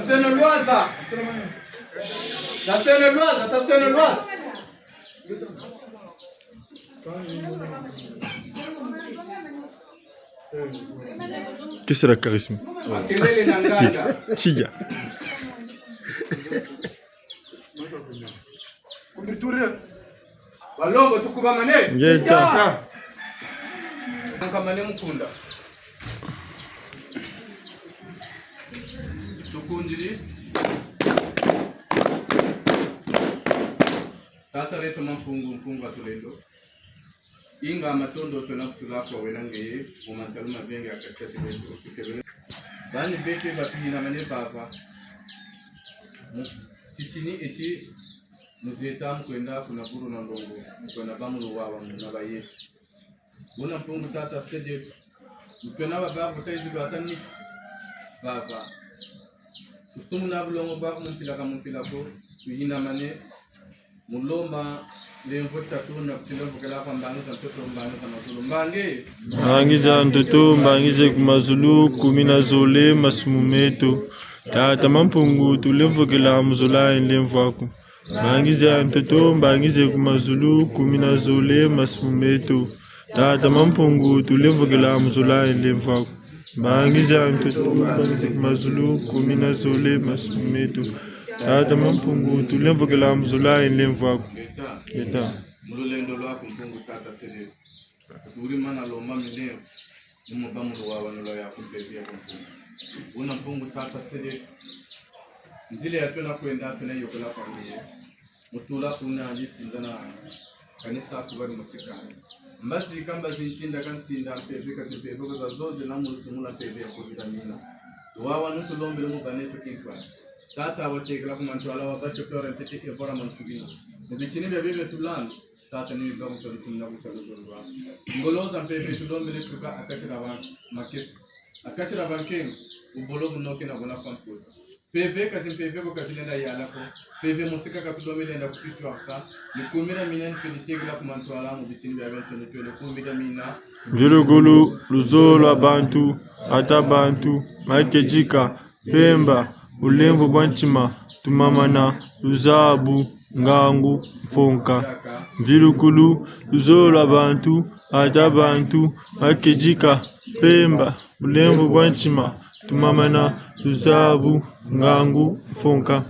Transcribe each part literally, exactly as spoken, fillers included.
Taseno lwaza. Taseno lwaza, taseno lwaza. Kisera charisme. Makelele na nganda. Tiya. Balongo, tukubamane. Ngeta. Nkamane mukunda. Tukundiri. Tata wetu Mampungu, Mpungu wa tulendo. Inga matondo twena kutula kwa wena ngeye, mu mantalu mabengi ya kati kati beto, tukebele. Bani beke bapinamane papa. Mu titini eti, mu zeta mu kwenda kuna bulu na ngongo, mu kwenda ba mu luwawanu na baye. Buna Mpungu Tata Sede, mu kwenda baba kutayizi batani, baba. Tusumuna bulongo bwaku mu mpila ka mu mpila ko, tuyinamane, mu lomba lemvo tatu na kutila mvokela kwa mbangi za ntoto, mbangi za mazulu. Mbangi. Mbangi za ntoto, mbangi ze ku mazulu, kumi na zole, masumu meto. Tata Mampungu, tulemvokela mu zola ye nlemvo aku. Mbangi za ntoto, mbangi ze ku mazulu, kumi na zole, masumu meto. Tata Mampungu, tulemvokela mu zola ye nlemvo aku. Mbangi za ntoto, mbangi ze ku mazulu, kumi na zole, masumu meto. Tata Mampungu, tulemvokela mu zola ye nlemvo aku. Ngeta. Ngeta. Mu lulendo lwaku Mpungu Tata Sede. Turi mana lomba milemvo. Mu mba mu luwawanu lwa yaku mpeve ya ku Mpungu. Buna Mpungu Tata Sede. Nzila ya twena kwenda, twena yokela kwa ngeye. Mu tula kuna ndi sinza na kanisa ku bari mu sikani. Mbazi ka mbazi, ntinda ka ntinda, mpeve ka mpeve, ko za zoze na mu lutumu lwa mpeve ya kubila mina. Luwawanu tulombele mu baneto kinkwa. Tata watekela ku mantwala wa ba chauffeur ntete evora mantubina. Mu bitini bia bebe tulanda, Tata ni ba kutsa lutumu na kutsa luzolo lwa. Ngolo za mpeve tulombele tuka a kati dia ba makesi. A kati dia ba nkengo, bubolo bunoke na bona kwa mputa. Mpeve ka zi mpeve ko ka zilenda yala ko. Mpeve mu sika ka tulombele lenda kupitwa sa. Ni kumi dia mina ni feli tekela ku mantwala mu bitini bia bia ntoni twele kumi dia mina. Mvilukulu, luzolo lwa bantu, ata bantu, makedika, mpemba, bulemvo bwa ntima, tumamana, luzabu, ngangu, mfonka. Mvilukulu, luzolo lwa bantu, ata bantu, makedika, mpemba, bulemvo bwa ntima, tumamana, luzabu, ngangu, mfonka.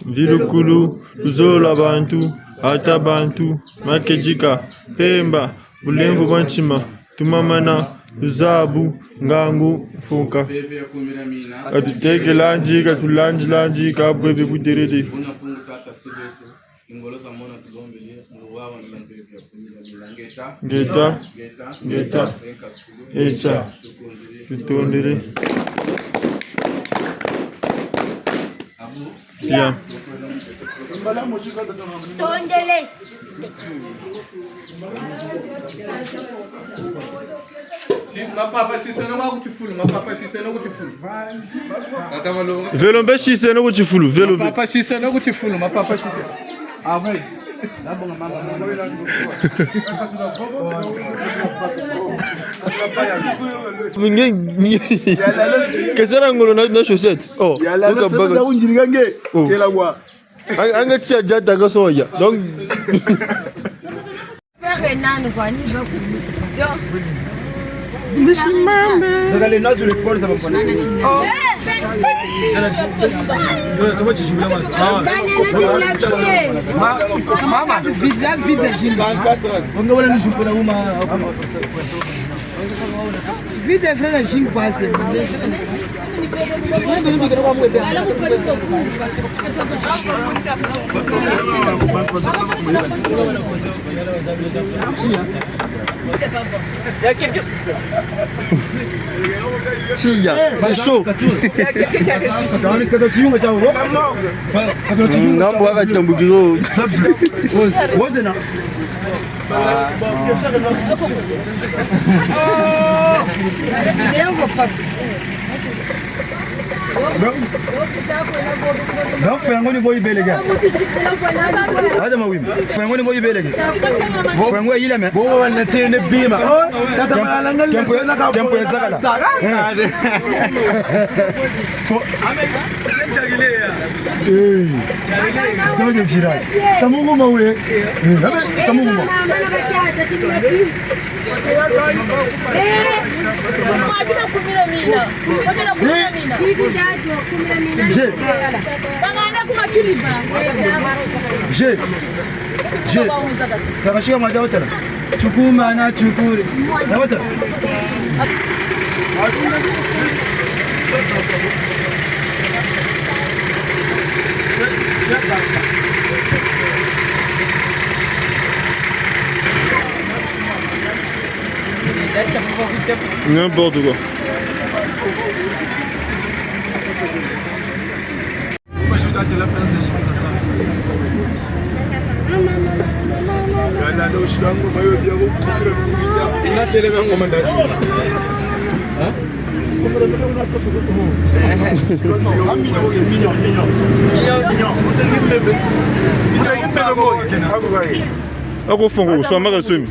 Mvilukulu, luzolo lwa bantu, ata bantu, makedika, mpemba, bulemvo bwa ntima, tumamana, luzabu, ngangu, mfonka. Ka tutekela ndi, ka tulandila ndi, ka bwebe buderede. Ngeta. Ngeta. Ngeta. Etia. Tutondele. Ya. Tondele. Si, mapapa siseno ma ku tifulu, mapapa siseno ku tifulu. Tata Malonga. Velo mpe siseno ku tifulu, velo mpe. Mapapa siseno ku tifulu, mapapa siseno. Ah, oui. Nge, nge, kesera ngolo na, na chaussette. Oh, ya la, luka la, baga. Sa unjirika nge. Oh. Kela kwa. An-, anga tia jata ka soya. Donc, Père nani kwa ni ba ku. Zaka le nazo le pole za bafana. Ma-, mama. Vide, vide, jini. Bonga wala ni jupe na uma. Vide, vrai, na jini kwa se. Tiya, c'est chaud. Ngambo wa katambukiro. Donc, donc, fwengo ni bo yibeleke. Aza mawimbi. Fwengo ni bo yibeleke. Fwengo yileme. Bo wana tene bima. Oh, tata malanga. Tempo, tempo ya zakala. Eh. Fo-, ame, Eh, dans le virage. Samu ngoma we. Eh, nabe, samu ngoma. Eh. Je. Je. Je. Takashika mwaja watala. Tukuma na tukuri. Na watala. N'importe quoi. Ako fongo, so amaka sumi.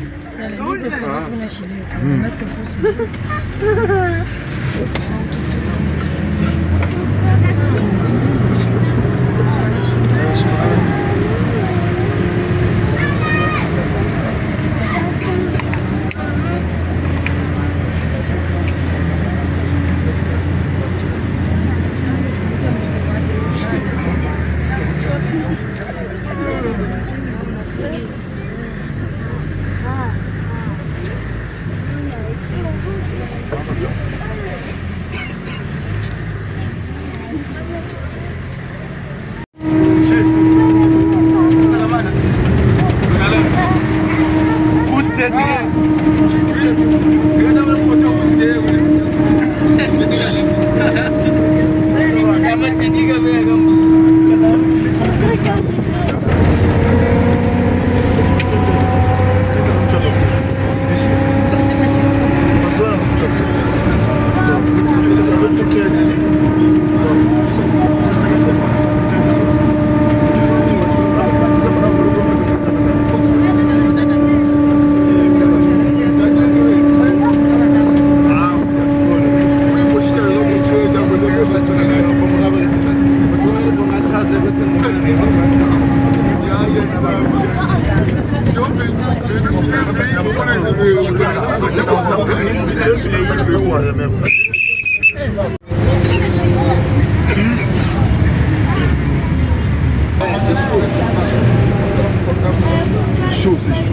Chaud, c'est chaud.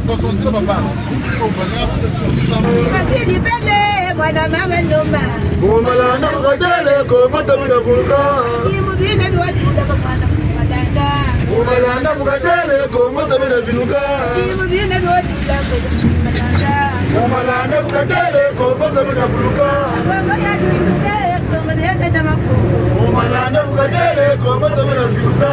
Concentré, papa. Kasidi pele, mwana mama Ndoma. Bumalanda bukatele, Kongo tabina vuluka. Bimu bina biwatula kwa mwana Bumalanda. Bumalanda bukatele, Kongo tabina viluka. Bimu bina biwatula kwa mwana Bumalanda. Bumalanda bukatele, Kongo tabina vuluka. Kongo ya dulunde, Kongo ya tata makongo. Bumalanda bukatele, Kongo tabina viluka.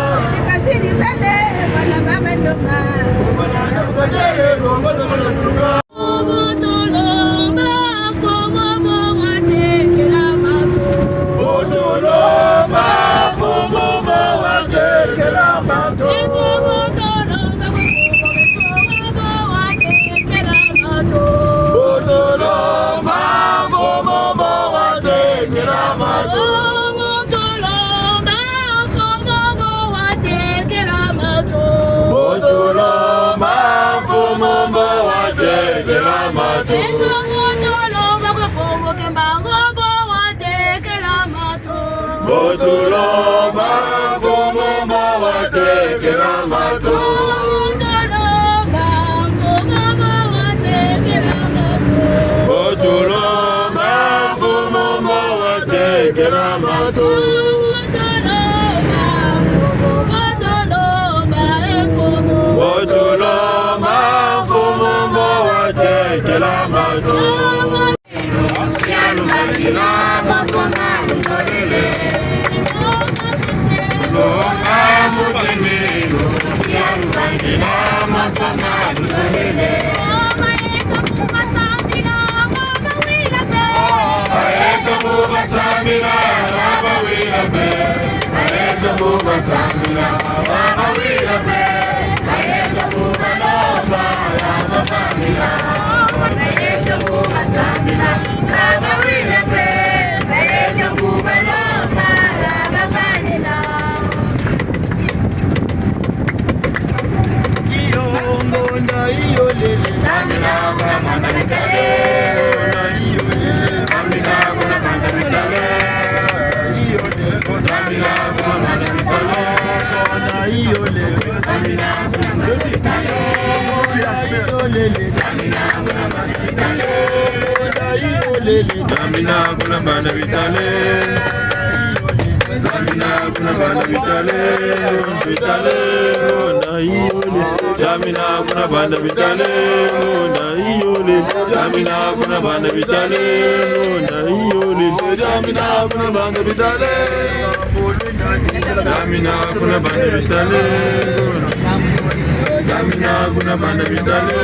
Kasidi pele, mwana mama Ndoma. Bumalanda bukatele, Kongo tabina viluka. Botolomba, mfumu mbo watekela matu. Eko botolomba kwe mfumu Kimbangu mbo watekela matu. Botolomba, mfumu mbo watekela matu. Botolomba, mfumu mbo watekela matu. Botolomba, mfumu mbo watekela matu. Botolomba, mfumu mbo watekela matu. Bayeto bu basambila, babawila pe. Bayeto bu basambila, babawila pe. Bayeto bu balomba, babawila. Bayeto bu basambila, babawila pe. Bayeto bu balomba, Zamina kuna banda bitale. Zamina kuna banda bitale. Bitale, ngonda yole. Zamina kuna banda bitale. Ngonda yole. Zamina kuna banda bitale. Ngonda yole. Zamina kuna banda bitale. Zamina kuna banda bitale. Zamina kuna banda bitale.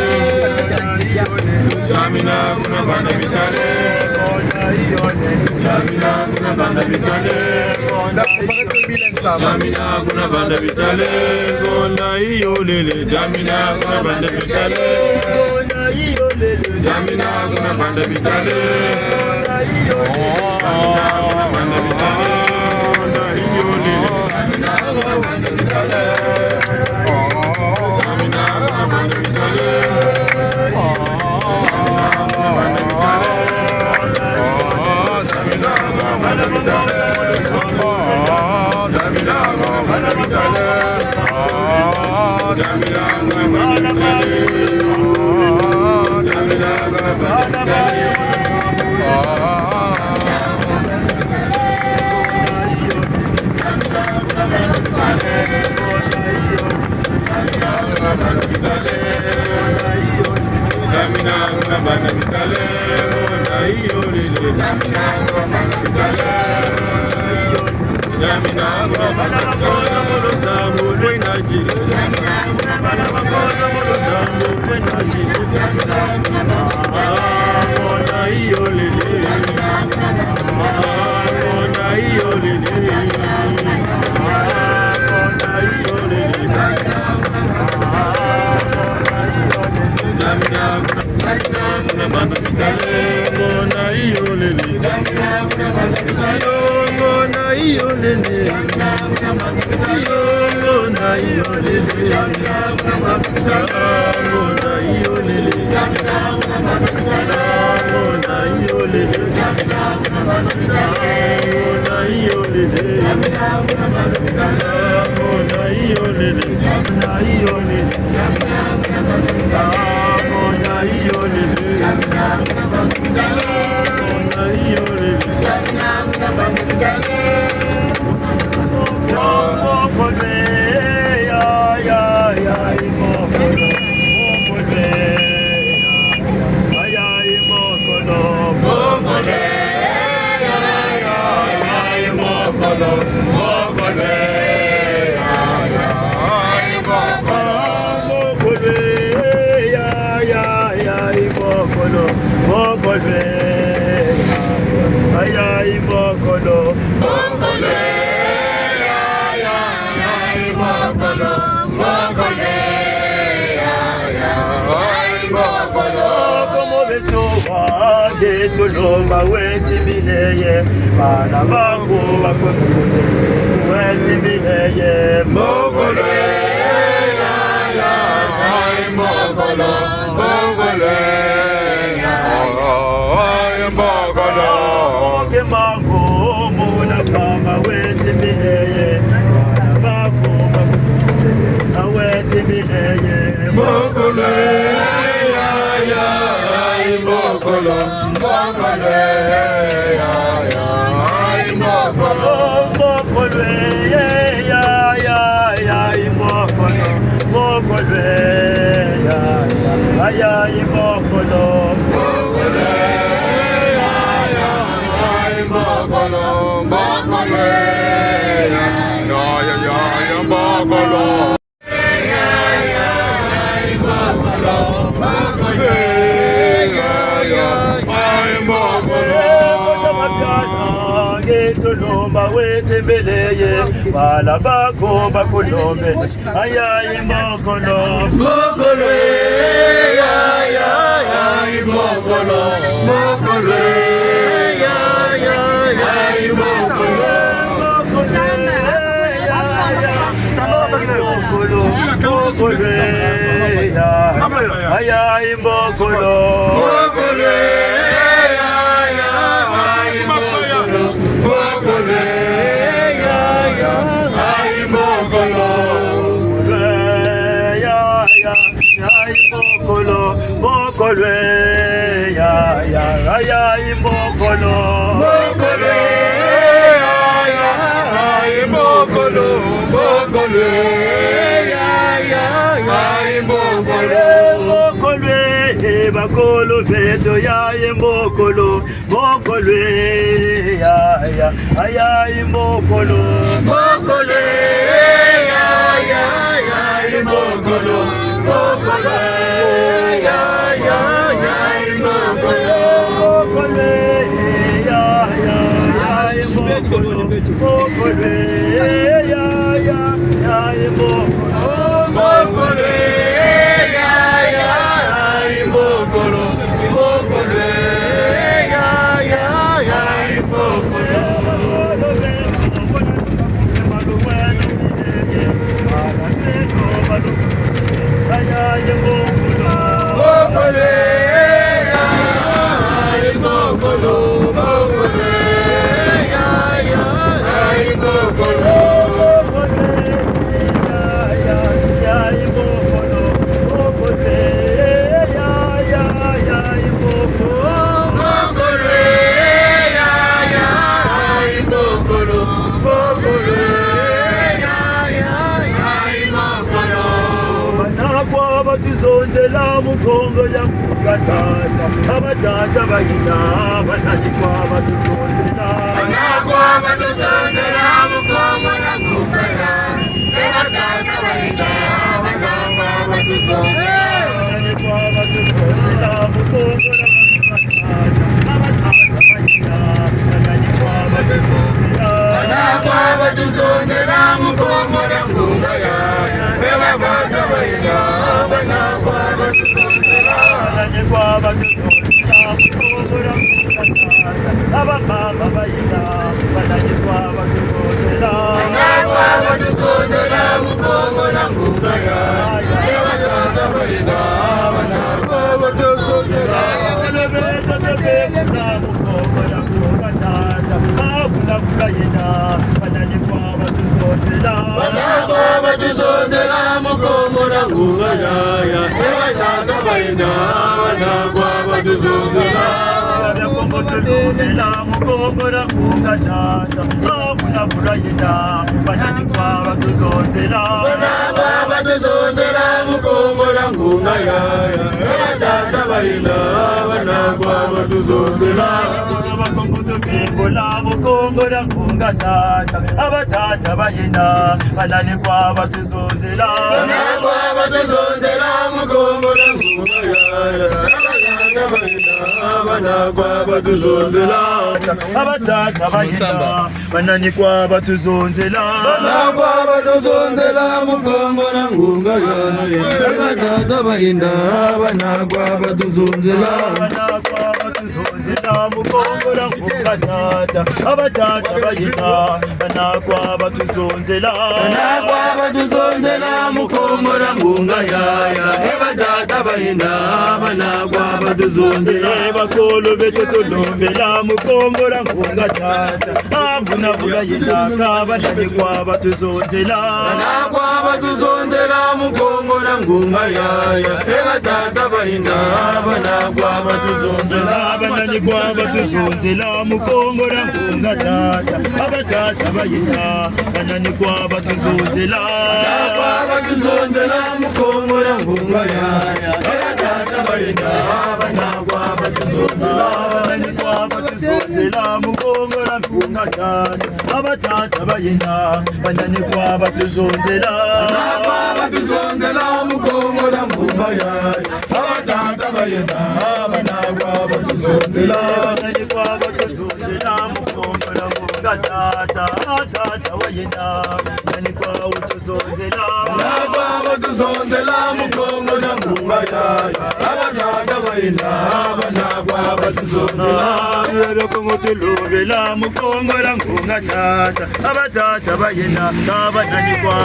Zamina kuna banda bitale. Zamina kuna banda bitale. Zamina kuna banda bitale. Ngonda yole. Zamina kuna banda bitale. Zamina kuna banda bitale. Zamina kuna banda bitale. Tulomba weti bileye, bana baku baku weti bileye. Mbokolo, ya, ya, ya, mbokolo, mbokolo, ya, ya, mbokolo. Ke mambo muna kama weti bileye, bana baku baku weti bileye. Mbokolo, ya, ya, ya, mbokolo. Mbokolo, ya, ya, ya, mbokolo. Mbokolo, ya, ya, ya, mbokolo. Mbokolo, ya, ya, ya, mbokolo. Mbokolo, ya, ya, ya, mbokolo. Mbokolo, ya, ya, ya, ya, mbokolo. Tulomba weti bileye, bana baku bakulombe. Aya, mbokolo. Mbokolo, ya, ya, ya, mbokolo. Mbokolo, ya, ya, ya, mbokolo. Aya, mbokolo. Mbokolo, ya, ya, ya, mbokolo. Mbokolo, ya, ya, mbokolo. Ya, ya, ya, mbokolo. Mbokolo, ya, Ya, ya, ya, i mbokolo. Mbokolo, ya, ya, ya, i mbokolo. Mbokolo, ya, ya, ya, i mbokolo. Mbokolo, eh, bakolo beto, ya, i mbokolo. Mbokolo, ya, ya, ya, i mbokolo. Mbokolo, ya, ya, ya, i mbokolo. Mbokolo, ya, ya, ya, i mbokolo. Mbokolo, ya, ya, ya, i mbokolo. Mbokolo, ya, ya, ya, i mbokolo. Mbokolo, ya, ya, ya, i mbokolo. Mbokolo, ya, ya, ya, i mbokolo. Mbokolo, ya, ya, ya, i mbokolo. Mbokolo, ya, ya, ya, i mbokolo. Bana kwa batuzonzela mu Kongo dia Mpungu, tata. A batata bayina, banani kwa batuzonzela? Bana kwa batuzonzela mu Kongo dia Mpungu, tata. E batata bayina, bana kwa batuzonzela. Banani kwa batuzonzela mu Kongo dia Mpungu, tata. A batata bayina, banani kwa batuzonzela? Bana kwa batuzonzela mu Kongo dia Mpungu, ya. E batata bayina, bana kwa batuzonzela. Banani kwa batuzonzela mu Kongo dia Mpungu, tata. A bamama bayina, banani kwa batuzonzela? Bana kwa batuzonzela mu Kongo dia Mpungu, ya. E batata bayina, bana kwa batuzonzela. Bakolo beto tubekula mu Kongo dia Mpungu, tata. A bula bula yina, banani kwa batuzonzela? Bana kwa batuzonzela mu Kongo dia Mpungu, ya, ya. E batata bayina, bana kwa batuzonzela. Bana Kongo tulobela mu Kongo dia Mpungu, tata. A bula bula yina, banani kwa batuzonzela? Bana kwa batuzonzela mu Kongo dia Mpungu, ya, ya. E batata bayina, bana kwa batuzonzela. Bakongo tubekula mu Kongo dia Mpungu, tata. A batata bayina, banani kwa batuzonzela? Bana kwa batuzonzela mu Kongo dia Mpungu, ya, ya. A batata bayina, bana kwa batuzonzela. A batata bayina, banani kwa batuzonzela? Bana kwa batuzonzela mu Kongo dia Mpungu, ya, ya. E batata bayina, bana kwa batuzonzela. Bana kwa batuzonzela mu Kongo dia Mpungu, tata. A batata bayina, bana kwa batuzonzela. Bana kwa batuzonzela mu Kongo dia Mpungu, ya, ya. E batata bayina, bana kwa batuzonzela. E bakolo beto tulobela mu Kongo dia Mpungu, tata. A bula bula yina, ka banani kwa batuzonzela? Bana kwa batuzonzela mu Kongo dia Mpungu, ya, ya. E batata bayina, bana kwa batuzonzela. Banani kwa batuzonzela mu Kongo dia Mpungu, tata. A batata bayina, banani kwa batuzonzela? Bana kwa batuzonzela mu Kongo dia Mpungu, ya, ya. E batata bayina, bana kwa batuzonzela. Banani kwa batuzonzela mu Kongo dia Mpungu, tata. A batata bayina, banani kwa batuzonzela? Bana kwa batuzonzela mu Kongo dia Mpungu, ya. A batata bayina, bana kwa batuzonzela. Banani kwa batuzonzela mu Kongo dia Mpungu, tata. A tata bayina, banani kwa batuzonzela? Bana kwa batuzonzela mu Kongo dia Mpungu, ya. A batata bayina, bana kwa batuzonzela. Bia Kongo tulobela mu Kongo dia Mpungu, tata. A batata bayina, ka banani kwa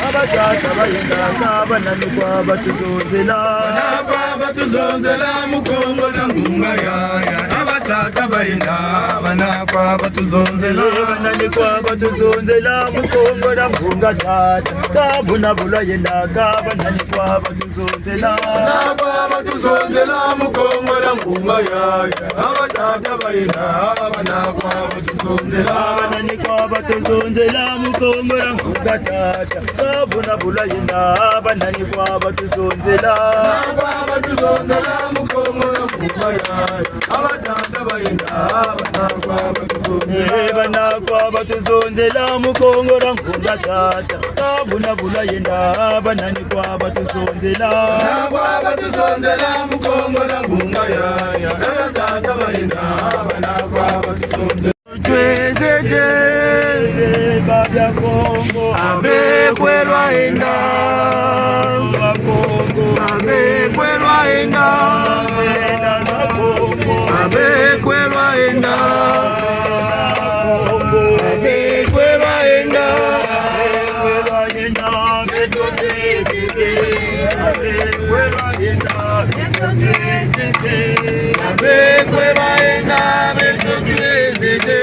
A batata bayina, ka banani kwa batuzonzela? Bana kwa batuzonzela mu Kongo dia Mpungu, ya, ya. A Tata bayenda, bana kwa batuzonzela. Bana ni kwa batuzonzela, mu Kongo dia Mbunga tata. Ka buna bu lwayenda, ka bana ni kwa batuzonzela. Bana kwa batuzonzela, mu Kongo dia Mbunga yaya. Aba tata bayenda, bana kwa batuzonzela. Bana ni kwa batuzonzela, mu Kongo dia Mbunga tata. Ka buna bu lwayenda, bana ni kwa batuzonzela. Bana kwa batuzonzela, mu Kongo dia Mbunga yaya. Aba tata bayenda, bana kwa batuzonzela. Eh, bana kwa batuzonzela, mu Kongo dia Mbunga tata. Ka buna bu lwayenda, bana ni kwa batuzonzela. Bana kwa batuzonzela, mu Kongo dia Mbunga yaya. Aba tata bayenda, bana kwa batuzonzela. Twezede. Abe kwe lwayenda. Abe kwe lwayenda. Abe kwe lwayenda. Abe kwe lwayenda. Abe kwe lwayenda, beto twezede. Abe kwe lwayenda, beto twezede. Abe kwe lwayenda, beto twezede.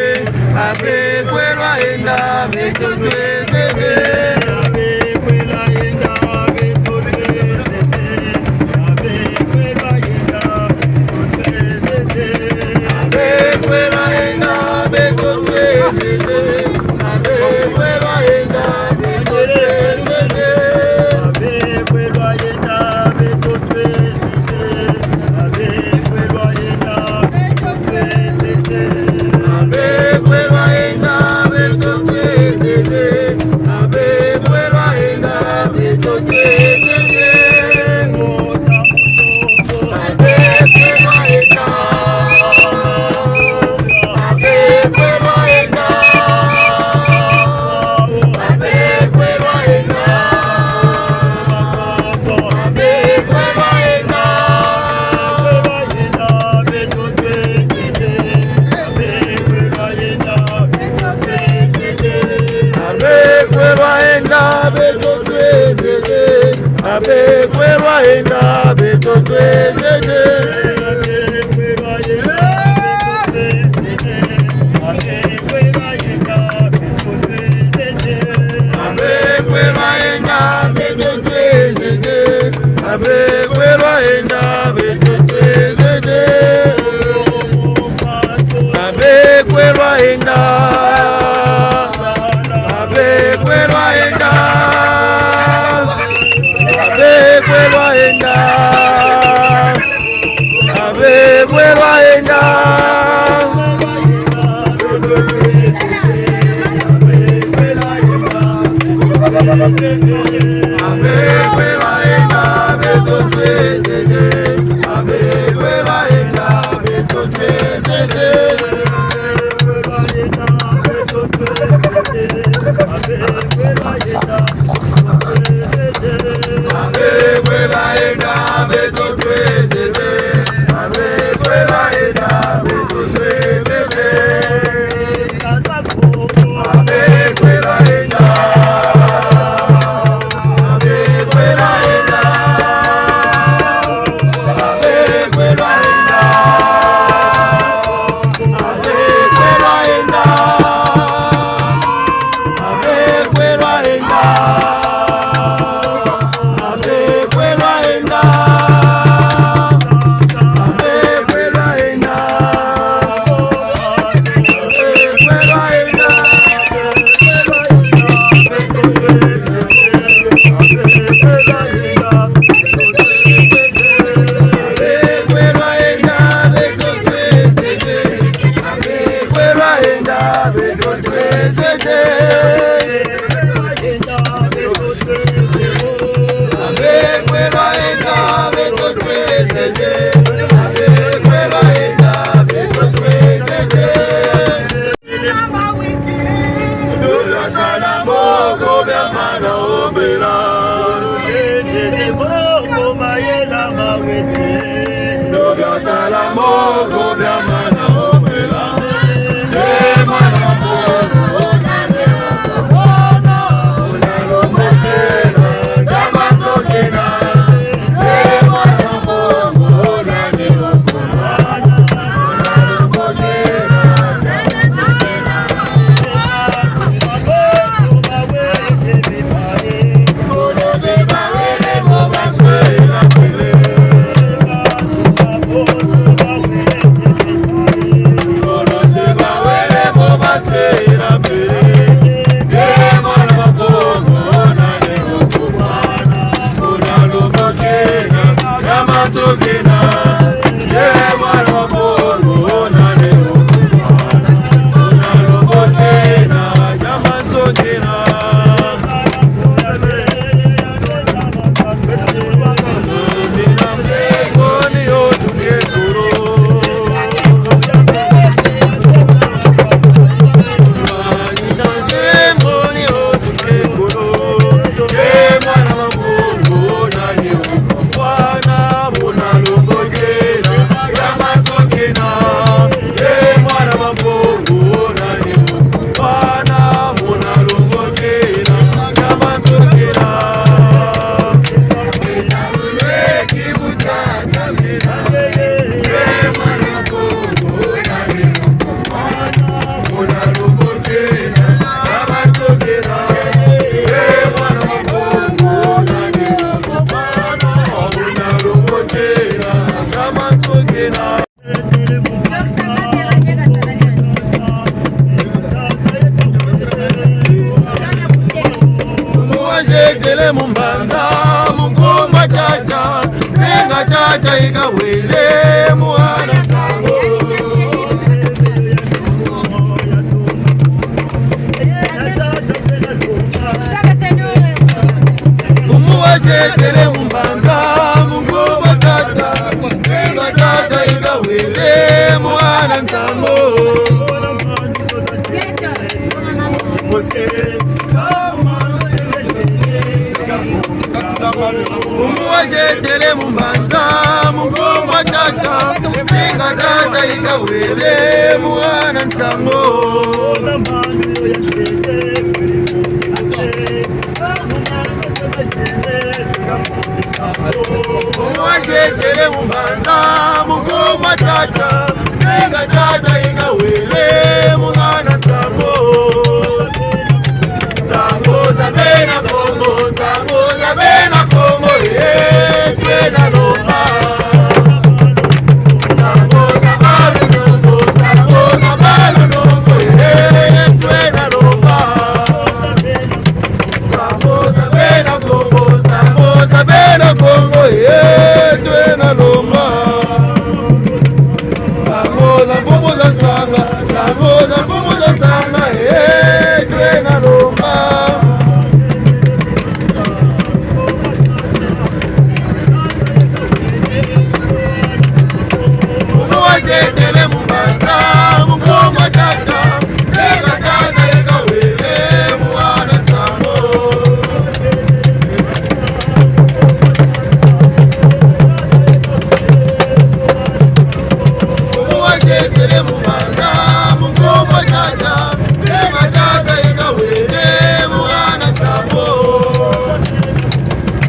Abe kwe lwayenda, beto twezede. Abe kwe lwayenda, beto twezede. Abe kwe lwayenda, beto twezede. Abe kwe lwayenda, beto twezede. Abe kwe lwayenda, beto twezede. Abe kwe lwayenda, beto twezede. Abe kwe lwayenda, beto twezede. Abe kwe lwayenda. Abe kwe lwayenda. Abe kwe lwayenda. Abe kwe lwayenda. Abe kwe lwayenda, beto twezede. Abe kwe lwayenda, beto twezede. Abe kwe lwayenda, beto twezede. Abe kwe lwayenda, beto twezede. Abe kwe lwayenda. Abe kwe lwayenda. Abe kwe lwayenda. Abe kwe lwayenda. Abe kwe lwayenda, beto twezede. Abe kwe lwayenda, beto twezede. Abe kwe lwayenda, beto twezede. Abe kwe lwayenda, beto twezede. Abe kwe lwayenda. Abe kwe lwayenda. Abe kwe lwayenda. Abe kwe lwayenda. Abe kwe lwayenda. Abe kwe lwayenda. Abe kwe lwayenda. Mfumu wazietele mu mbanza, mu nkumbu a Tata, nzenga Tata yika wele, mwana nsangu. Mfumu wazietele mu mbanza, mu nkumbu a Tata, nzenga Tata yika wele, mwana nsangu. Mfumu wazietele mu mbanza, mu nkumbu a Tata, nzenga Tata yika wele, mwana nsangu. Mfumu wazietele mu mbanza, mu nkumbu a Tata, nzenga Tata yika wele, mwana nsangu. Nsangu za bena Kongo, nsangu za bena Kongo, eh, twena lomba. Nsangu za balu nungu, nsangu za balu nungu, eh, twena lomba. Nsangu za bena Kongo, nsangu za bena Kongo, eh, twena lomba. Nsangu za mfumu za nsanga, nsangu za mfumu za nsanga, eh, twena lomba. Mfumu wazietele mu mbanza, mu nkumbu a Tata, nzenga Tata yika wele, mwana nsangu. Mfumu wazietele mu mbanza, mu nkumbu a Tata, nzenga Tata yika wele, mwana nsangu.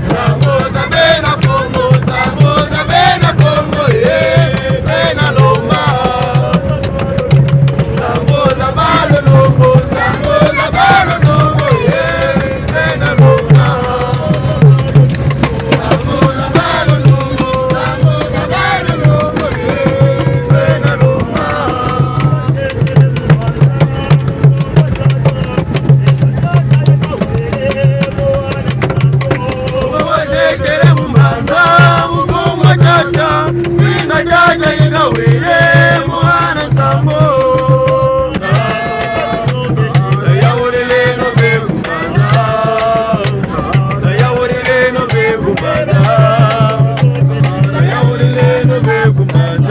Nsangu za bena Kongo, nsangu za bena Kongo, eh, bena lomba. Nsangu za balu nungu, nsangu za balu nungu, eh, bena lomba. Nsangu za balu nungu, nsangu za balu nungu, eh, bena lomba. Mfumu wazietele mu mbanza, mu nkumbu a Tata, nzenga Tata yika wele, mwana nsangu. Yawulileno be ku mbanza. Yawulileno be ku mbanza. Yawulileno be ku mbanza.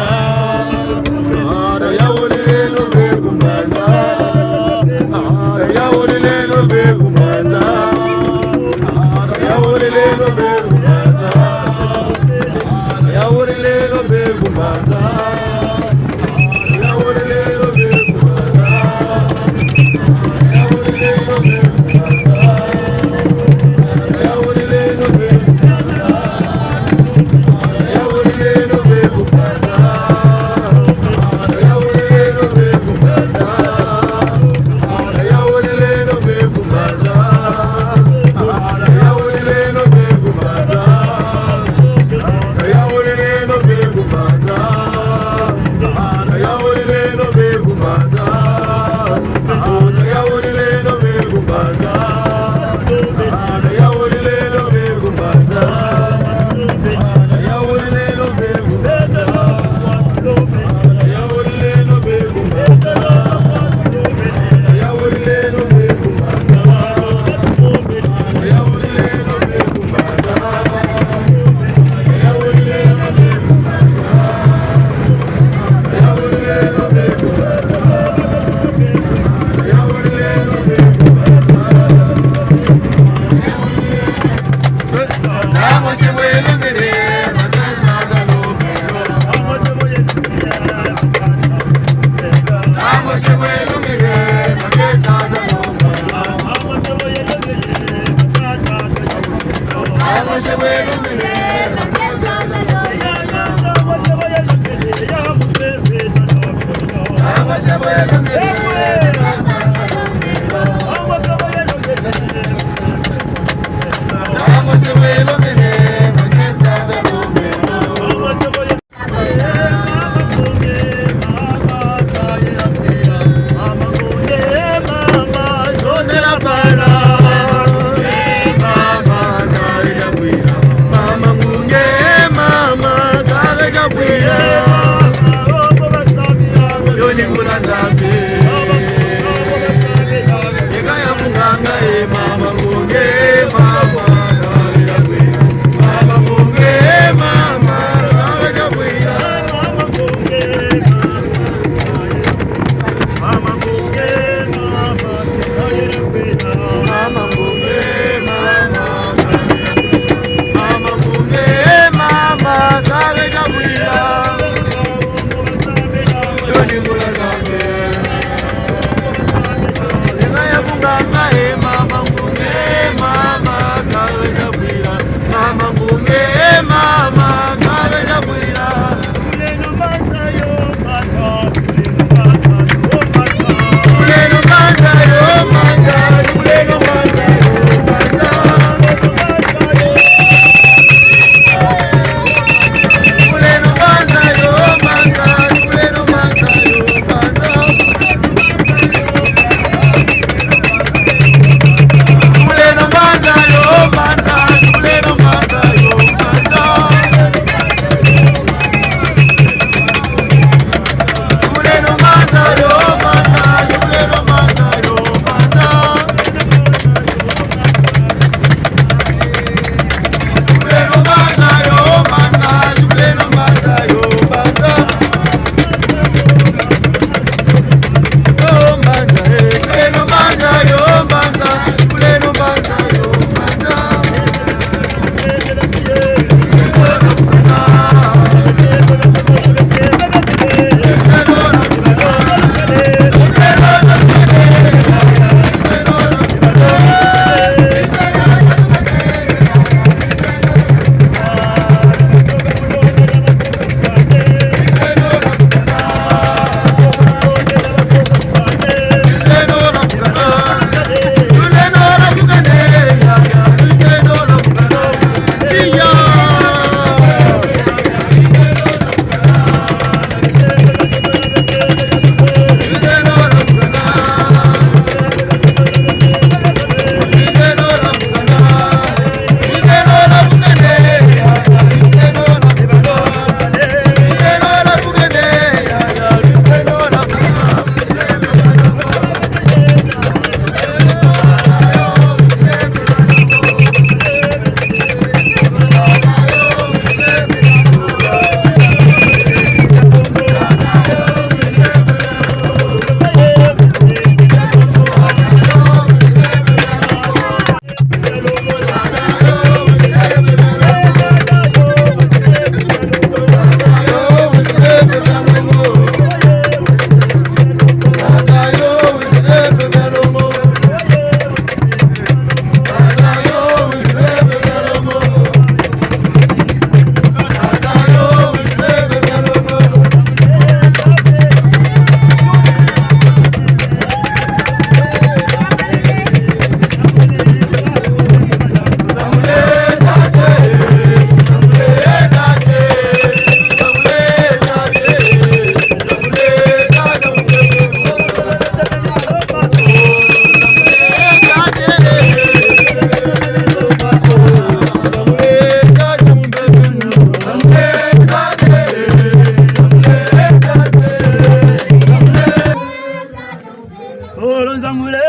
Oh, lunzangule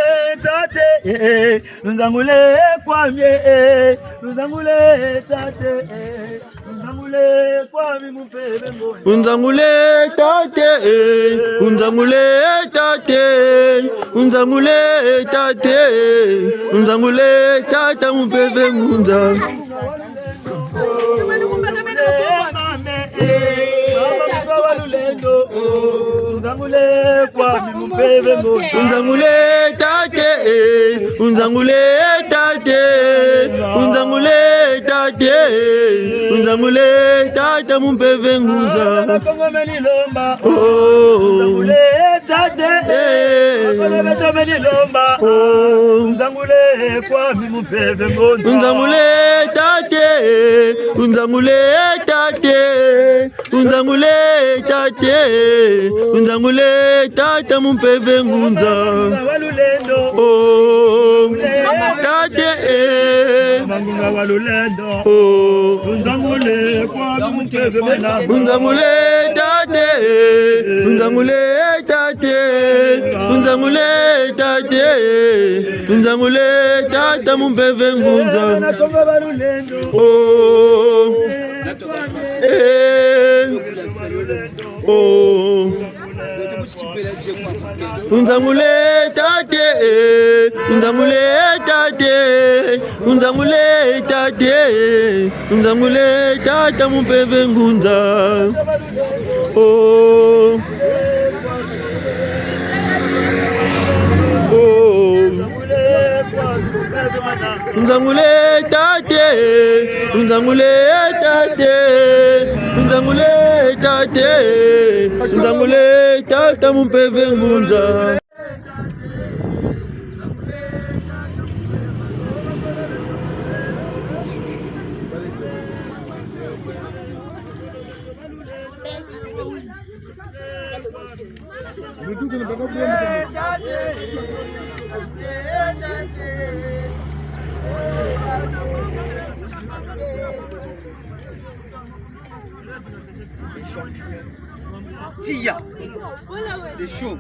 tate, eh, eh, lunzangule kwami, eh, eh, lunzangule tate, eh, eh, lunzangule kwami mumpeve ngonza. Unzangule tate, eh, unzangule tate, unzangule tate, eh, unzangule tata mumpeve ngunza. Unzangule kwami mumpeve ngonza. Unzangule tate, eh, unzangule tate, unzangule tate. Nzangule tata mu mpeve ngunza. Bakongo meni lomba. Oh. Nzangule tata. Eh. Bakongo beto meni lomba. Oh. Nzangule kwami mu mpeve ngunza. Nzangule tata. Nzangule tata. Unzangule tate, unzangule tata mu mpeve ngunza. Oh, tate, eh. Oh. Unzangule tate, eh. Unzangule tate, eh. Unzangule tate, eh. Unzangule tata mu mpeve ngunza. Oh. Eh. Oh. Unzangule tate, eh. Unzangule tate, eh. Unzangule tate, eh. Unzangule tata mu mpeve ngunza. Oh. Oh. Nzangule tate, nzangule tate, nzangule tate, nzangule tata mu mpeve ngunza. Tiya. C'est chaud.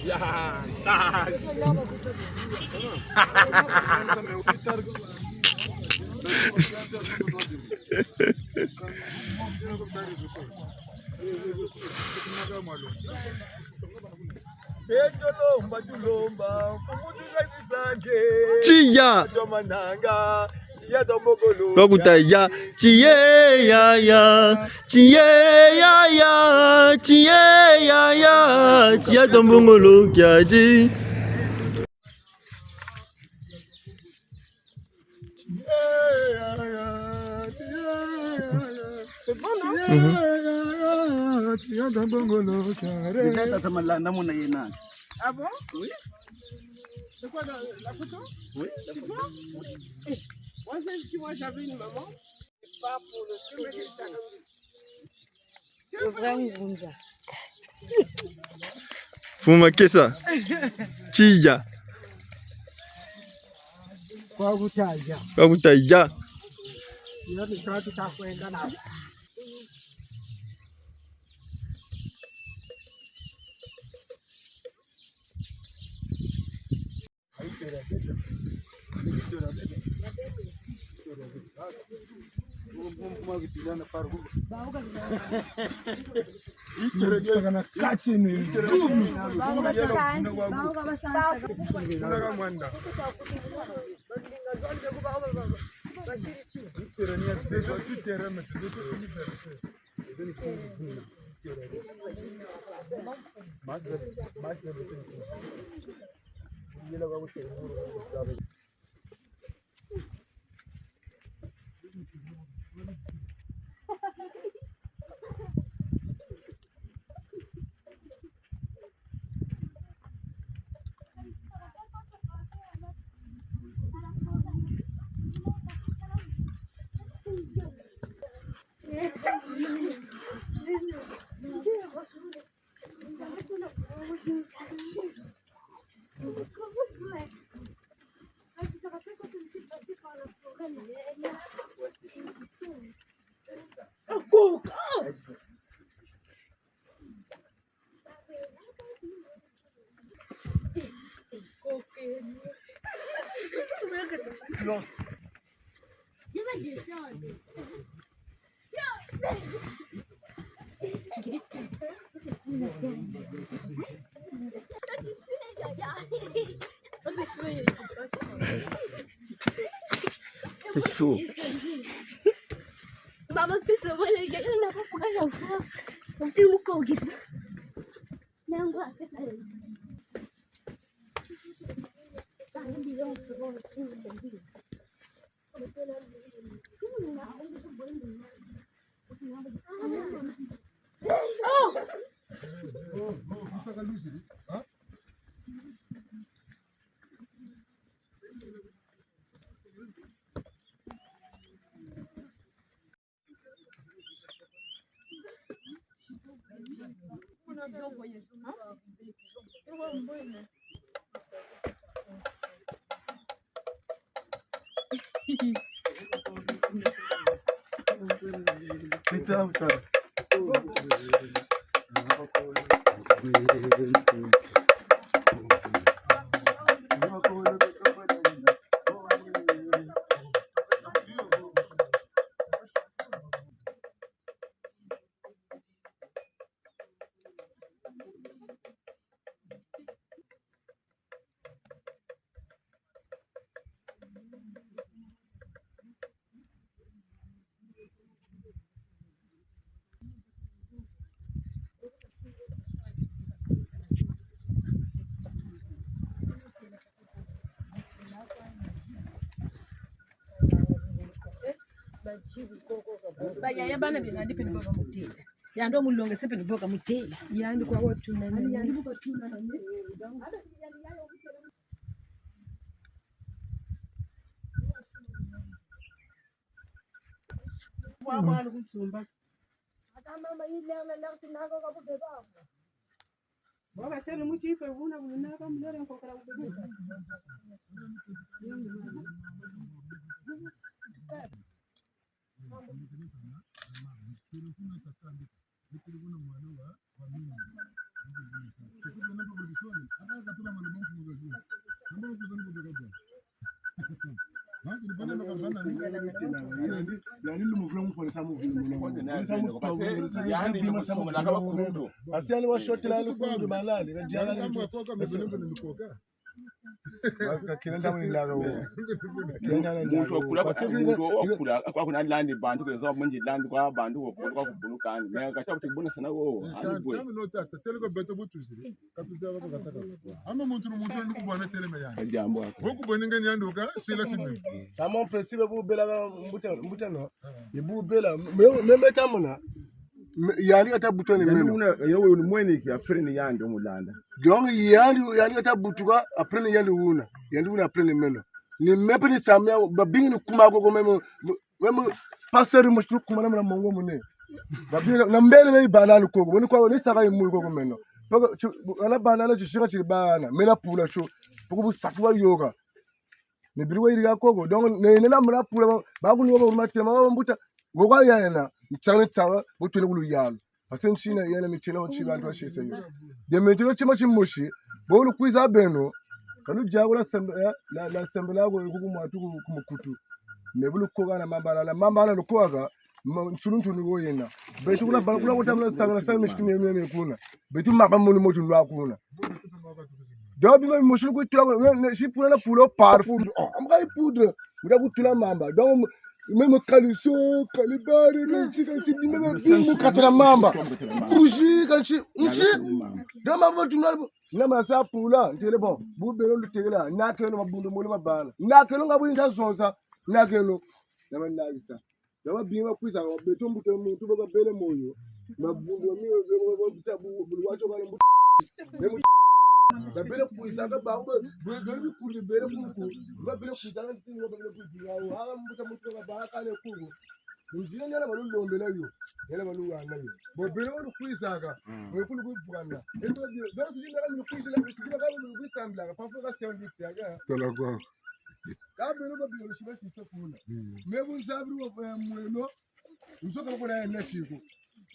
Ya, sage. Beto lomba, tulomba, Mfumu tuza tisanje. Tiya. Twa mananga, tiya twa mbongolo. Kwa kuta ya, tiye ya ya, tiye ya ya, tiye ya ya, tiya twa mbongolo kiadi. C'est bon, non? Mhm. Déjà, tata Malanda, mon aïe, non? Ah bon? Oui. De quoi, la, la photo? Oui, la photo. Eh, moi, j'ai dit, moi, j'avais une maman. C'est pas pour le film. Le vrai ngunza. Mfumu Makesa. Tiya. Kwa kutaja. Kwa kutaja. Yo ni kati ka kwenda na. Sakana kati ni ngumi. Je vais descendre. C'est chaud. Maman, c'est ça, voilà, il y a une affaire pour aller en France. On fait une coquille. Ba yaya, bana bina ndi pene boka mutela. Yandi wa mulonga se pene boka mutela. Yandi kwa watuna na yandi buka tuna na. Kwa kwa lukunsumba. Ata mama yilanga na tinako ka bubeba. Baba sele muti kwe vuna vuna ka mulere nkokela kubebe. Yandi lumuvula mukwani sa muvili muna. Yandi lumuvula mukwani sa muvili muna. Asi yandi washotela yandi kundu malali, kajala yandi. Kakila ndamu ni laga wo. Kakila ndamu ni laga wo. Muntu wakula kwa, muntu wakula kwa kuna landi bantu, kwenza mwenji landi kwa bantu, wakula kwa kubulukani. Me kata kuti buna sana wo, ani bwe. Kami no tata, tele kwa beto butu ziri. Ka tuzaba ko kataka. Ama muntu ni muntu ni kubwana tele me yandi. Diambu ako. Wo kubwana ngani yandi ka sila sibe. Kama principe bu bela mbuta, mbuta no. Ye bu bela, me, me, me ta mona. Me, yandi kata buta ni meno. Yandi una, yo, yo, mweni ki après ni yandi mulanda. Donc, yandi, yandi kata butuka, après ni yandi una. Yandi una après ni meno. Ni me pe ni samia, babingi ni kuma koko meno, meno pasteur mosi tu kuma na mona mongo mune. Babingi na mbele na ibana ni koko, moni kwa ni saka imu koko meno. Poko, chu, ana bana na chisika chiri bana, mena pula chu. Poko bu safu wa yoka. Mibiri wa yirika koko. Donc, ne, ne na muna pula, ba, ba kuni wa ba matema, ba mbuta. Wo kwa yena, ntsanga ntsanga, bu twene ku luyalu. Parce que ntsina, yena mitsina, wa ntsina, bantu basisa yo. De mentiro tima timosi, bo lukwiza beno, ka ludia ko la sembe, eh, la, la sembe la ko kuku mwatu ku, ku mukutu. Me bu lukoka na mamba la, la mamba la lukoka, ma, nsulu ntuni wo yena. Beto kuna, bala kuna kota muna sanga, sanga misitu mie, mie, mie kuna. Beto mamba munu motu nwa kuna. Donc, bima bimosi ni kutula, ne, ne, si pula na pula par poudre. Oh, amka i poudre. Muta kutula mamba. Donc, même caleçon, calibari, kansi, kansi, bima, bima, bima, katula mamba. Fuji, kansi, nsi. Donc, mamba tu na, na masa pula, ntele bon. Bu beno lutekela, na keno mabundu mole mabana. Na keno nga bu nta zonza, na keno. Na managisa. Na babingi bakwiza, beto mbuta muntu ba babele moyo. Mabundu wa miyo, ba, ba, ba, buta bu, bu, wacho kana mbuta. Be mu-, babele kwiza, ka ba, ba, ba, ba, bikuri bele kuku. Babele kwiza, ka ntinga, babele kwiza, wa, wa, mbuta muntu ba, ba, kane kuku. Nzila nyala balulombela yo, nyala baluwana yo. Bo bele wa lukwizaka, mm, mwe kulu kwivugana. Eso bi, bele sidi ndaka mi lukwizila, sidi ndaka mi lukwisambila, ka pafu ka service ya ka. Tala kwa. Ka beno ba bino lusiba sisa kuna. Mm. Me bu nzabiri wa, eh, mweno, nzo ka kuna ya nashiko.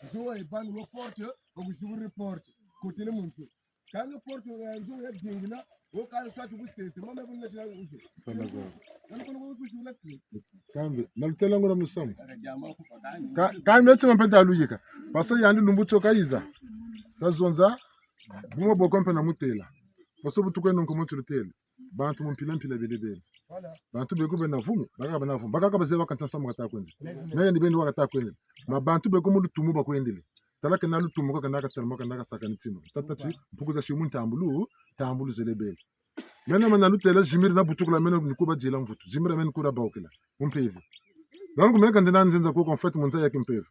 Nzo wa ibani wa porte, wa kushiburi porte. Kotele muntu. Kanga porte, eh, nzo ya bingila, o kala swati kusese, mama kuna sila uzo. Kana kwa. Kana kuna kwa kushula tu. Kambe, na lutela ngo na musamu. Ka, kambe eti mpe ta luyika. Parce que yandi lumbu tio kayiza. Tazonza, buma boko mpe na mutela. Parce que bu tukwenda nko mu ti lutele. Bantu mu mpila mpila bele bele. Voilà. Bantu beko bena vumu, bakaka bena vumu. Bakaka bazebi kanta samu kata kwendele. Mais ni beni wakata kwendele. Ma bantu beko mu lutumu bakwendele. Tala kena lutumu ko kena katalama kena kasaka ni tima. Tata ti, mpuku za simu ntambulu, ntambulu zele bele. Meno mana lutela zimiri na butukula meno ni kuba dila mvutu. Zimiri meno kura baukila. Mu mpeve. Donc, meno kandina nzenza ko, en fait, mu nza ya kimpeve.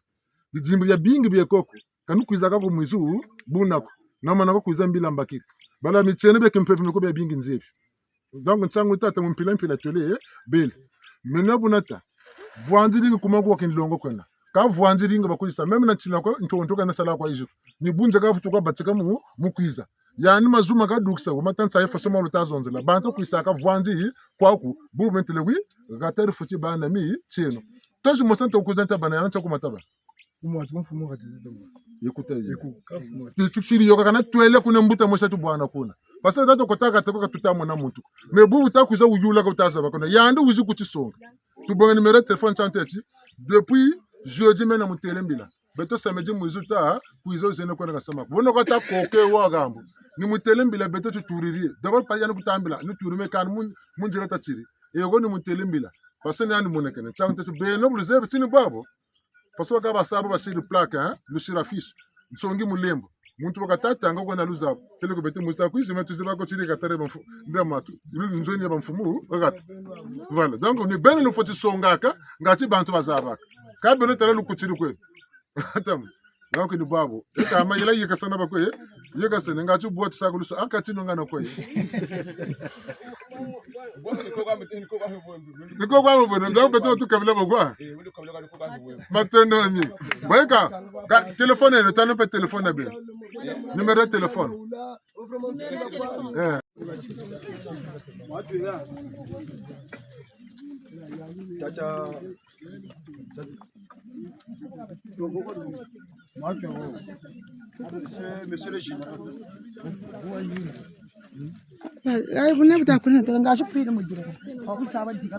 Bidimbu bia bingi bie koko. Kanu kwiza ka ko mwizu, buna ko. Na mana ko kwiza mbila mbakiri. Bala mitieno bia kimpeve meko bia bingi nzebi. Donc, ntangu tata mu mpila mpila twele, eh, bele. Meno buna ta. Vwanzi dingi kuma kwa kinlongo kwena. Ka vwanzi dingi bakwisa. Même na ntina ko, ntonto kana sala kwa izu. Ni bunza ka futu kwa batika mu, mu kwiza. Yani mazu ma kadukisa, wa matansa ya faso ma luta zonzela. Bantu kwisaka vwanzi kwaku, bu mentele wi, gatari futi bana mitieno. Tozi mosa nto kwiza nta bana, yana ntia ku mata bana. Kuma tu mfumu kati zito. Yikuta ye. Yiku, ka mfumu kati. Ti tusiri yoka kana twele kuna mbuta mosa tubwana kuna. Parce que tato kotaka teko ka tuta mona muntu. Mais bu uta kwiza wuyula ka uta zaba kuna. Yandi wizi kutisonga. Tubonga numéro téléphone tia ntete. Depuis jeudi mena mutele mbila. Beto samedi mwizu ta, kwiza wuzene kwena kasama. Wono kata koke wa gambu. Ni mutele mbila beto tuturiri. D'abord pa yani kutambila, ni turime kani mun-, munzila tatiri. Ego ni mutele mbila. Parce que ni yani monekene. Tia ntete beno bu luzebi ti ni bwabo. Parce que ka basaba basiri plaque, hein, lusiri affiche. Nsongi mulembo. Muntu wakatata nga kwena luzabu. Tele ko beto musa kwizi metu ziba ko tiri katare bamfu-, nda matu. Ilu nzoni ya bamfumu, wakata. Voilà. Donc, ni beno lufweti songaka, ngati bantu bazabaka. Ka beno tala lukutiri kwe. Atam. Donc, ni bwabo. Eka ma yela yeka sana ba kwe, yeka sana, ngati bwa ti sa kuluso, aka ti nunga na kwe. Ni ko kwa mubona, donc beto tukabila bakwa. Matondo mami. Boyeka, ka, téléphone eno, tala mpe téléphone ya beno. Numéro ya téléphone. Eh. Tata. Monsieur, monsieur le général. Ai, buna buta kuna tanga shi pili mu gira. Kwa kusaba diga.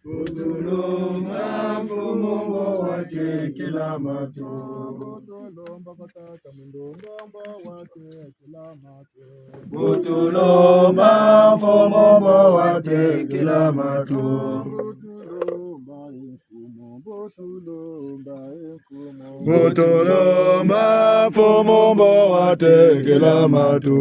Butulomba mfumu mbo watekela matu. Butulomba kwa tata Mundongo mbo watekela matu. Butulomba mfumu mbo watekela matu. Butulomba e mfumu, butulomba e mfumu. Butulomba mfumu mbo watekela matu.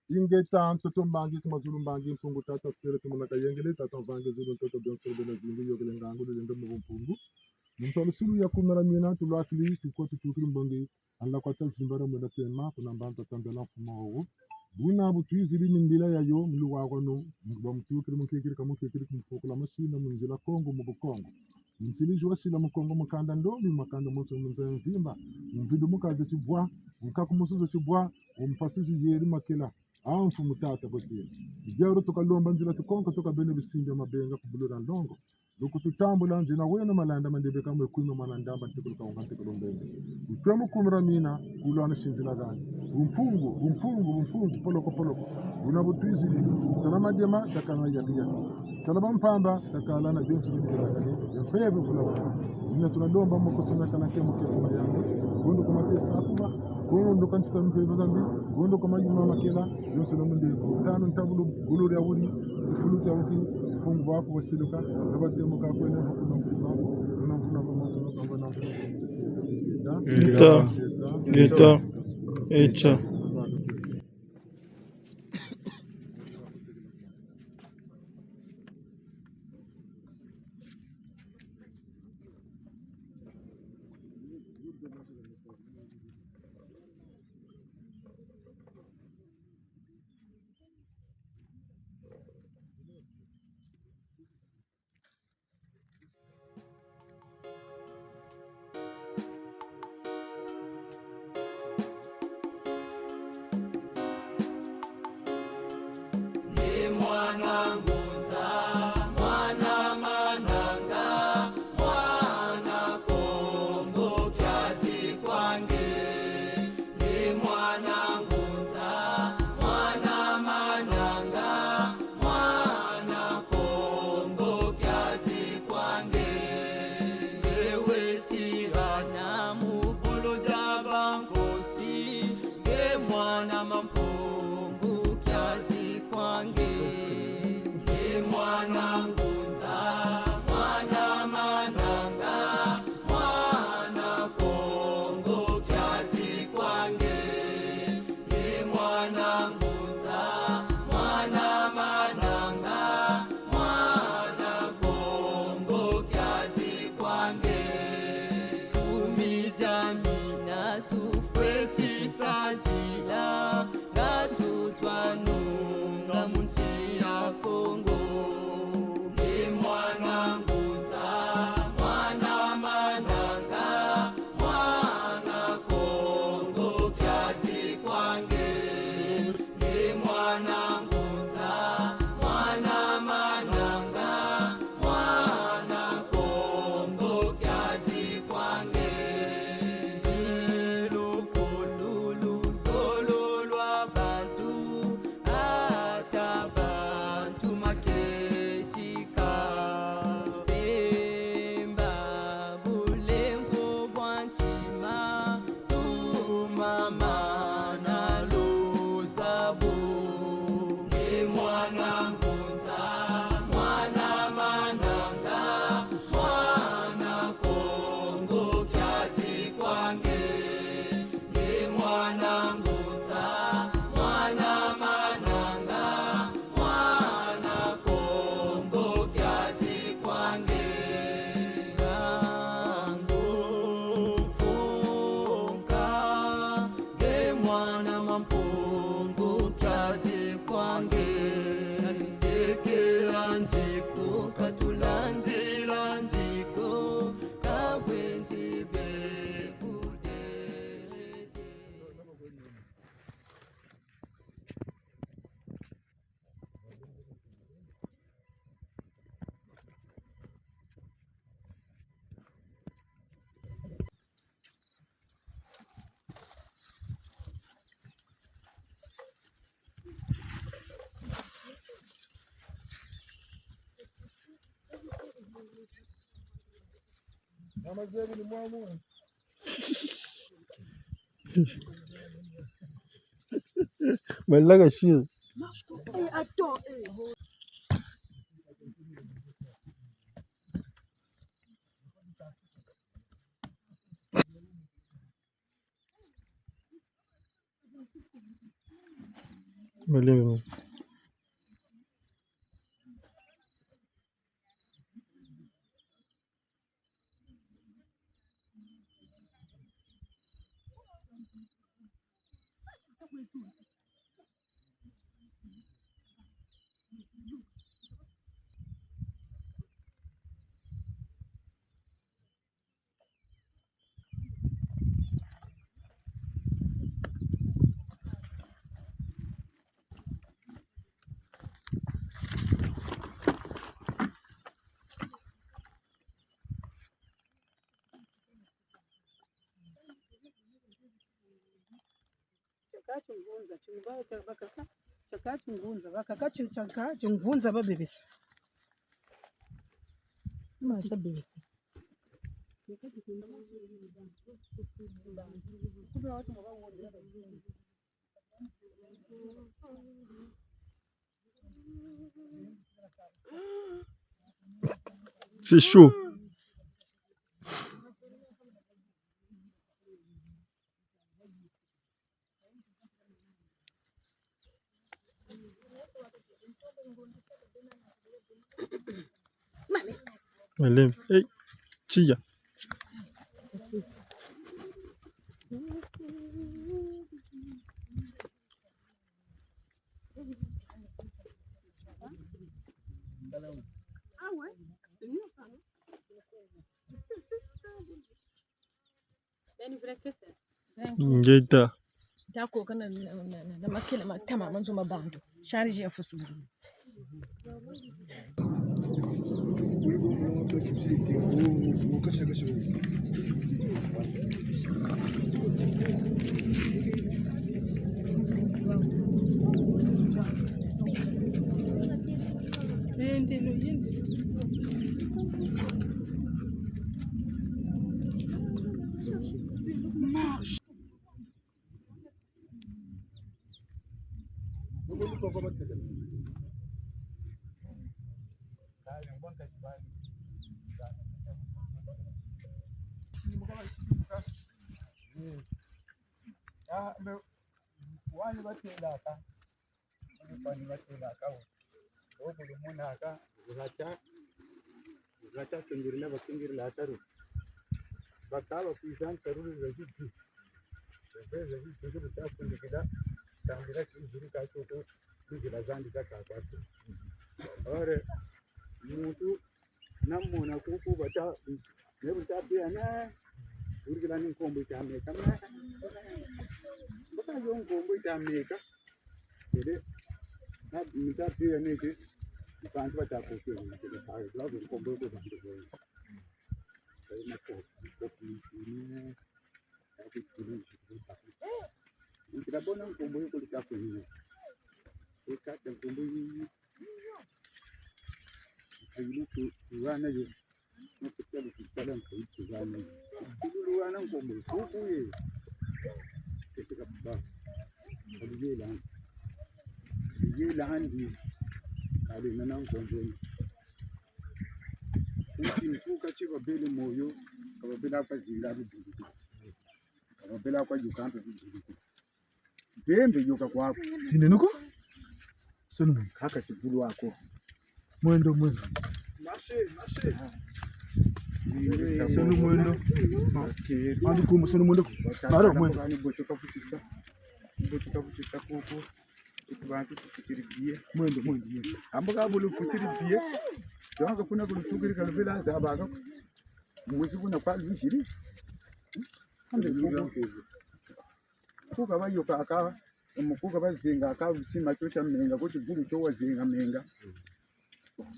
Ingeta, ntoto mbangi, ku mazulu mbangi, Mpungu Tata Sere, tumuna kayengele, Tata mvangi, zulu, ntoto, bionso, bena zingi, yokele ngangu, lulendo mu bumpungu. Muntu wa lusulu ya kumela mina, tulwakili, tuko tutukili mbongi, ala kwa ta zimbara mwela tema, kuna mbanza tambela mfumu wo. Buna bu twiziri ni mbila yayo, mu luwa kwanu, bamutukiri, munkikiri, kamunkikiri, kumufukula masina, mu nzila Kongo, mu Bukongo. Ntili zwa sila mu Kongo, mu kanda ndombi, makanda monso mu nza ya mvimba, mvidu mukaze tibwa, nkaku musuzo tibwa, mpasi ziyeri makela. A mfumu tata kotele. Diaru tukalomba nzila tukonka, tukabene bisimbi ya mabenga kubulula nlongo. Lukututambula nzina weno malanda mandebe kamwe kwima mwana ndamba ntekolo kawunga ntekolo mbembe. Utwe mukumira mina, kulwana sinzila gani. Bumpungu, bumpungu, bumpungu, poloko, poloko. Buna butwizidi, tala madiema, takana yaki yaki. Tala bampamba, takala na bionso bikela kani, ya mpeve vula wana. Zina tunalomba moko sana kana kemo kia sima yango. Gondo kwa mate sakuba, gondo kwa ntita mpeve zambi, gondo kwa mayuma makela, bionso na munde kutano ntabulu, gulu ya wuri, ifulu ya wuti, mpungu waku wasiluka, na batemo ka kwene, hakuna mvuma, kuna mvuna kwa mwanzo, na kwa mvuna mvuna. Ngeta, ngeta, echa. Ni mwana Ngunza, mwana Mananga, mwana Kongo kiadi kwa nge. Ni mwana Ngunza, mwana Mananga, mwana Kongo kiadi kwa nge. Ewe tirana mu bulu dia bankosi, nge mwana Mampungu kiadi kwa nge. Nge mwana Ngunza, mwana Mananga, mwana Kongo kiadi kwa nge. Nge mwana Ngunza, mwana Mananga, mwana Kongo kiadi kwa nge. Kumi dia mina tufweti sa nzila, nga tutwanunga mu nsi ya Kongo. Ni mwana Ngunza, mwana Mananga, mwana Kongo kiadi kwa nge. Ni mwana Ngunza, mwana Mananga, mwana Kongo kiadi kwa nge. Nzilo kulu luzolo lwa bantu, ata bantu maketika. Bemba bulemvo bwa ntima, tumamana luzabu. Ni mwana Ngunza, mwana Mananga, mwana Kongo kiadi kwa nge. Ni mwana Ngunza, mwana Mananga, mwana Kongo kiadi kwa nge. Ngangu mfunka, nge mwana Mampungu kiadi kwa nge. Tekela nziko, katula nzila nziko, kabwe nzibe kude. Mama Zebi ni mwamu. Malaga shiri. Eh, attends, eh. Malebe. Tingunza, tingunza, bakaka, tiaka tingunza, bakaka, ti-, tiaka tingunza babebisa. Mama, tia bebisa. C'est chaud. Allez, hey, tia. Ngeta. Nta koka na, na, na, na, na makele ma tama ma nzo ma bantu. Charge ya fusu. Ah, mbe, wani batêlaka. Wani batêlaka wo. Wo bulu monaka, wata, wata tungirila, batungirila ataru. Bakaba kwiza ntarulu za zidi. Za zidi, za zidi, za kundikila. Tangila kizuri ka koko, kizila zandi za kakwaso. Ore, muntu, namona kuku bata, ne buta pia ne, urikila ni nkombo ita meka, me. Baka yo nkombo ita meka. Ede, na, nta pia ne ke, bantu bata koke, ke, ke, ke, nkombo ko bantu ko. Kaya na ko, ko, ko, ko, Nzila bona nkombo yo ko lita ko ni. E kata nkombo yi. Ayilu ku, ku wana yo. Nko tala ku tala nko yi ku wana. Ku lulu wana nkombo kuku ye. Kete ka ba. Aliye la. Aliye la handi. Ali nana nkombo ni. Kuti ntuka ti babele moyo. Ka babela kwa zinga bibili. Ka babela kwa yukanta bibili. Bembe yoka kwaku. Tinene ko? Soni mwendo. Kaka tibulu ako. Mwendo, mwendo. Soni mwendo. Andi kuma soni mwendo. Baro mwendo. Botoka futisa. Botoka futisa koko. Tuku bantu tufutiri biye. Mwendo, mwendo, mwendo. Ambo ka bulu futiri biye. Yonga kuna kulu tukiri kalubila za baga. Mwezi kuna kwa lujiri. Ambe kuku. Kuka bayokaka, mu kuka bazengaka, bitima tio tia menga, ko tibulu tio wazenga menga.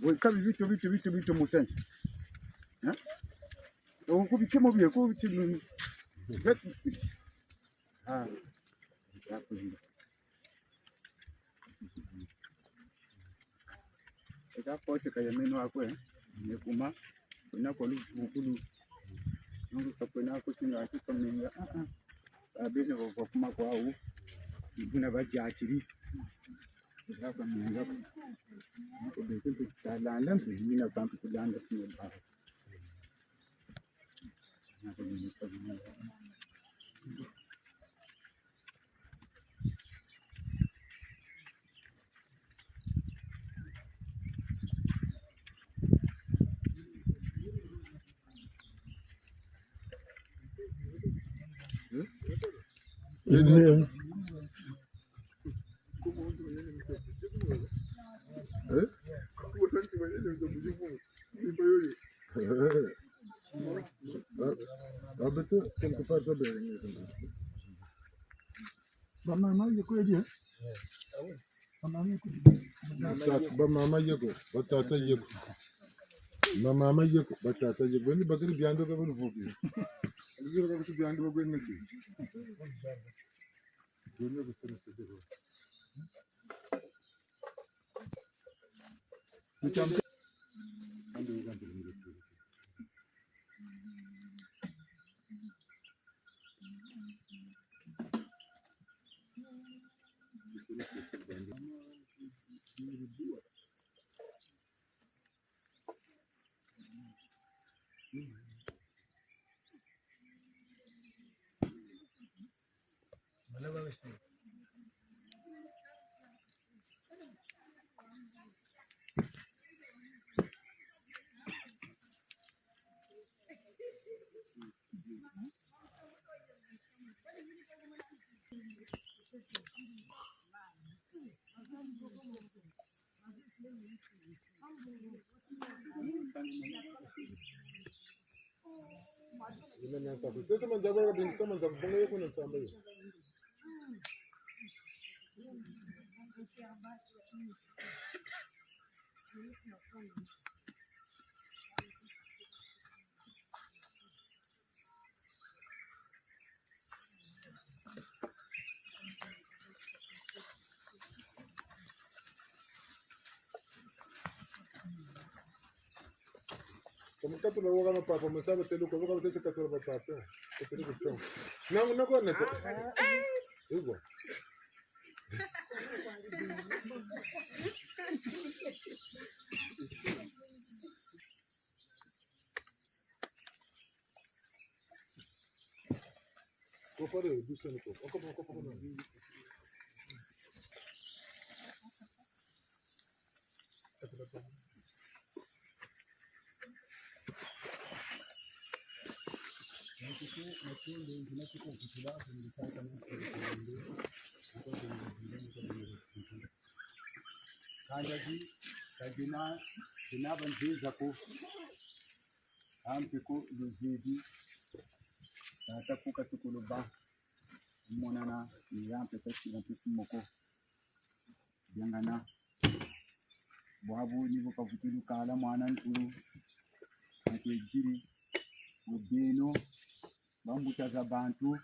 Weka bi bitio, bitio, bitio, bitio musenzi. Eh? Oku bitimo bie, ku bitimo. Ah. Eka kote ka ya meno akwe, ne kuma, kwena kwa luvukulu. Nungu ka kwena ko tinga ati kwa menga, ah, ah. Babene kwa, kwa kuma kwawu, ni buna badiatiri. Eka kwa menga ko. Nungu beke mpe talanda, mpe yina kwa mpe kulanda kine ba. Bamama ye ko ye. Bamama ye ko. Batata, bamama ye ko, batata ye ko. Bamama ye ko, batata ye ko. Beni bakiri biando ka bulu vuki. Nzira ka kuti biando ba kwenda ti. Sese manzaba kabingi sa manzaba bonga yo kuna nsamba yo. Ka mu katula wo kana papa, mu sa batêle ko, wo ka batêle katula ba papa. Katula ko tong. Nangu nako na to. Ego. Ko fare du sani ko. Ko, ko, ko, ko, ko. Kanda di, ka dina, dina banzeza ko. Ampe ko luzebi. Tata ku katukulu ba. Monana, ni ya mpe tasila mpe ku moko. Biangana. Bwabu ni bu kavutulu kala mwana ntulu. Ake diri. Mu beno. Bambuta za bantu.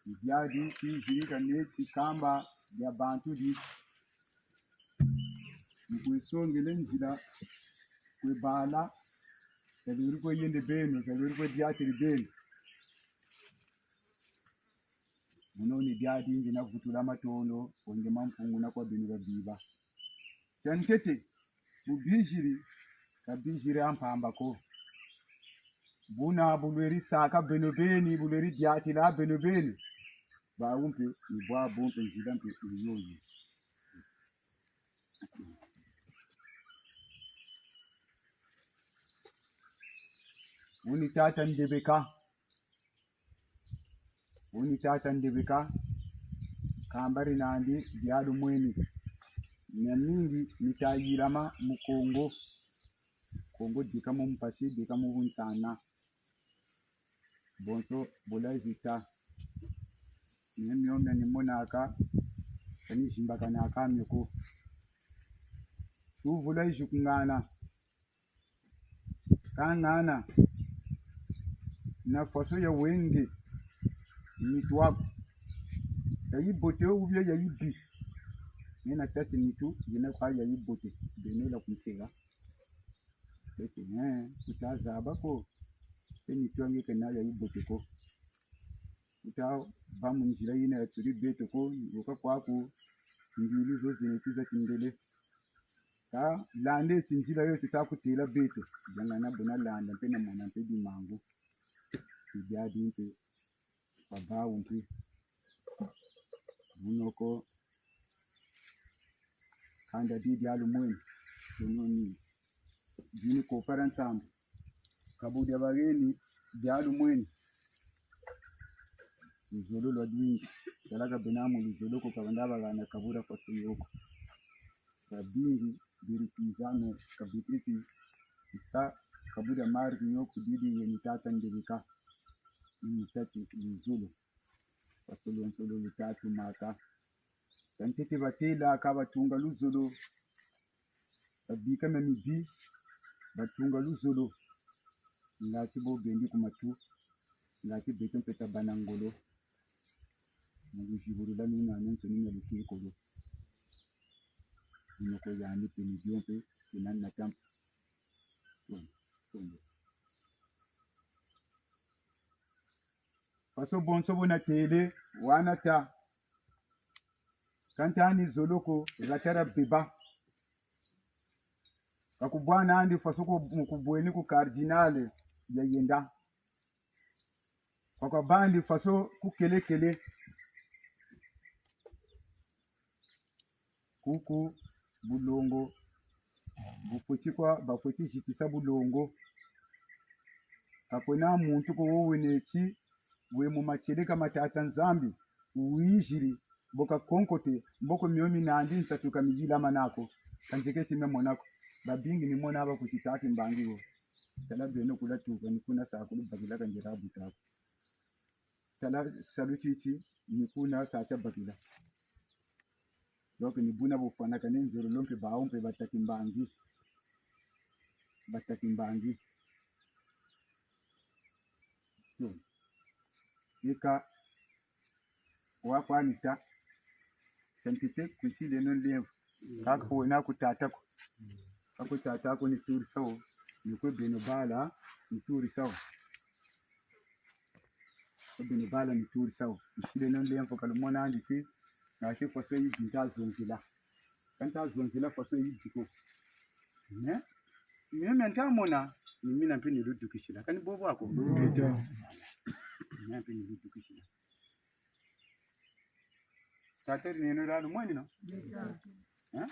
Ni biadi kiziri kane tikamba dia bantu di. Mu kwe songele nzila kwe bala, ka lweri kwe yende beno, ka lweri kwe diatiri beno. Muno ni biadi nge na vutula matondo, kwa nge ma Mpungu na kwa beno babiba. Tia ntete, bu biziri, ka biziri a mpamba ko. Buna bu lweri saka beno beni, bu lweri diatila beno beni. Bawu mpe, ni bwabu mpe nzila mpe ni yoyo. Wuni tata Ndebeka. Wuni tata Ndebeka. Kambari nandi bialu mweni. Miamingi mitayilama mu Kongo. Kongo dika mu mpasi, dika mu bunsana. Bonso bula zita. Ni mio mia ni monaka, ka ni zimbakanaka mio ko. Tuvula izi kungana. Kangana. Na faso ya wenge. Nitu aku. Ya yibote ou bien ya yibi. Nge na tâ ti nitu, yena kwa ya yibote. Beno la kunsega. Beti, eh, kuta zaba ko. Pe nitu a nge kena ya yibote ko. Kuta ba mu nzila yina ya turi beto ko, yoka kwaku, nzila zo zina ti za kindele. Ka landa ti nzila yo tuta kutela beto, yangana buna landa mpe na mona mpe dimangu. Ti biadi mpe, kwa bawu mpe. Muno ko, kanda di dialu mweni, sono ni, dini ko para nsambu. Kabu dia bageni, dialu mweni. Luzolo lwa dingi. Tala ka bena mu luzolo ko ka banda bagana kabura kwa soyo ko. Ka bingi, biri kizame, ka bikiri ki, isa, kabura mari yo ku didi ye ni tata Ndebeka. Ni tati luzolo. Basolo nsolo lutatu maka. Ka ntete batêlaka batunga luzolo. Babika mia mibi, batunga luzolo. Ngati bo bendi ku matu, ngati beto mpe tabâ na ngolo. Mu kuzibulula mina miansoni mia lukikolo. Minoko yandi mpe ni bio mpe, kina nata mpe. Tondo, tondo. Faso bonso bo natêle, wa nata. Ka ntani zolo ko, batala beba. Ka ku bwana andi faso ko mu ku bweni ku cardinal ya yenda. Ka ku bandi faso ku kelekele. Kuku bulongo, bufweti kwa, bafweti zitisa bulongo. Ka kwena muntu ko wo wena ti, we mu matieleka ma Tata Nzambi, wiziri, bo kakonkote, mboko mio minandi nsatu ka miyilama nako, ka nzeke ti me mona ko, babingi ni mona ba kuti tâ timbangi wo. Tala beno kula tuka, ni kuna sa kulu bakila ka nzera buta ko. Tala salu titi, ni kuna sa tia bakila. Donc, ni buna bufwanakane nzololo mpe bawu mpe batâ timbangi. Batâ timbangi. Yo. Eka, wa kwa nita. Sentite kusileno nlemvo. Kaka wena ku tata ko. Ka ku tata ko ni turisa wo. Ni kwe beno bala, ni turisa wo. Kwe beno bala ni turisa wo. Kusileno nlemvo ka lumona andi ti, nga ti faso yi nta zonzila. Ka nta zonzila faso yi ko. Mais, mais, mais nta mona, ni mina mpe ni ludukisila. Kani bobo ako? Mina mpe ni ludukisila. Tata ri neno lalo mweni no? Hein?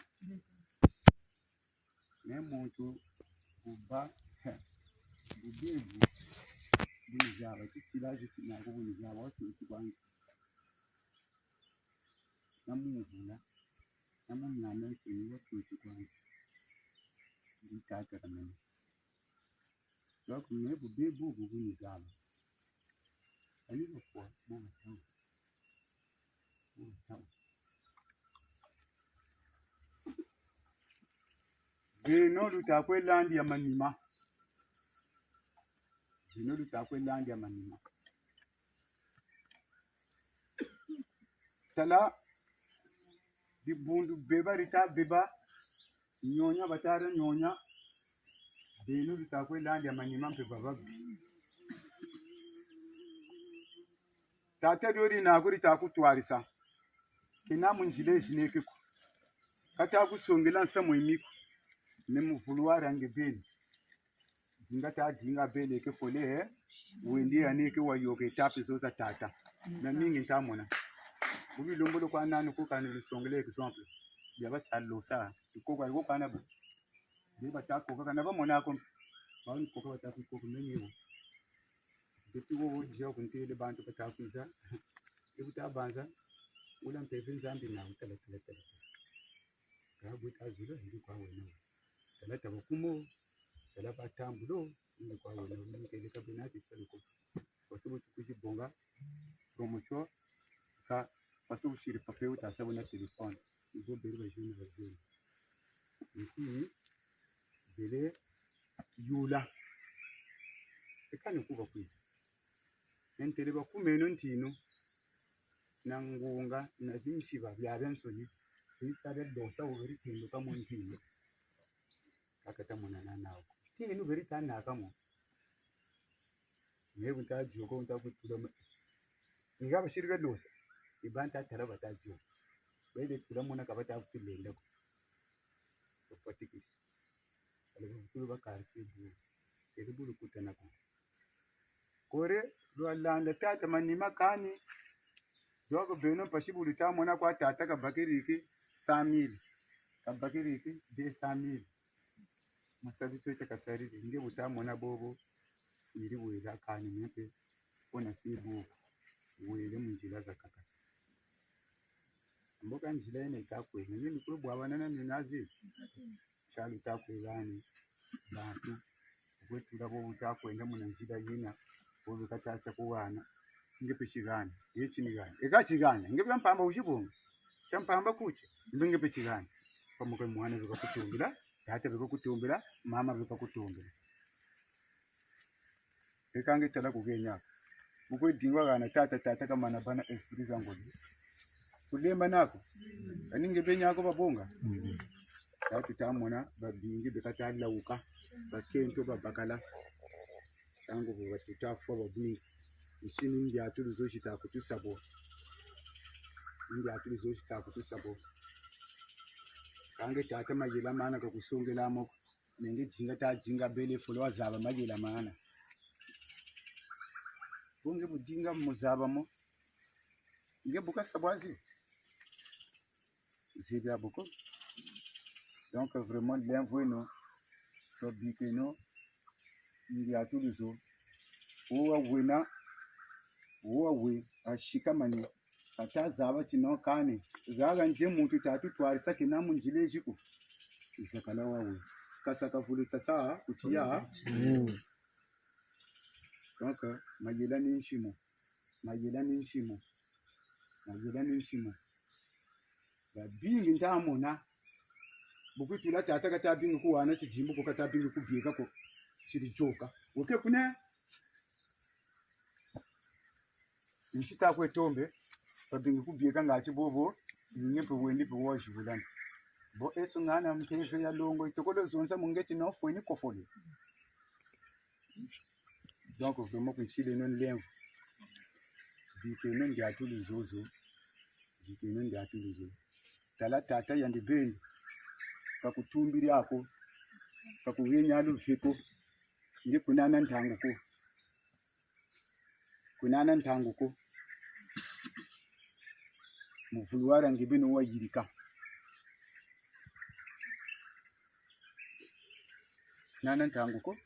Ne muntu kuba, bubibu, bunizaba, tikila, tikina, ko bunizaba, wasi, tikwangi. Na mumvula, na mumwana, tikina, wasi, tikwangi. Ndi tata kamene. Donc, me bubibu, bu bunizaba. Ani bakwa, bo batawa. Bo batawa. Beno luta kwe landi ya manima. Beno luta kwe landi ya manima. Tala, dibundu beba dita beba, nionia bata dia nionia, beno luta kwe landi ya manima mpe baba bi. Tata dio dina ko dita kutwarisa. Kena mu nzila zineke ko. Kata kusongela nsamu yimi ko. Ne mu vouloir ya nge beni. Dinga ta dinga bele ke fole, eh? Wendi ya neke wa yoka étape zo za tata. Na mingi nta mona. Bu bilombolo kwa nani ko kani lusongele exemple. Bia basa losa. Iko kwa iko kana bu. Bia bata koka kana bamona ko. Ba ni koka bata koka mengi wo. Depuis wo wo dia kuntele bantu bata kwiza. Ibu ta banza. Wula mpeve Nzambi na wutala tala tala. Ka bu ta zula, ndi kwa wena. Tala taba kumo, tala ba tambulo, ndi kwa wena. Ndi kele ka bena ti salu ko. Faso bu tukuzi bonga, promotion, ka, faso bu siri papier wuta sa bo na téléphone. Ibo beri ba jeune ba jeune. Nti, bele, yula. Eka ni kuba kwiza. Ntele bakumeno ntinu. Na ngunga, na zinsiba, biabiansoni. Zinsiba dosa wuberi tinduka mu ntinu. Kaka ta mona na nawu. Tinu beri ta naka mo. Nge bu nta dioka, bu nta kutula ma-, ni ha basiri ka dosa. Ni ba nta tala bata dioka. Bele tula mona ka bata kutulenda ko. Bafatikiri. Kala bukulu ba quartier bu. Keri bulu kutana ko. Kore, lwalanda tata manima kani. Donc beno mpasi bu luta mona kwa tata kabakiri ki cent mille. Kabakiri ki deux cent mille. Masabi tio tia kasariri. Nge bu ta mona bobo. Yiri wela kani mpe. Pona si bobo. Wele mu nzila zakaka. Mboka nzila yena yita kwenda, nge ni kwe bwabana na nina zi. Tialu ta kwenda ni bantu. Kwe tula bo wuta kwenda muna nzila yina. Bo bika ta tia kuhana. Nge mpe tihana. Ye ti ni hana. Eka tihana. Nge bia mpamba wuzi bonga. Tia mpamba ku ti. Mbe nge mpe tihana. Pamuka mwana bika kutumbila. Tata bika kutumbila. Mama bika kutumbila. Eka nge tala ku kenya ko. Bu kwe dingwa hana tata, tata kamana bâ na esprit za ngolo. Kulemba naku. Kani nge beni ako babonga. Ka tuta mona babingi beka ta lawuka. Bakento babakala. Ntangu bo batuta fwa babingi. Nsi ni ndiatulu zo zita kutusa bo. Ndiatulu zo zita kutusa bo. Kâ nge tata mayela mana kakusongela mo ko. Ni nge dinga ta dinga bele fulu wazaba mayela mana. Bo nge bu dinga mu zaba mo. Nge bu kasa bwazi. Zebi a bu ko. Donc vraiment, lemvweno, tubikeno ndiatulu zo. Wo wawena, wo wawe, asikamane, kata zaba ti non kani, zaga nze muntu tatu twarisa kena mu nzila ezi ko. Zakala wawe. Kasa kavulu tata, kutiya. Mm. Donc, mayela ni nsimu. Mayela ni nsimu. Mayela ni nsimu. Babingi nta mona. Bu kutula tata kata bingi kuwana tidimbu ko, kata bingi kubieka ko. Tiri dioka. Weke kuna. Nsi ta kwe tombe. Babingi kubieka ngati bobo. Ni nge mpe wendi mpe wazibulana. Bo esu ngana mpeve ya longo, itokolo zonza mu ngeti na ofweni kofole. Donc, vraiment, kunsileno nlemvo. Bikeno ndiatulu zozo. Bikeno ndiatulu zozo. Tala tata yandi beni. Kakutumbiri ako. Kakuhenia luveko. Nge kunana ntangu ko. Kunana ntangu ko. Muvuluwara nge beni wayirika. Nana ntangu ko.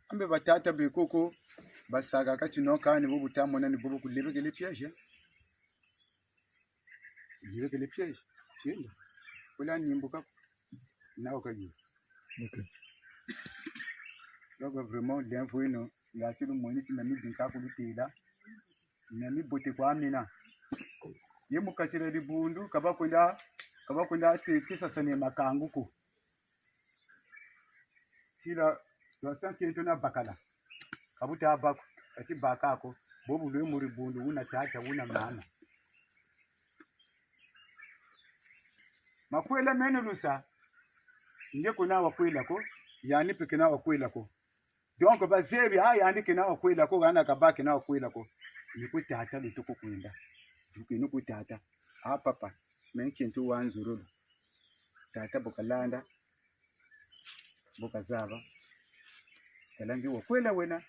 Ambe batata be koko, basaka kati no kani bo bu ta mona ni bobo kulebekele piège. Kulebekele piège. Tienda. Kula nimbuka. Nawo kayi. Ok. Donc vraiment, lemvo eno, ya tulu mweni ti na mibinka kulutela. Na mibote kwa mina. Ye mu kati dia dibundu, kaba kwenda, kaba kwenda te, te sasa ne makangu ko. Sila, lwa sa nkento na bakala. Kabuta bako, kati baka ko, bobu lwe mu dibundu, wuna tata, wuna mama. Makwela meno lusa, nge kuna wakwela ko, yandi mpe kena wakwela ko. Donc, bazebi, ah, yandi kena wakwela ko, hana kaba kena wakwela ko. Ni kwe tata lutoko kwenda. Duke ni kwe tata. Ah, papa, me nkento wa nzololo. Tata bu kalanda, bu kazaba. Tala nge wakwela wena.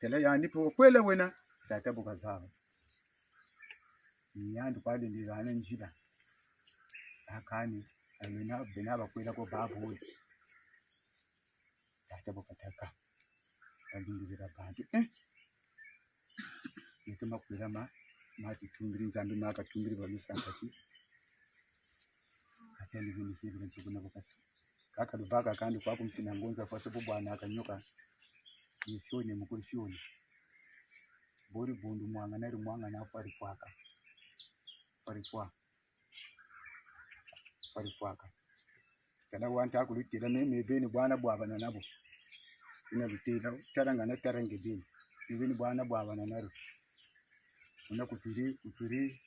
Tala yandi mpe wakwela wena. Tata bu kazaba. Ni yandi kwa lendi hana nzila. Akani, ayena, bena bakwela ko babole. Tata bu katâka. Balingirira bantu. Eh! Yeto makwela ma, ma tutumbiri, Nzambi ma katumbiri balusa nkati. Kata libi misibira nsuku na bakati. Kaka lubaka kandi kwa kumsina ngonza kwa sabu bwana kanyoka. Ni sione mukwe sione. Bori bundu mwangana ri mwangana fwari fwaka. Fwari fwa. Fwari fwaka. Kana wanta kulutela me, me beni bwana bwabana nabo. Kuna lutela, taranga na tarange beni. Me beni bwana bwabana naro. Kuna kuturi, kuturi,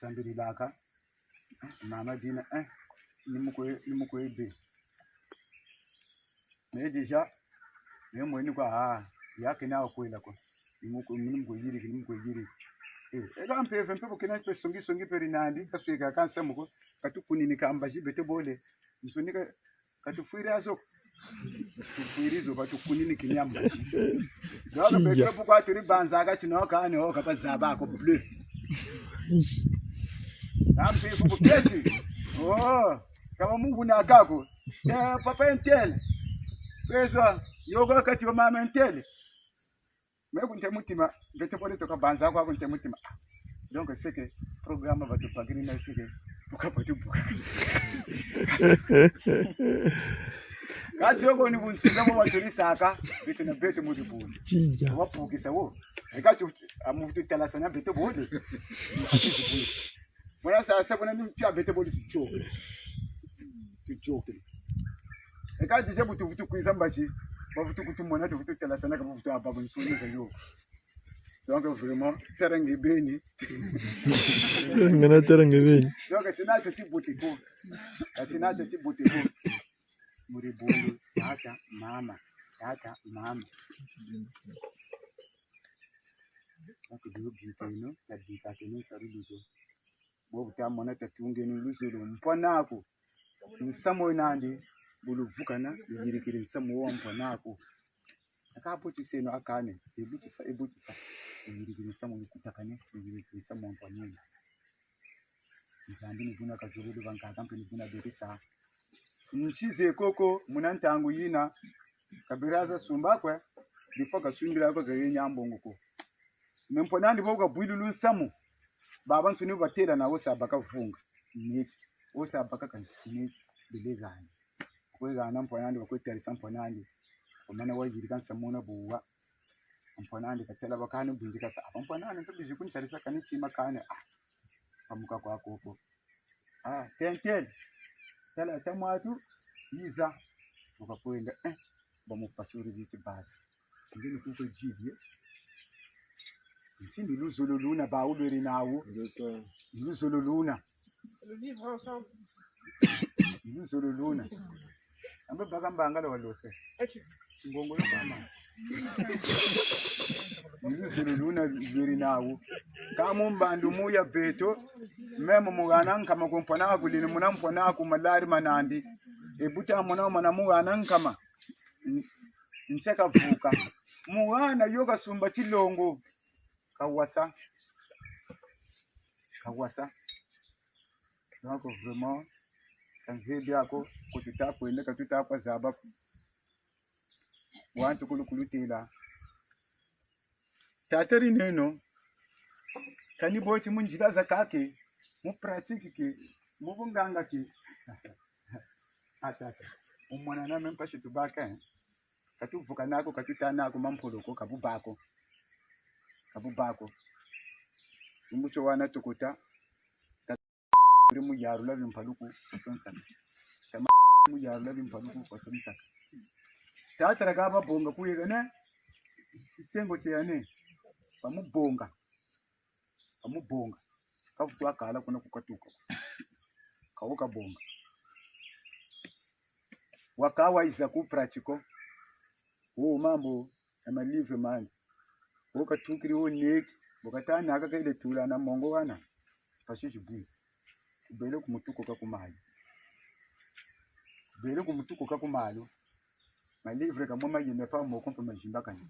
sambirilaka. Mama dina, eh, ni mukwe, ni mukwe be. Mais déjà, mais mweni kwa, ah, ya kena wakwela ko. Ni mukwe, ni mukwe yiri, ni mukwe yiri. Eh, eka mpeve, mpe bu kena mpe songi, songi peri nandi, kasweka kansa muko, katukunini ka mbazi beto bole. Nsoni ka, katufwiri azo. Tufwiri zo, batukunini kinia mbazi. Donc, beto bu kwa turi banzaka tino kani, oh, kaba zaba ko bleu. Kampi ku buketi. Oh, kaba munguna kako. Eh, papa Ntele. Pezwa, yoko kati wa mama Ntele. Me kunte mutima, beto bole toka banza kwa kunte mutima. Donc, c'est que programme batu bagiri na c'est que, buka batu buka. Kati yoko ni bunsunga bo baturisaka, beto na beto mu dibundu. Tija. Wapukisa wo. E kati, amu tutalasa na beto bole. Bona sasa, bona ni tia beto bole tuchoke. Tuchoke. E kati se butu, butu kwiza mbazi, bavutu kutumona, tuvutu talasana, ka bavutu aba bansoni za yo. Donc vraiment, terrain nge beni. Ngana terrain nge beni. Donc c'est là que tu boutes quoi. C'est là que tu boutes quoi. Muri bundu, tata, mama, tata, mama. Donc bio bikeno, ta bikakeno, salu luzo. Bo buta mona ta tungeno luzolo mpangi'aku. Nsamu wo nandi, bu luvukana, luyirikiri nsamu wo wa mpangi'aku. Aka butiseno akane, e butisa, e butisa. Luyirikiri nsamu lukutakane, luyirikiri nsamu wa mpangi'aku. Nzambi ni buna kazolele bankaka mpe ni buna beri sa. Nsize koko, muna ntangu yina, kabiri za sumba kwe, bifwa kasumbila kwe ka yena mbongo ko. Me mpangi'andi bo kabwilulu nsamu, babansoni batêla na wo sa baka vunga, neti, wo sa baka kansi, neti, bele hana. Kwe hana mpangi'andi, bakwe tarisa mpangi'andi, wamana wayirika nsamu wuna buwa. Mpangi'andi katêla bakani bwinzi kasa. Mpangi'andi nkabizi kuni tarisa kani tima kani. Ah, pamuka kwa koko. Ah, tentele. Tala tamwatu, yiza. Ukakwenda, eh, bamupasuri biti basi. Ngeni kuko jibie. Nsi ndi luzolo luna bawu lweri nawu. Luzolo luna. Le vivre ensemble. Luzolo luna. Ambe baka mbangala walose. Eti. Ngongolo mama. Luzolo luna lweri nawu. Ka mu mbandu mu ya beto. Memo muhana nkama ku mpangi'aku lini muna mpangi'aku malari ma nandi. E buta mona mana muhana nkama. N-, nse kavuka. Muhana yo kasumba tilongo. Kawasa. Kawasa. Donc vraiment, ka nzebi ako, ko tuta kwenda, ka tuta kwa zaba ko. Wantu kulu kulutêla. Tata ri neno, kani boti mu nzila zakaka ke, mu pratique ke, mu bunganga ke. Ah tata, umona na me mpasi tubaka, eh? Ka tuvuka nako, ka tuta nako, mampolo ko, ka bubâ ko. Ka bubâ ko. Lumbu tio wana tukuta, ta-, uri mu yarula bimpaluku, kwa tonsaka. Tama mu yarula bimpaluku, kwa tonsaka. Tata raka babonga kuyegane, kitengo tiane, bamubonga. Bamubonga. Kavutu wakala kuna ku katuka. Kawo kabonga. Waka wayiza ku pratico. Wo mambu ya ma livre mandi. Wo katukiri wo neki. Bo kata naka kele tula na mongo wana. Mpasi zibwiri. Kubele ku mutuko ka ku malu. Kubele ku mutuko ka ku malu. Ma livre kamwe mayenda pa moko mpe mazimbakani.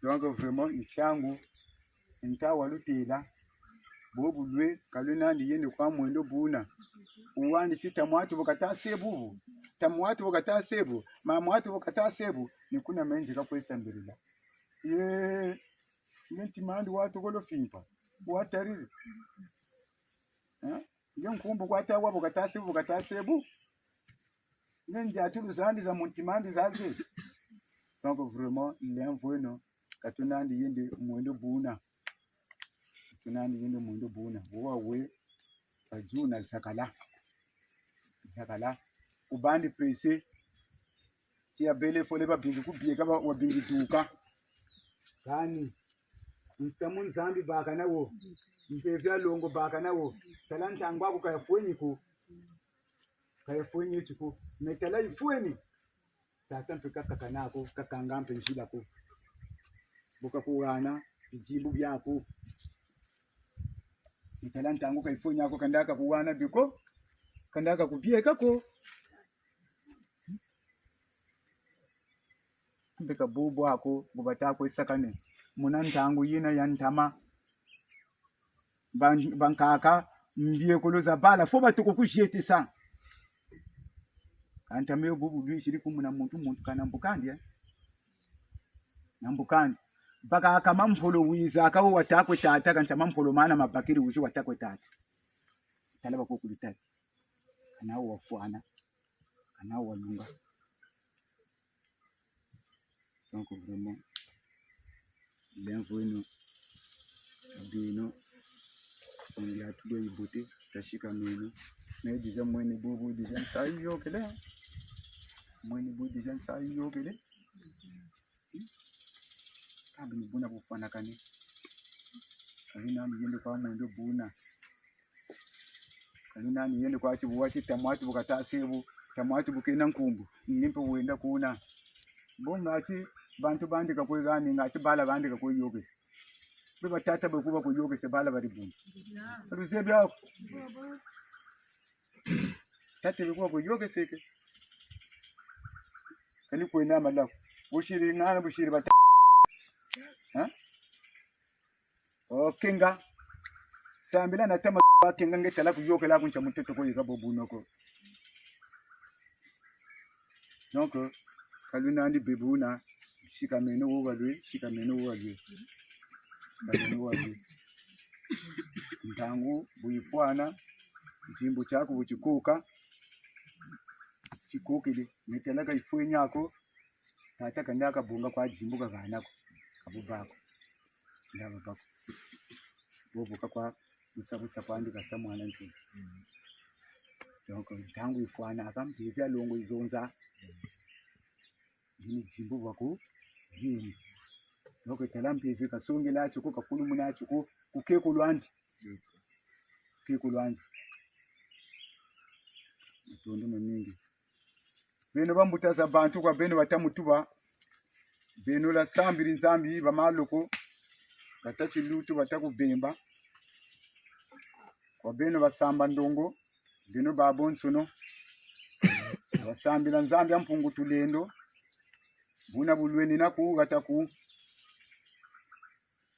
Donc vraiment, nsangu, nta walutêla, bobu lwe, ka lwe nandi yende kwa mwendo buna. Uwani ti tamwatu bo kata sebu bu, tamwatu bo kata sebu, mamwatu bo kata sebu, ni kuna menzi kakwe sambirila. Ye, nge ntima'andi watokolo fimpa, watariri. Hein? Nge nkumbu kwa tawa bo kata sebu, bo kata sebu. Nge ndiatulu zandi za mu ntima'andi zaze. Donc vraiment, lemvweno, ka tuna nandi yende mwendo buna. Ka tuna nandi yende mwendo buna. Wo wawe, kajuna zakala. Zakala. Kubandi pressé. Ti yabele fole babingi kubieka ba-, wabingi duka. Kani, nsamu Nzambi baka nawo, mpeve ya longo baka nawo, tala ntangu aku ka yafweni ko, ka yafweni eti ko, me tala yifweni, tata mpe kakaka nako, kakanga mpe nzila ko, bu kakuhana bidimbu biaku, me tala ntangu ka yifweni ako, kanda kakuhana bio ko, kanda kakubieka ko. Mpe ka bubu ako, bu bata kwe sakane. Muna ntangu yina ya ntama, ban-, bankaka, mbiekolo za bala, fo batuku kuzietesa. Ka ntama yo bubu lwisiri ku muna muntu, muntu kana mbukandi, eh? Na mbukandi. Bakaka mampolo wiza, ka wo wata kwe tata, ka ntama mpolo mana mabakiri wizi wata kwe tata. Tala bako kulu tata. Kana wo wafwana. Kana wo walunga. Donc vraiment, lemvweno, beno, on lui a tout de beauté, tasikameno. Mais déjà, mweni bubu, déjà, nsayi yôkele. Mweni bubu, déjà, nsayi yôkele. Buna bufwanakani. Kani nani yende kwa mwendo buna. Kani nani yende kwa tibu wati tamwati bu kata sebu, tamwati bu kena nkumbu. Ni mpe wenda kuna. Bo ngati bantu bandi kakwe gani, ngati bala bandi kakwe yôkese. Be batata be kuba kuyôkese bala bari buna. Ruzebi ako. Tata be kuba kuyôkeseke. Kani kwena malaku. Busiri ngana busiri bata. Ha? O kenga. Sambila na tama ba kenga nge tala kuyôkela ku ntia mutoto ko yika bo buna ko. Donc, ka lwena ndi be buna, sikameno wo balwe, sikameno wo balwe. Sikameno wo balwe. Ntangu bu yifwana, nzimbu tiaku bu tikoka, tikokele, metela ka yifwenya ko, tata kanda kabonga kwa dimbu kagana ko, kabuba ko, ndaba bako. Bobo kakwa busa busa kwandi kasa mwana ntu. Donc, ntangu yifwana, aka mpeve ya longo yizonza. Yini dimbu bako, yini. Donc, tala mpeve kasongela tio ko, kakulumuna tio ko, ku keko lwandi. Ku keko lwandi. Matondo mamingi. Beno bambuta za bantu kwa beno bata mutuba. Beno lwa sambiri Nzambi ba maloko. Bata tilutu bata kubemba. Kwa beno basamba ndongo. Beno babonsono. Basambila Nzambi a Mpungu Tulendo. Buna bu lwenina ku hata ku.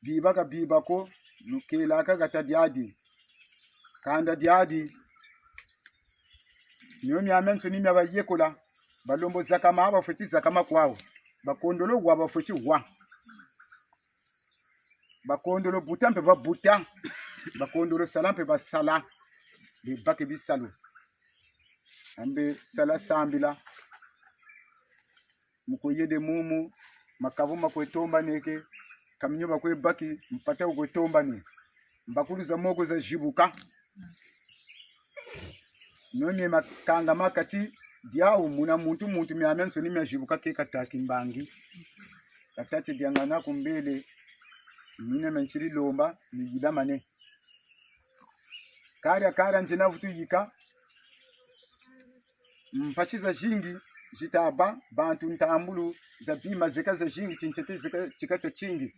Biba ka biba ko, lukelaka hata diadi. Kanda diadi. Mio miamiansoni mia bayekola, balembo zakama, bafweti zakama kwawu. Bakondolo wa, bafweti wa. Bakondolo buta mpe babuta. Bakondolo sala mpe basala. Bebake bisalu. Ambe sala sambila. Mu kwe yende mumu, makabu ma kwe tombaneke, kaminio ba kwe baki, mpata wu kwe tombane. Mbakulu za moko za zibuka. None makanga ma kati diawu muna muntu, muntu miamiansoni mia zibuka ke kata kimbangi. Kata ti diangana ku mbele, mina mia ntiri lomba, ni yidamane. Karia, karia nzina vutu yika. Mpasi zazingi zita bâ, bantu ntambulu za bima zeka zazingi, tintete zeka, tika tiatingi.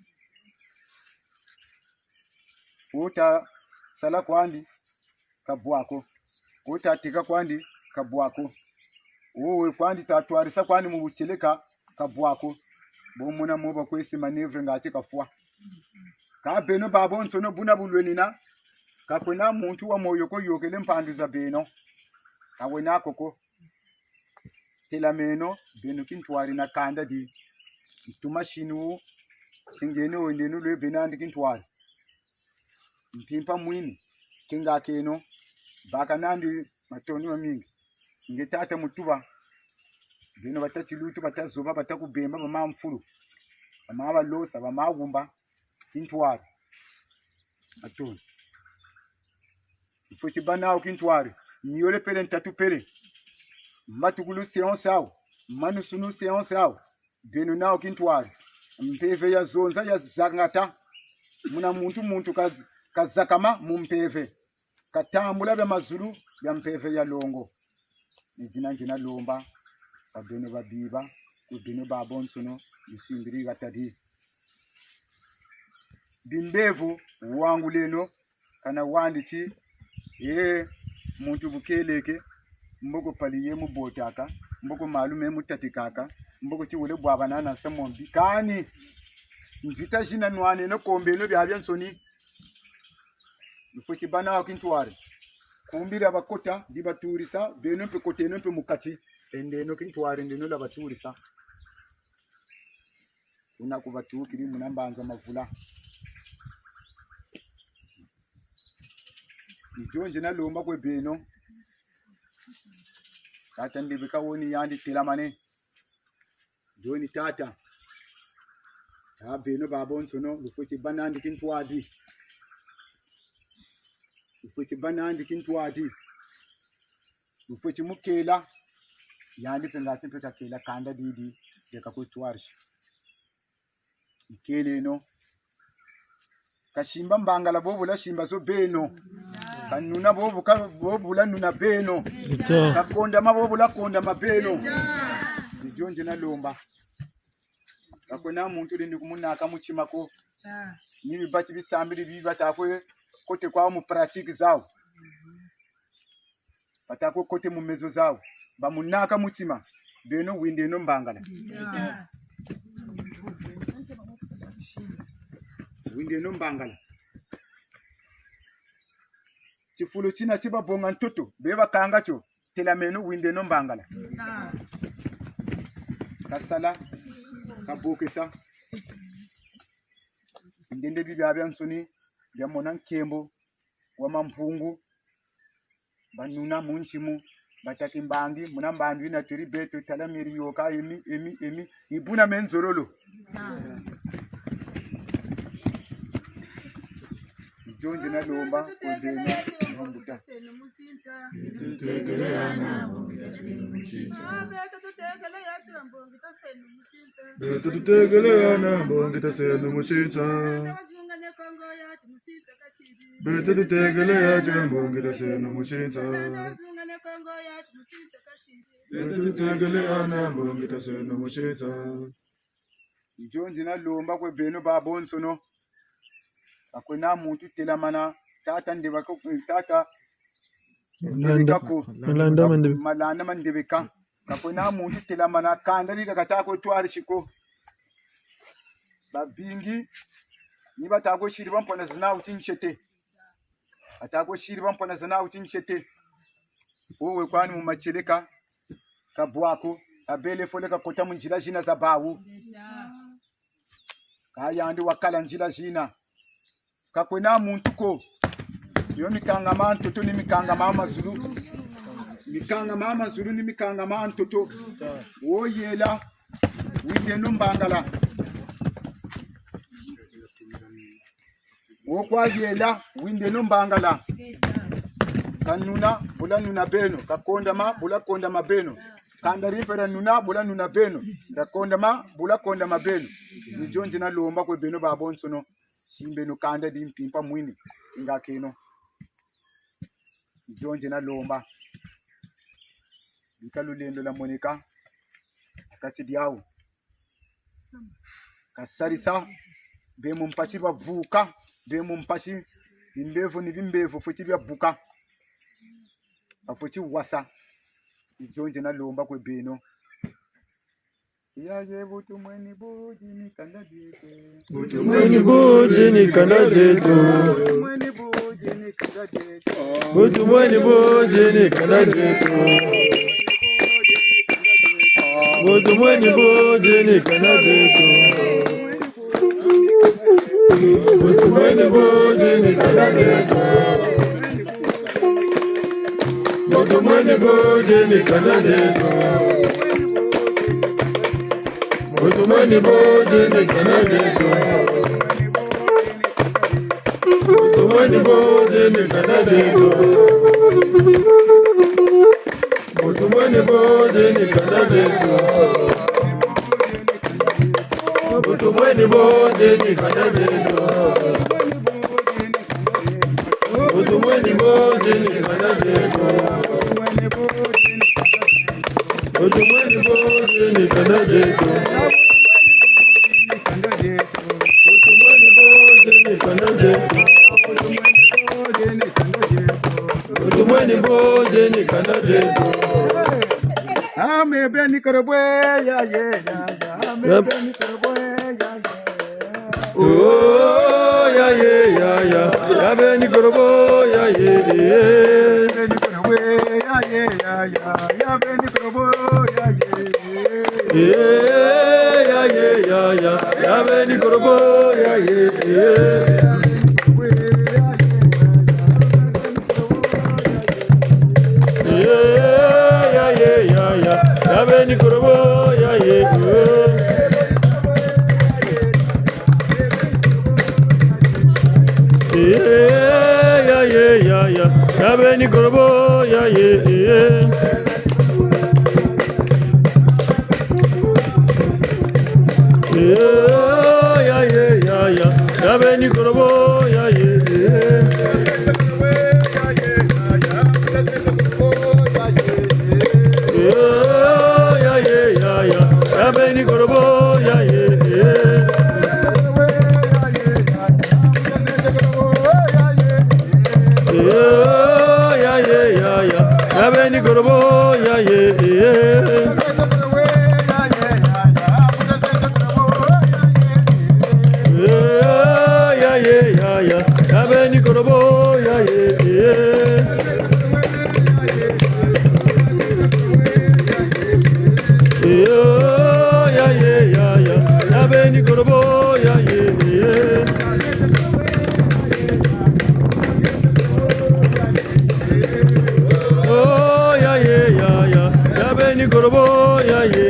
Wo ta sala kwandi, kabwa ko. Wo ta teka kwandi, kabwa ko. Wo we kwandi ta twarisa kwandi mu butieleka, kabwa ko. Bo mona mo ba kwesi manœuvre ngati kafwa. Kâ beno babonsono buna bu lwenina, ka kwena muntu wa moyo ko yokele mpandu za beno. Ka wena ko ko. Telameno, beno kintwari na kanda di. Ntuma sinu, tingeno wendeno lwe beno nandi kintwari. Mpimpa mwini, kingakeno, baka nandi matondo mamingi. Nge tata mutuba, beno bata tilutu, bata zoba, bata kubemba, ba ma mfulu, ba ma balosa, ba ma wumba, kintwari. Matondo. Mfweti bâ nawu kintwari, miole pele, ntatu pele. Matukulu séance awu, manusunu séance awu, beno nawu kintwari. Mpeve ya zonza ya zangata. Muna muntu, muntu kaz-, kazakama mu mpeve. Katambula bia mazulu, bia mpeve ya longo. Ni dina ndiena lomba, kwa beno babiba, kwa beno babonsono, lusimbiri hata di. Bimbevo, wanguleno, kana wandi ti, ee, muntu bu keleke, mboko pali ye mu botaka, mboko malu me mu tatikaka, mboko ti wele bwabana na nsamu mbi. Kani, mvita zina nwaneno kombeno biabiansoni. Lufweti bâ nawu kintwari. Kumbi dia bakota, di baturisa, beno mpe koteno mpe mu kati. Endeno kintwari, ndeno lwa baturisa. Kuna ku batukiri muna mbanza mavula. Ni dio ndiena lomba kwe beno. Tata ndebe ka woni yandi telamane. Dio ni tata. Tâ beno babonsono, lufweti bâ nandi kintwadi. Lufweti bâ nandi kintwadi. Lufweti mu kela. Yandi mpe ngati mpe kakela kanda didi, dia kakwe twarisi. Nkeleno. Ka simba mbangala bobu la simba zo beno. Ka nuna bobu ka, bobu la nuna beno. Ito. Ka kondama bobu la kondama beno. Ni dio nze nalomba. Ka kwena muntu lendi kumunaka mutima ko. Ni bibati bisambili bi bata kwe kote kwa mu pratique zawu. Bata kwe kote mu maison zawu. Bamunaka mutima. Beno windeno mbangala. Windeno mbangala. Tifulu tina ti babonga ntoto, be bakanga tio, telameno windeno mbangala. Ka sala, ka bokesa. Ndende bi biabiansoni, biamona nkembo wa Mampungu, banuna mu nsi mu, batâ ti mbangi, muna mbandu yina tweri beto, tala mieri yoka, emi, emi, emi, ni buna me nzololo. Ni dio nze nalomba kwe beno, bambuta. Beto tutekele hana mbongi taseno musinsa. Beto tutekele hana mbongi taseno musinsa. Beto tutekele hana mbongi taseno musinsa. Ni dio nze nalomba kwe beno babonsono. Ka kwena muntu telamana, tata ndebaka, tata Malanda. Ndebeka ko. Malanda mandebe. Malanda mandebeka. Ka kwena muntu telamana, kanda dika kata kwe twarisi ko. Babingi, ni bata kwe siri bampona zina wuti nsete. Bata kwe siri bampona zina wuti nsete. Wowe kwani mu matieleka, ka bwa ko, ka bele fole ka kota mu nzila zina za bawu. Ka yandi wakala nzila zina. Ka kwena muntu ko. Yo mikangama ntoto ni mikangama mazulu. Mikangama mazulu ni mikangama ntoto. Wo yela, windeno mbangala. Wo kwa yela, windeno mbangala. Ka nuna, bula nuna beno. Ka kondama, bula kondama beno. Kanda di mpela nuna, bula nuna beno. Ka kondama, bula kondama beno. Ni dio nze nalomba kwe beno babonsono. Simbeno kanda di mpimpa mwini. Ingakeno. Ni dio nze nalomba. Bika lulendo lwamoneka ha kati diawu. Ka sarisa, be mu mpasi bavuka, be mu mpasi, bimbevo ni bimbevo fweti biabuka. Bafweti wasa. Ni dio nze nalomba kwe beno. Yaye, bu tumweni budi mikanda dieto. Bu tumweni budi mikanda dieto. Bu tumweni budi mikanda dieto. Bu tumweni budi mikanda dieto. Bu tumweni budi mikanda dieto. Bu tumweni budi mikanda dieto. Bu tumweni budi mikanda dieto. Bu tumweni budi mikanda dieto. Bu tumweni budi mikanda dieto. Bu tumweni budi mikanda dieto. Bu tumweni budi mikanda dieto. Bu tumweni budi mikanda dieto. Bu tumweni budi mikanda dieto. Bu tumweni budi mikanda dieto. Bu tumweni budi mikanda dieto. Ame beni korobwe ya ye ya ya. Ame beni korobwe ya ye. Oh, ya ye, ya, ya, ya beni korobo, ya ye, eh. Beni korobo, ya ye, ya, ya, ya beni korobo, ya ye, eh. Eh, ya ye, ya, ya, ya beni korobo, ya ye, eh. Eh, ya ye, ya, ya, ya beni korobo, ya ye, eh. Eh, ya ye, ya, ya, ya beni korobo, ya ye, eh. Eh, ya Korobo ya ye. Ya ye ya ya. Ya beni korobo ya ye. Ya ye ya ya. Ya beni korobo ya ye. Ya ye ya ya. Ya beni korobo ya ye. Ya ye ya ya. Ya beni korobo ya ye. Oh, ya ye ya ya. Ya beni korobo ya ye.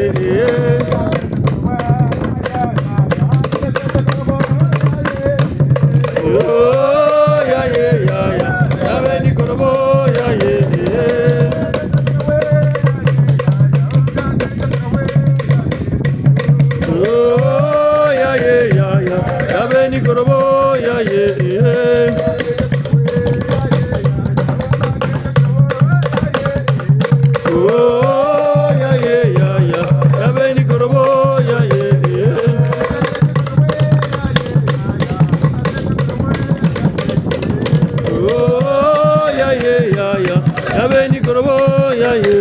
Oh, ya ye ya ya. Ya beni korobo ya ye. Oh, ya ye ya ya. Ya beni korobo ya ye. Oh, ya ye ya ya. Ya beni korobo ya ye. Oh, ya ye ya ya. Ya beni korobo ya ye.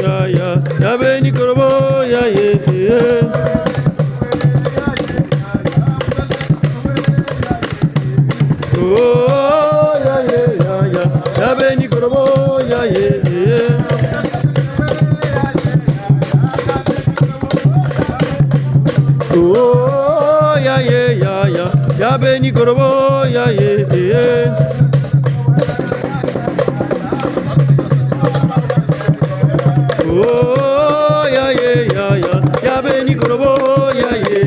Ya ya. Ya beni korobo ya ye. Oh, ya ye ya ya. Ya beni korobo ya ye. Oh, ya ye ya ya. Ya beni korobo ya ye. Oh, ya ye ya ya. Ya beni korobo ya ye.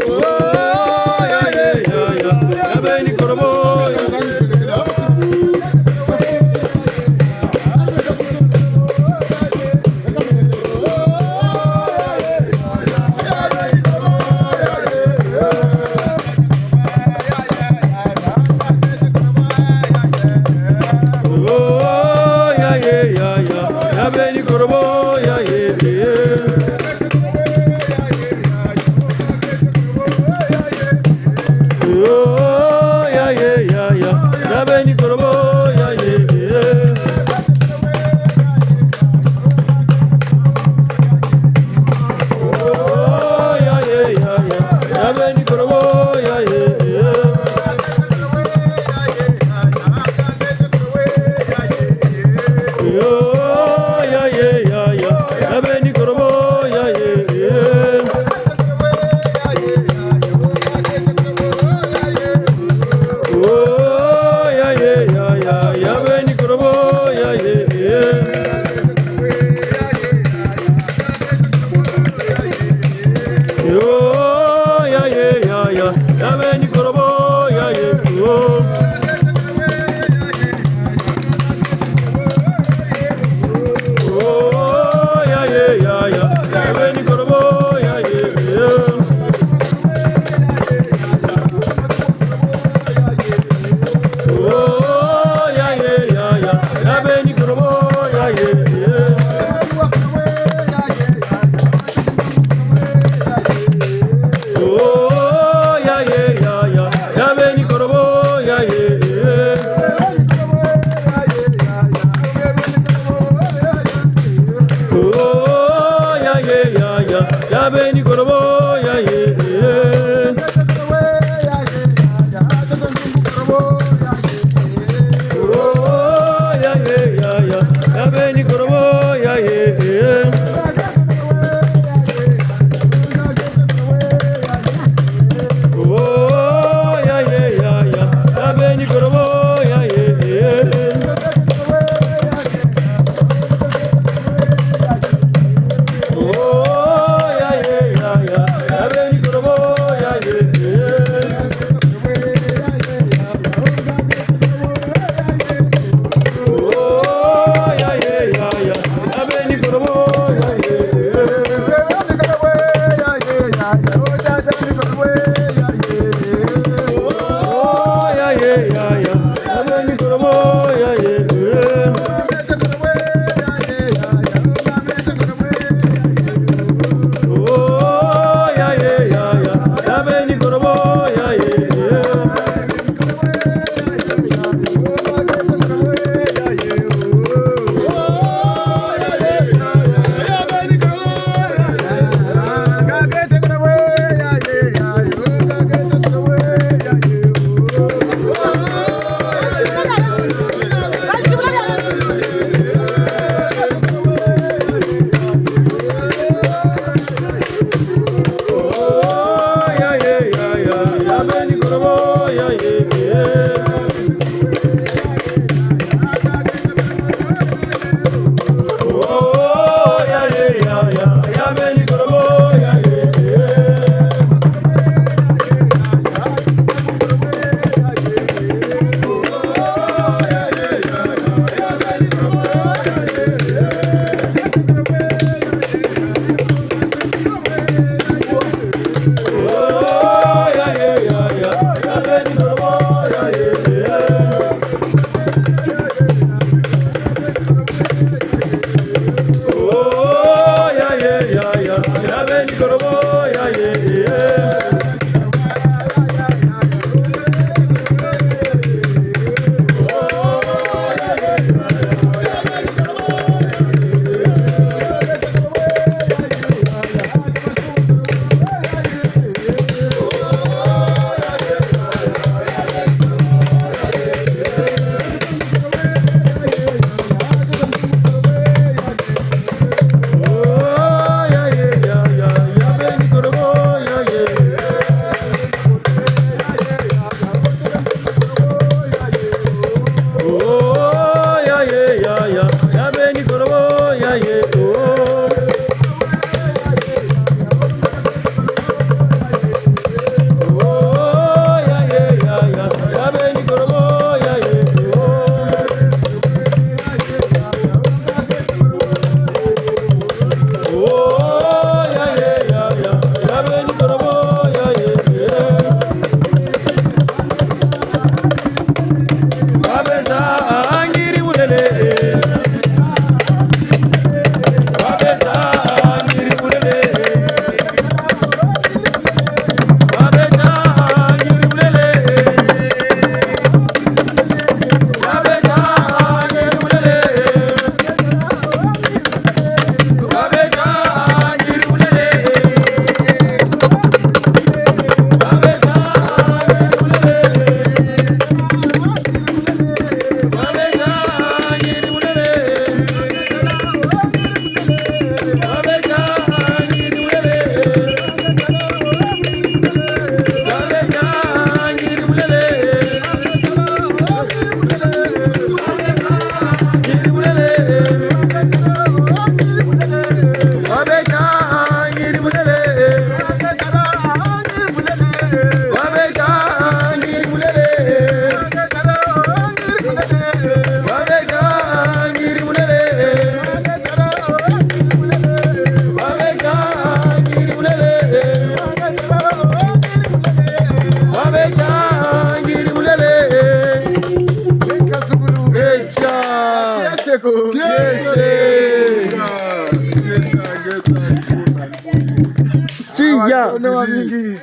Oh, ya ye ya ya. Ya beni korobo ya ye.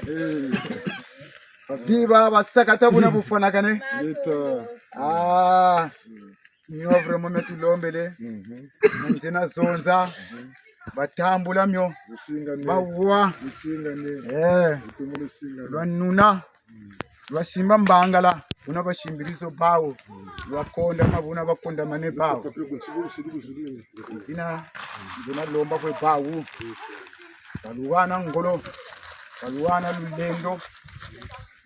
Eh. Babiba, basakata buna bufwanakane. Ngeta. Ah. Mio vraiment mia tulombele. Mhm. Nzena zonza. Mhm. Batambula mio. Lusingane. Bawa. Lusingane. Eh. Lutumu lusingane. Lwanuna. Lwasimba mbangala, buna basimbiri zo bawu. Lwakondama, buna bakondamane bawu. Dina, dina lomba kwe bawu. Baluwana ngolo, baluwana lulendo,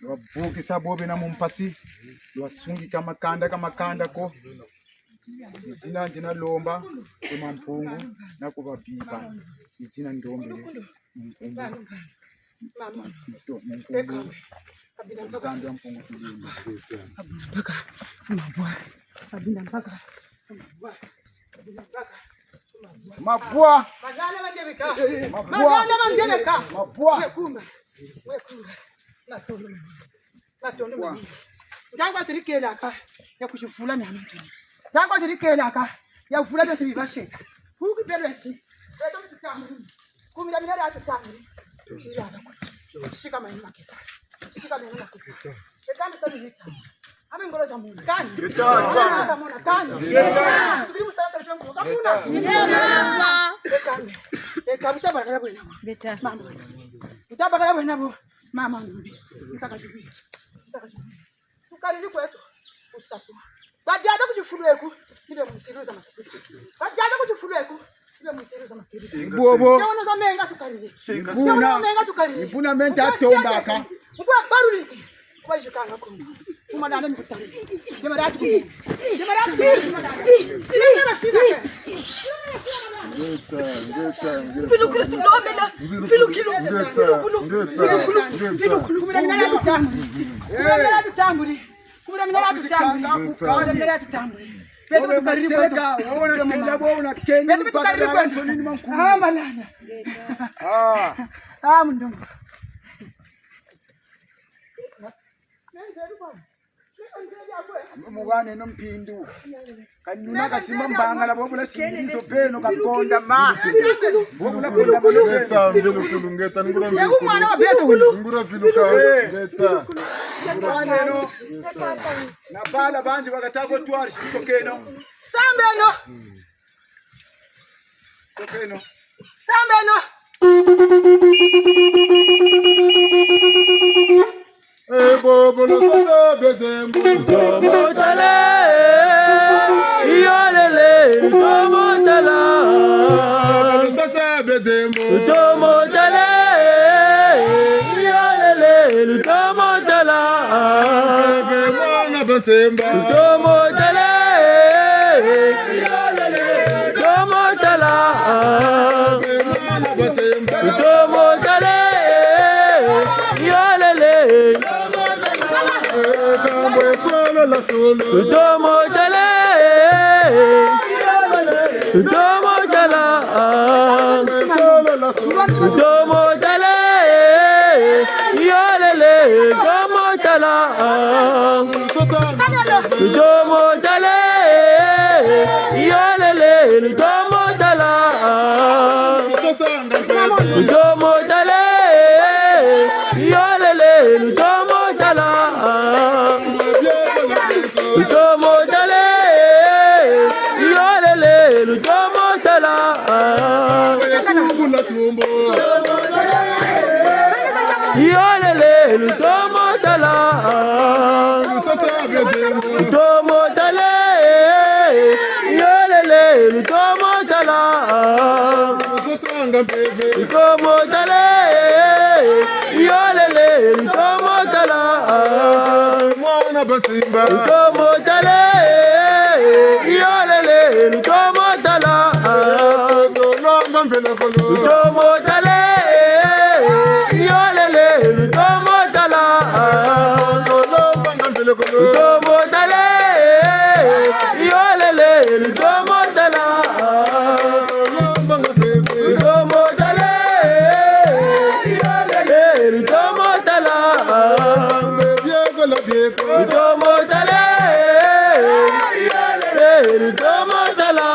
lwabukisa bo bena mu mpasi, lwasungika makanda ka makanda ko. Dina, dina lomba kwe Mampungu na kwe babiba. Dina ndombele. Mama. Nzambi wa Mpungu Tulendo. Abuna mpaka. Mabwa. Abuna mpaka. Mabwa. Mabwa. Mabwa. Mabwa. Mabwa. Mabwa. Mabwa. Matondo manene. Ntangu tiri kelaka ya kuzivula miana nzoni. Ntangu tiri kelaka ya vula bia tiri baseka. Huku bebe ti. Beto tutambuli. Kumi na mina ya tutambuli. Sika mani makesa. Sika mani makesa. Etambi sami nita. Ami ngolo za muna. Kani? Ngolo za muna. Kani? Tukiri musala kwa jongo. Kamuna. Etambi. Etambi tabakala bwena. Mama. Tabakala bwena bo. Mama ngumbi. Ntaka jubi. Ntaka jubi. Tukariri kweto. Usatu. Badiata ku tifulu eku. Tibe mu nsilu za makiri. Badiata ku tifulu eku. Tibe mu nsilu za makiri. Bobo. Tiona za menga tukariri. Tiona za menga tukariri. Ibuna menta tombaka. Mbo baruliki. Kwa jikanga kundu. Kuma nane mkutari. Demarasi. Demarasi. Demarasi. Ngeta, ngeta, ngeta. Mvilukulu tulomela. Mvilukulu. Ngeta, ngeta, ngeta. Mvilukulu. Kumira mina tutambuli. Kumira mina tutambuli. Kumira mina tutambuli. Kumira mina tutambuli. Beto tukariri kweto. Wona kenda, wona kenda. Beto tukariri kweto. Ah, malana. Ah. Ah, mundungu. Mubane no mpindu. Kanuna kasimba mbangala, bobula simbizo beno kakondama. Bobula kondama. Ngeta, mvilukulu, ngeta, ngura mvilukulu. Ngura mvilukulu, ngeta. Mubane no. Na bala bandi bakatako twari sitokeno. Sambeno. Sambeno. Sambeno. Eh, bobo na sasa bedembo. Ntomo tala, iyolele, ntomo tala. Sasa bedembo. Ntomo tala, iyolele, ntomo tala. Mwana bansemba. Ntomo tala, ntomo tala. Ntomo tala, yolele. Ntomo tala, ntomo tala. Ntomo tala, yolele, ntomo tala. Ntomo tala, yolele, ntomo tala. Ntomo tala, yolele, ntomo tala. Ntomo tala, yolele, ntomo tala. Yolele, ntomo tala. Ntomo tala, yolele, ntomo tala. Ntomo tala, yolele, ntomo tala. Mwana bansimba. Ntomo tala, yolele, ntomo tala. Ntomo tala, yolele, ntomo tala. Ntomo tala, yolele, ntomo tala. Ntomo tala, yolele, ntomo tala. Ntomo tala, yolele, ntomo tala.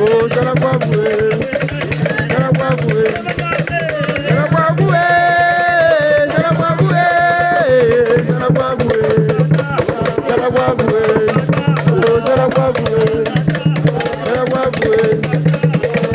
Oh, sala kwaku e, sala kwaku e, sala kwaku e, sala kwaku e, sala kwaku e, sala kwaku e, oh, sala kwaku e, sala kwaku e, sala kwaku e.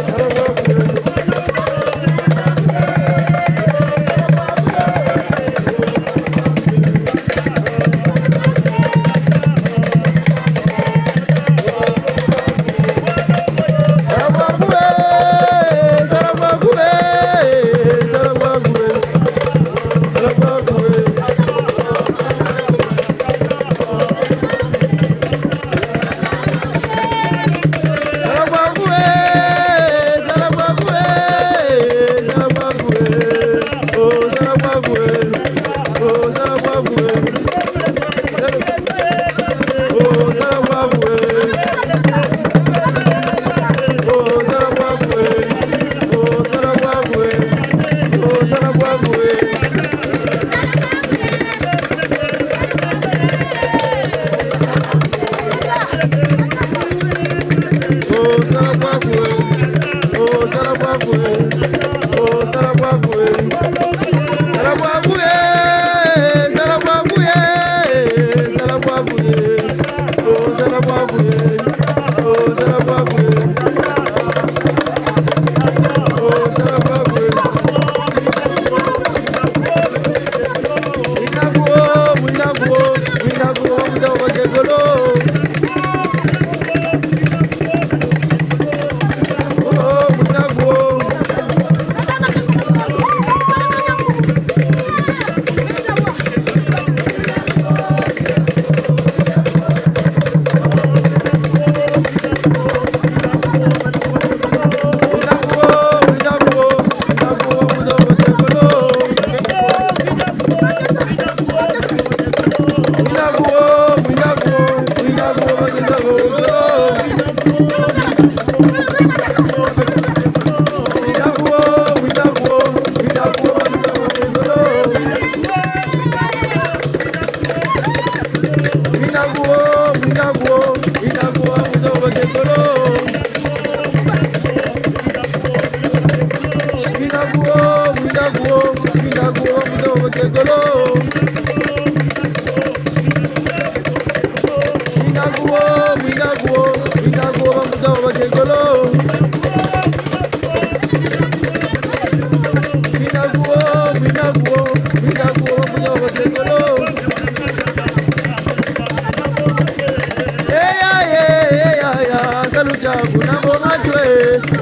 Eya, ye, eya, ya, salu tiaku na bonga twe.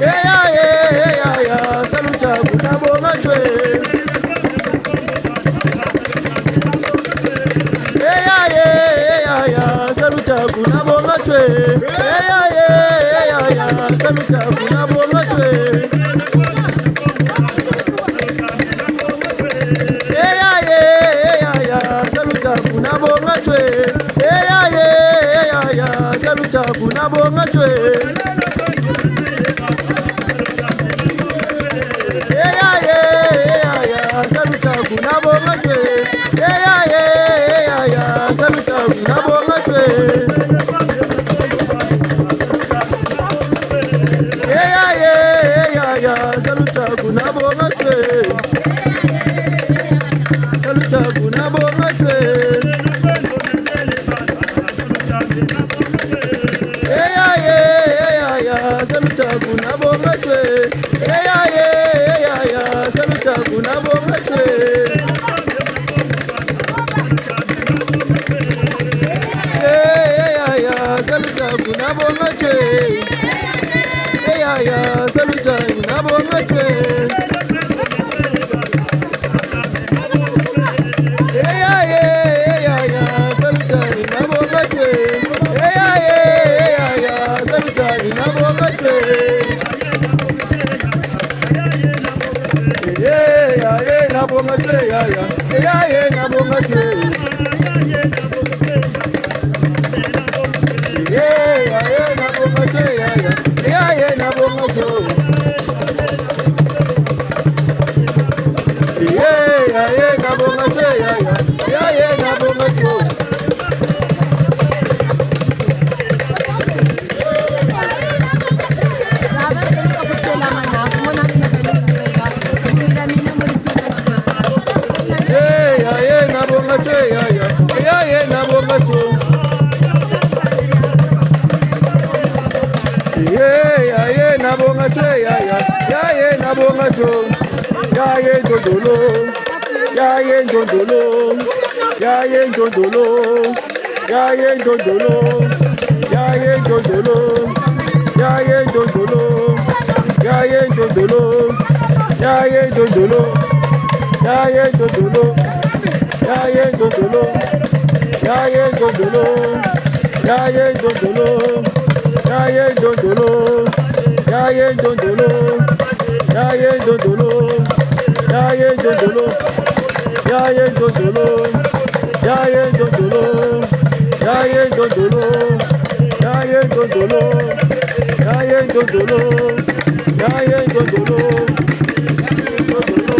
Eya, ye, eya, ya, salu tiaku na bonga twe. Eya, ye, eya, ya, salu tiaku na bonga twe. Eya, ye, eya, ya, salu tiaku na bonga twe. Eya, ye, eya, ya, salu tiaku na bonga twe. Eya, ye, eya, ya, salu tiaku na bonga twe. Eya, ye, eya, ya, salu tiaku na bonga twe. Eya, ye, eya, ya, salu tiaku na bonga twe. Eya, ye, eya, ya, salu tiaku na bonga twe. Salu tiaku na bonga twe. Eya, ye, eya, ya, salu tiaku na bonga twe. Eya, ye, eya, ya, salu tiaku na bonga twe. Eya, ya, salu tiaku na bonga twe. Eya, ya, salu tiaku na bonga twe. Bonga twe yaya, yaya na bonga twe. Yaya na bonga twe yaya, yaya na bonga twe. Yaya na bonga twe yaya, yaya na bonga twe. Ye, ya, ye, na bonga twe, ya, ya. Ya, ye, na bonga twe. Ye, ya, ye, na bonga twe, ya, ya. Ya, ye, na bonga twe. Ya, ye, ndondolo. Ya, ye, ndondolo. Ya, ye, ndondolo. Ya ye ndondolo, ya ye ndondolo, ya ye ndondolo, ya ye ndondolo, ya ye ndondolo, ya ye ndondolo, ya ye ndondolo, ya ye ndondolo, ya ye ndondolo, ya ye ndondolo, ya ye ndondolo, ya ye ndondolo, ya ye ndondolo. Ya ye ndondolo, ya ye ndondolo, ya ye ndondolo, ya ye ndondolo, ya ye ndondolo, ya ye ndondolo, ndondolo.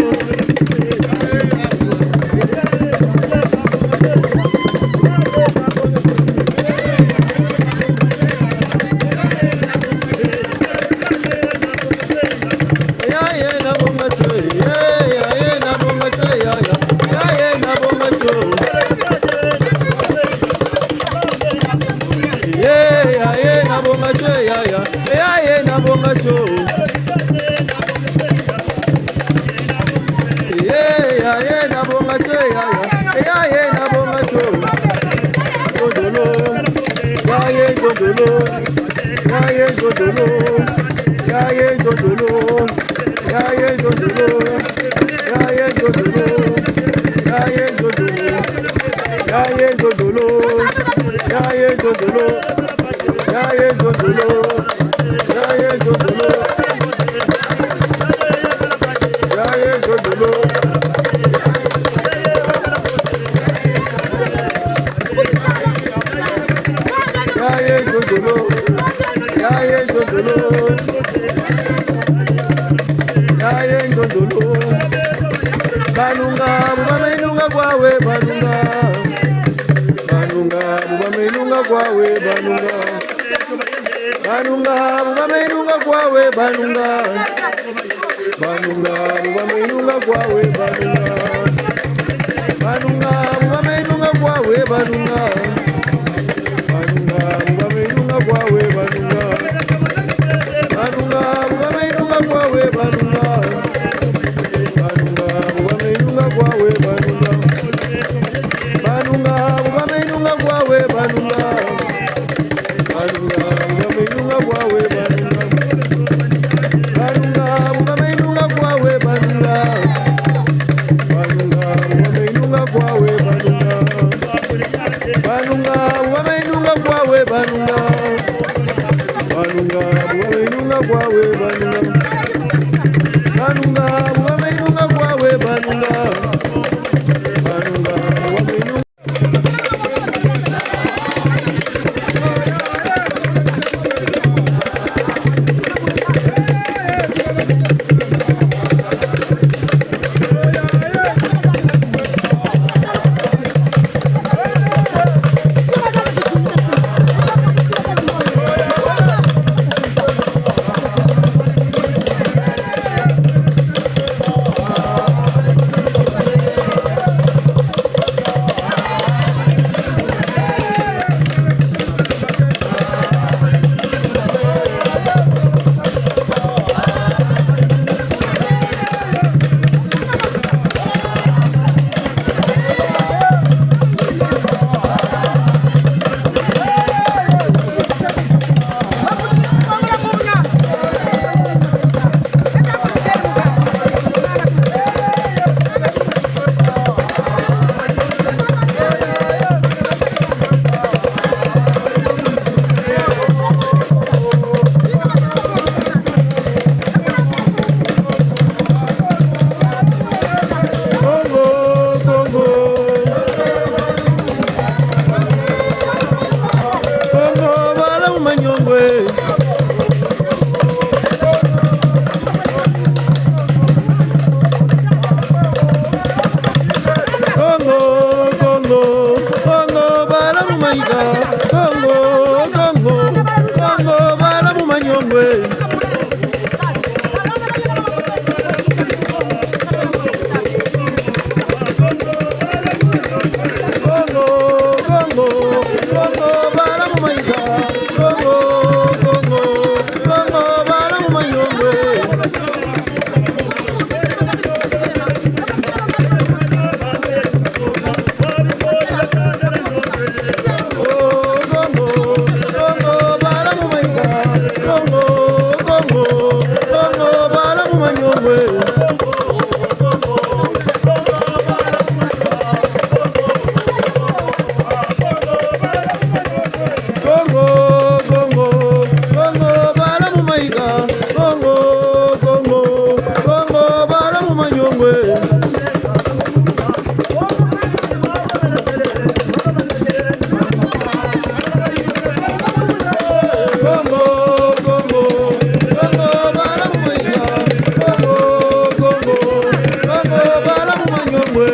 Ya ye na bonga twe, ya ye na bonga twe, ya ya. Ya ye na bonga twe. Ye, ya ye na bonga twe, ya ya. Ya ye na bonga twe. Ye, ya ye na bonga twe, ya ya. Ya ye na bonga twe. Ndondolo, ya ye ndondolo. Ya ye ndondolo, ya ye ndondolo, ya ye ndondolo, ya ye ndondolo, ya ye ndondolo, ya ye ndondolo, ya ye ndondolo, ya ye ndondolo, ya ye ndondolo, ya ye ndondolo. Ya ye ndondolo, ya ye ndondolo, ya ye ndondolo. Banunga, bu bameinunga kwa we, banunga. Banunga, bu bameinunga kwa we, banunga. Banunga, bu bameinunga kwa we, banunga. Banunga, bu bameinunga kwa we, banunga. Banunga, bu bameinunga kwa we, banunga. Banunga, bu bameinunga kwa we, banunga. Banunga, bu bameinunga kwa we, banunga. Banunga, bu bameinunga kwa we, banunga. Banunga, bu bameinunga kwa we, banunga. Banunga, bu bameinunga kwa we, banunga. Banunga, bu bameinunga kwa we, banunga. Banunga, bu bameinunga kwa we, banunga. Banunga, bu bameinunga kwa we, banunga. Banunga, bu bameinunga kwa we, banunga. Banunga, bu bameinunga kwa we, banunga. Banunga, bu bameinunga Kongo, Kongo, Kongo, bala mu manyongwe. Kongo, Kongo, Kongo, bala mu mayiga. Kongo, Kongo, Kongo, bala mu manyongwe. Kongo, Kongo, Kongo, bala mu mayiga. Kongo, Kongo, Kongo, bala mu manyongwe. Kongo, Kongo, Kongo, bala mu mayiga. Kongo, Kongo, Kongo, bala mu manyongwe.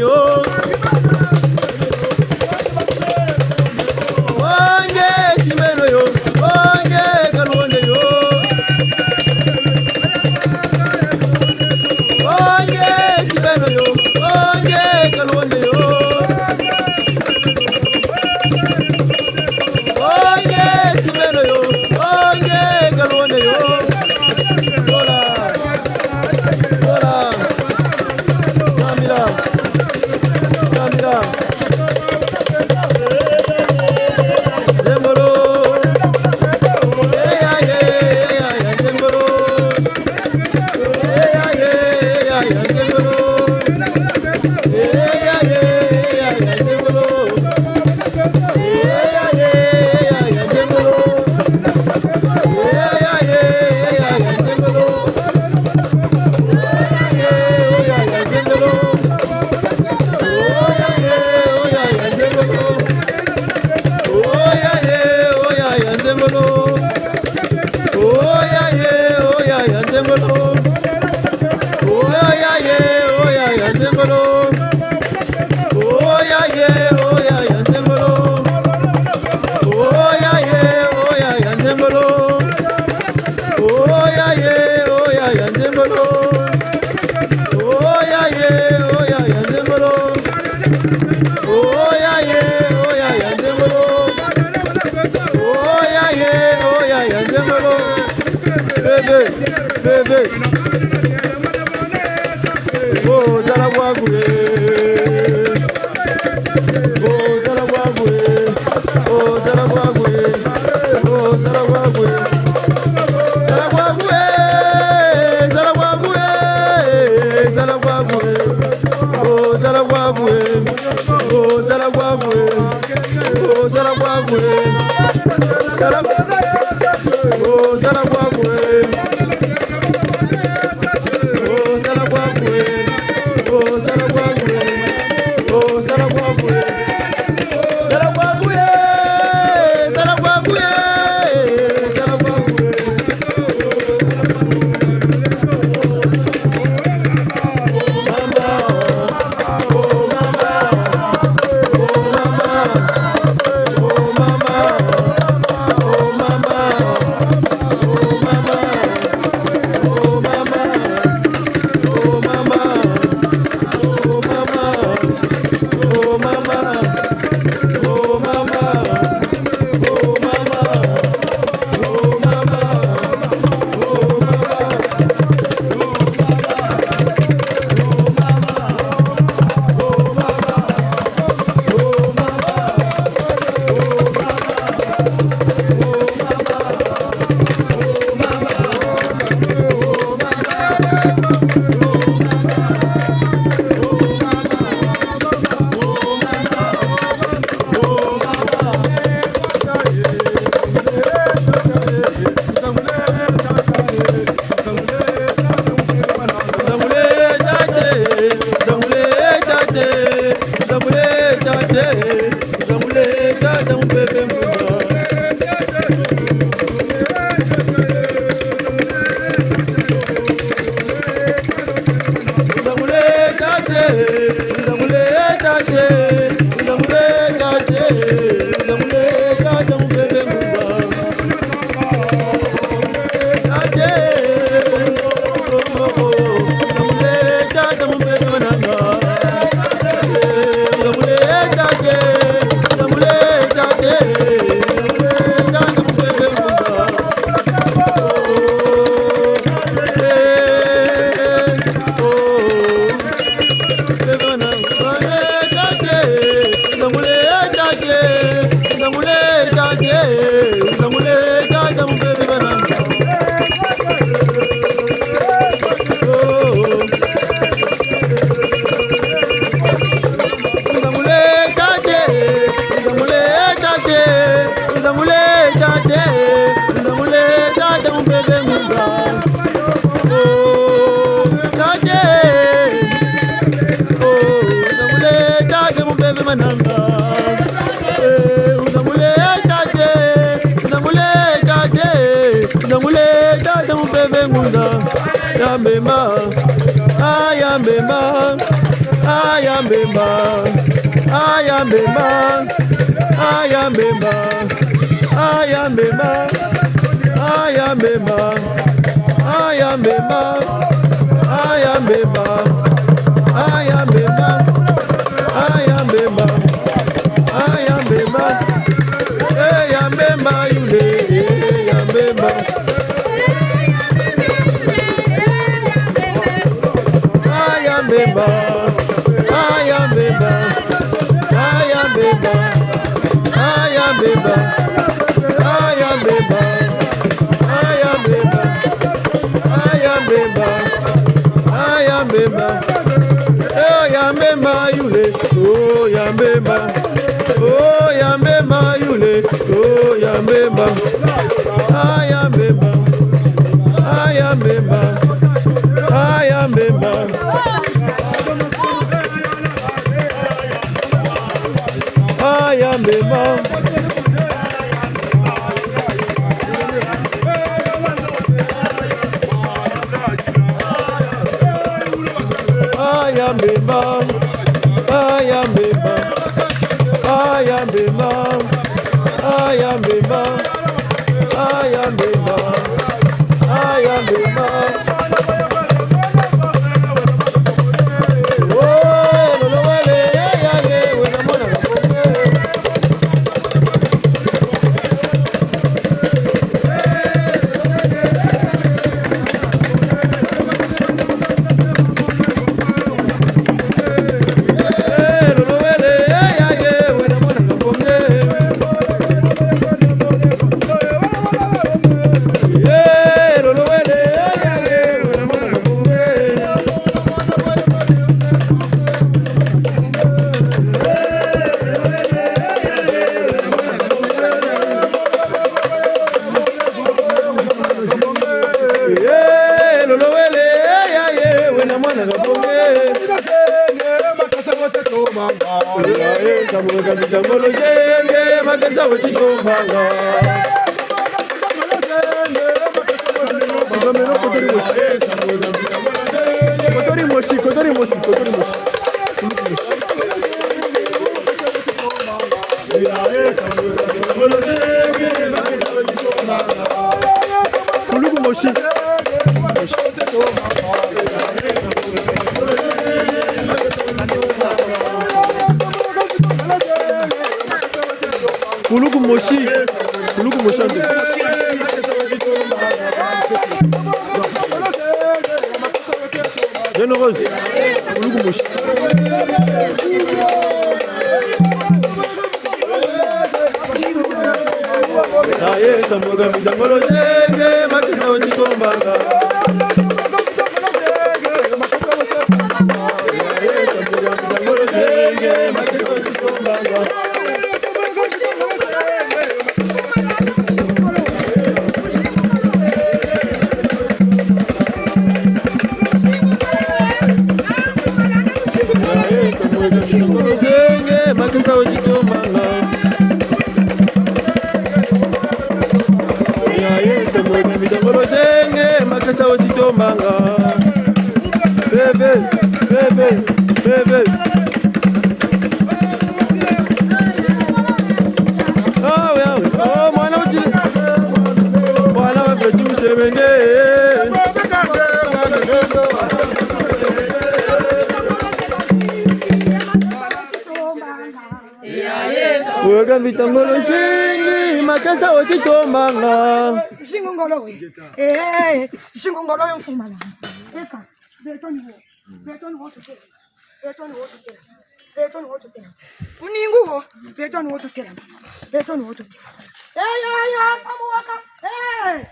yo. Wange si beno yo, wange ka luwonde yo. Wange si beno yo, wange ka luwonde yo. Wange si beno yo, wange ka luwonde yo. Zola. Zola. Sambila. Sambila. Nzengolo. Eh, ya, ye, ya, ya, nzengolo. Eh, ya, ye, ya, ya, nzengolo. Eh, ya, ye, ya, ya, nzengolo. Oya ye, oya ya nzengolo. Oya ye, oya ya nzengolo. Oya ye, oya ya nzengolo. Oya ye, oya ya nzengolo. Oya ye, oya ya nzengolo. Oya ye, oya ya nzengolo. Oya ye, oya ya nzengolo. Oya ye, oya ya nzengolo. Bebe, bebe. Oh, sala bwaku e. Oh, sala bwaku e. Oh, sala bwaku e. Oh, sala bwaku e. Sala bwaku e. Sala bwaku e. Sala bwaku e. Oh, sala bwaku e. Oh, sala bwaku e. Oh, sala bwaku e. Sala, oh, sala bwaku e. Oh, sala bwaku e. Oh, sala bwaku e. Oh, sala bwaku e. Sala bwaku e. Sala bwaku e. Sala bwaku e. Nzangule tate, nzangule tate, nzangule tate, nzangule tate mupeve ngunza. Oh, tate. Oh, nzangule tate mupeve mananga. Eh, nzangule tate, nzangule tate, nzangule tate mupeve ngunza. Ya mbemba, ah, ya mbemba. Aya mbemba, aya mbemba, aya mbemba, aya mbemba, aya mbemba, aya mbemba, aya mbemba, aya mbemba, aya mbemba, aya mbemba, eh, ya mbemba yule, eh, ya mbemba. Aya mbemba, aya mbemba, aya mbemba, aya mbemba, aya mbemba, aya mbemba, aya mbemba, aya mbemba, eh, ya mbemba yule, oh, ya mbemba. Oh, ya mbemba yule, oh, ya mbemba. Ah, ya mbemba. Ah, ya mbemba. Ah, ya mbemba. Ah, ya mbemba. Aya mbemba, aya mbemba, aya mbemba, aya mbemba, aya mbemba, aya mbemba. Oh, lolo wele, ya, ya, ye, wena mwana. Eh, lolo wele, eh, ya, ye, wena mwana Kabonge. Eh, eh, samu ka bitangolo zenge, makesa we titombanga. Kotori mosi, kotori mosi, kotori mosi. Kuluku mosi. Kuluku mosi. Kuluku mosi ande. Jeune Rose, kuluku mosi. Aye, samu ka bitangolo zenge, makesa we titombanga. Aye, samu ka bitangolo zenge, makesa we titombanga. Zenge, makesa we titombanga. Ya, ye, samu ka bitangolo zenge, makesa we titombanga. Bebe, bebe, bebe. Ah, oui, ah, oui. Oh, mwana wutile. Mwana wa Petit Muselebenge. Weka mvita ngolo zingi, makesa we titombanga. Zingu ngolo we. Eh, zingu ngolo yo mfumana. Eka, beto ni wo. Beto ni wo tutela. Beto ni wo tutela. Beto ni wo tutela. Uningu wo. Beto ni wo tutela. Beto ni wo tutela. Eh, ya, ya, samu waka. Eh,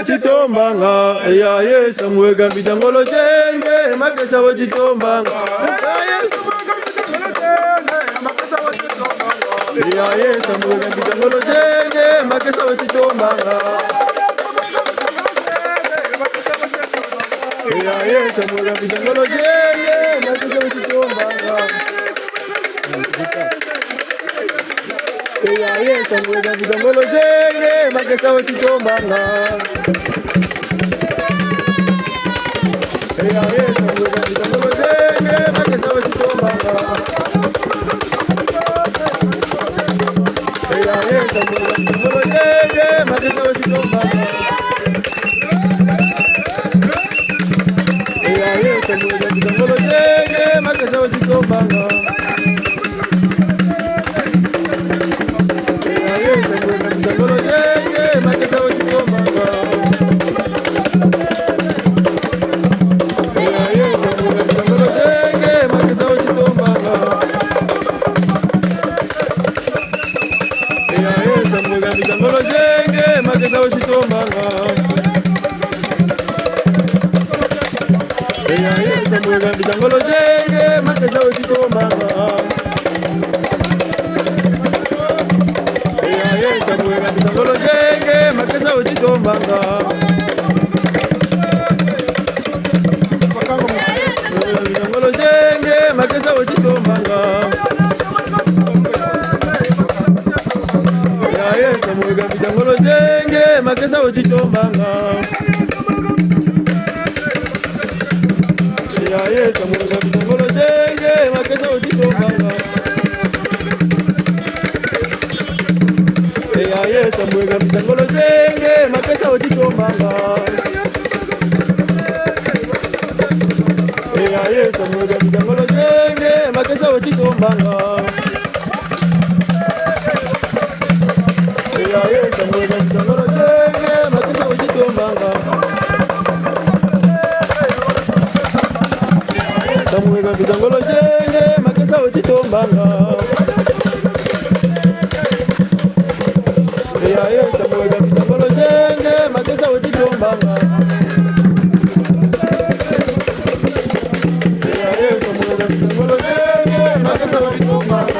titombanga, ya, ye, samu weka mvita ngolo zenge, makesa we titombanga. Ya, ye, samu weka mvita ngolo zenge, makesa we titombanga. Ya, ye, samu weka mvita ngolo zenge, makesa we titombanga. Ya, ye, samu weka mvita ngolo zenge, makesa we titombanga. Ya, ye, samu weka mvita ngolo zenge, makesa we titombanga. Ya, ye, samu weka mvita ngolo zenge. Ngolo zenge, makesa weti tombanga. Ya Yesu, mwe gambita ngolo zenge, makesa weti tombanga. Ya Yesu, mwe gambita ngolo zenge, makesa weti tombanga. Eya Yesu, mwe gambita ngolo zenge, makesa weti tombanga. Eya Yesu, mwe gambita ngolo zenge, makesa weti tombanga. Eya Yesu, mwe gambita ngolo zenge, makesa weti tombanga. Samwega bitangolo zenge, makesa weti tombanga. Eya, ye, samwega bitangolo zenge, makesa weti tombanga. Eya, ye, samwega bitangolo zenge, makesa weti tombanga.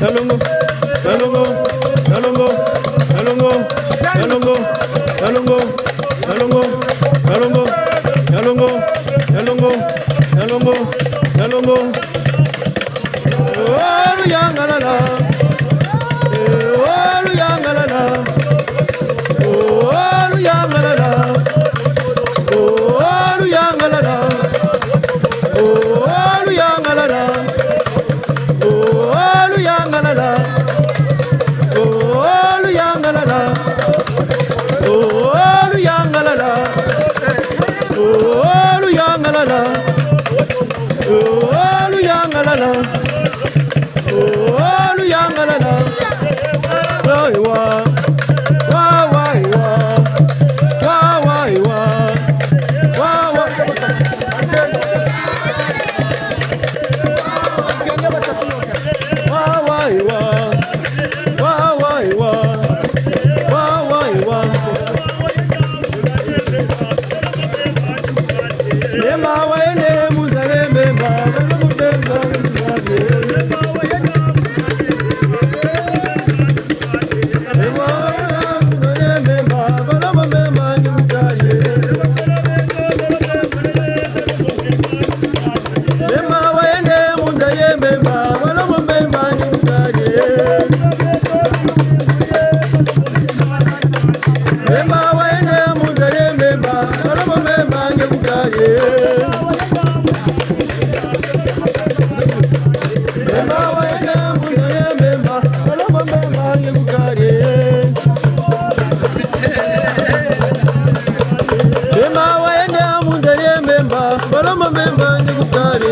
Yalongo, yalongo, yalongo, yalongo, yalongo, yalongo, yalongo, yalongo, yalongo, yalongo, yalongo. Oh, luyangalala. Eh, oh, luyangalala. Oh, luyangalala. Oh, luyangalala. Oh, luyangalala. Oh, luyangalala. Oh, luyangalala. Oh, luyangalala. Oh, luyangalala. Oh, luyangalala. Oh, luyangalala. Wa, wa. Wa, wa, wa. Wa, wa, wa. Wa, wa. Wa, wa, wa. Wa, wa, wa. Wa, wa, wa. Mbemba wayende mu nza ye mbemba, bala mu mbemba, mu nza ye. Mbemba wayende mu nza ye mbemba, bala mu mbemba, nge mukari. Mbemba wayende mu nza ye mbemba, bala mu mbemba, nge mukari. Mbemba wayende mu nza ye mbemba, bala mu mbemba, nge mukari. Mbemba wayende mu nza ye mbemba, bala mu mbemba, nge mukari. Mbemba wayende mu nza ye mbemba, bala mu mbemba, nge mukari.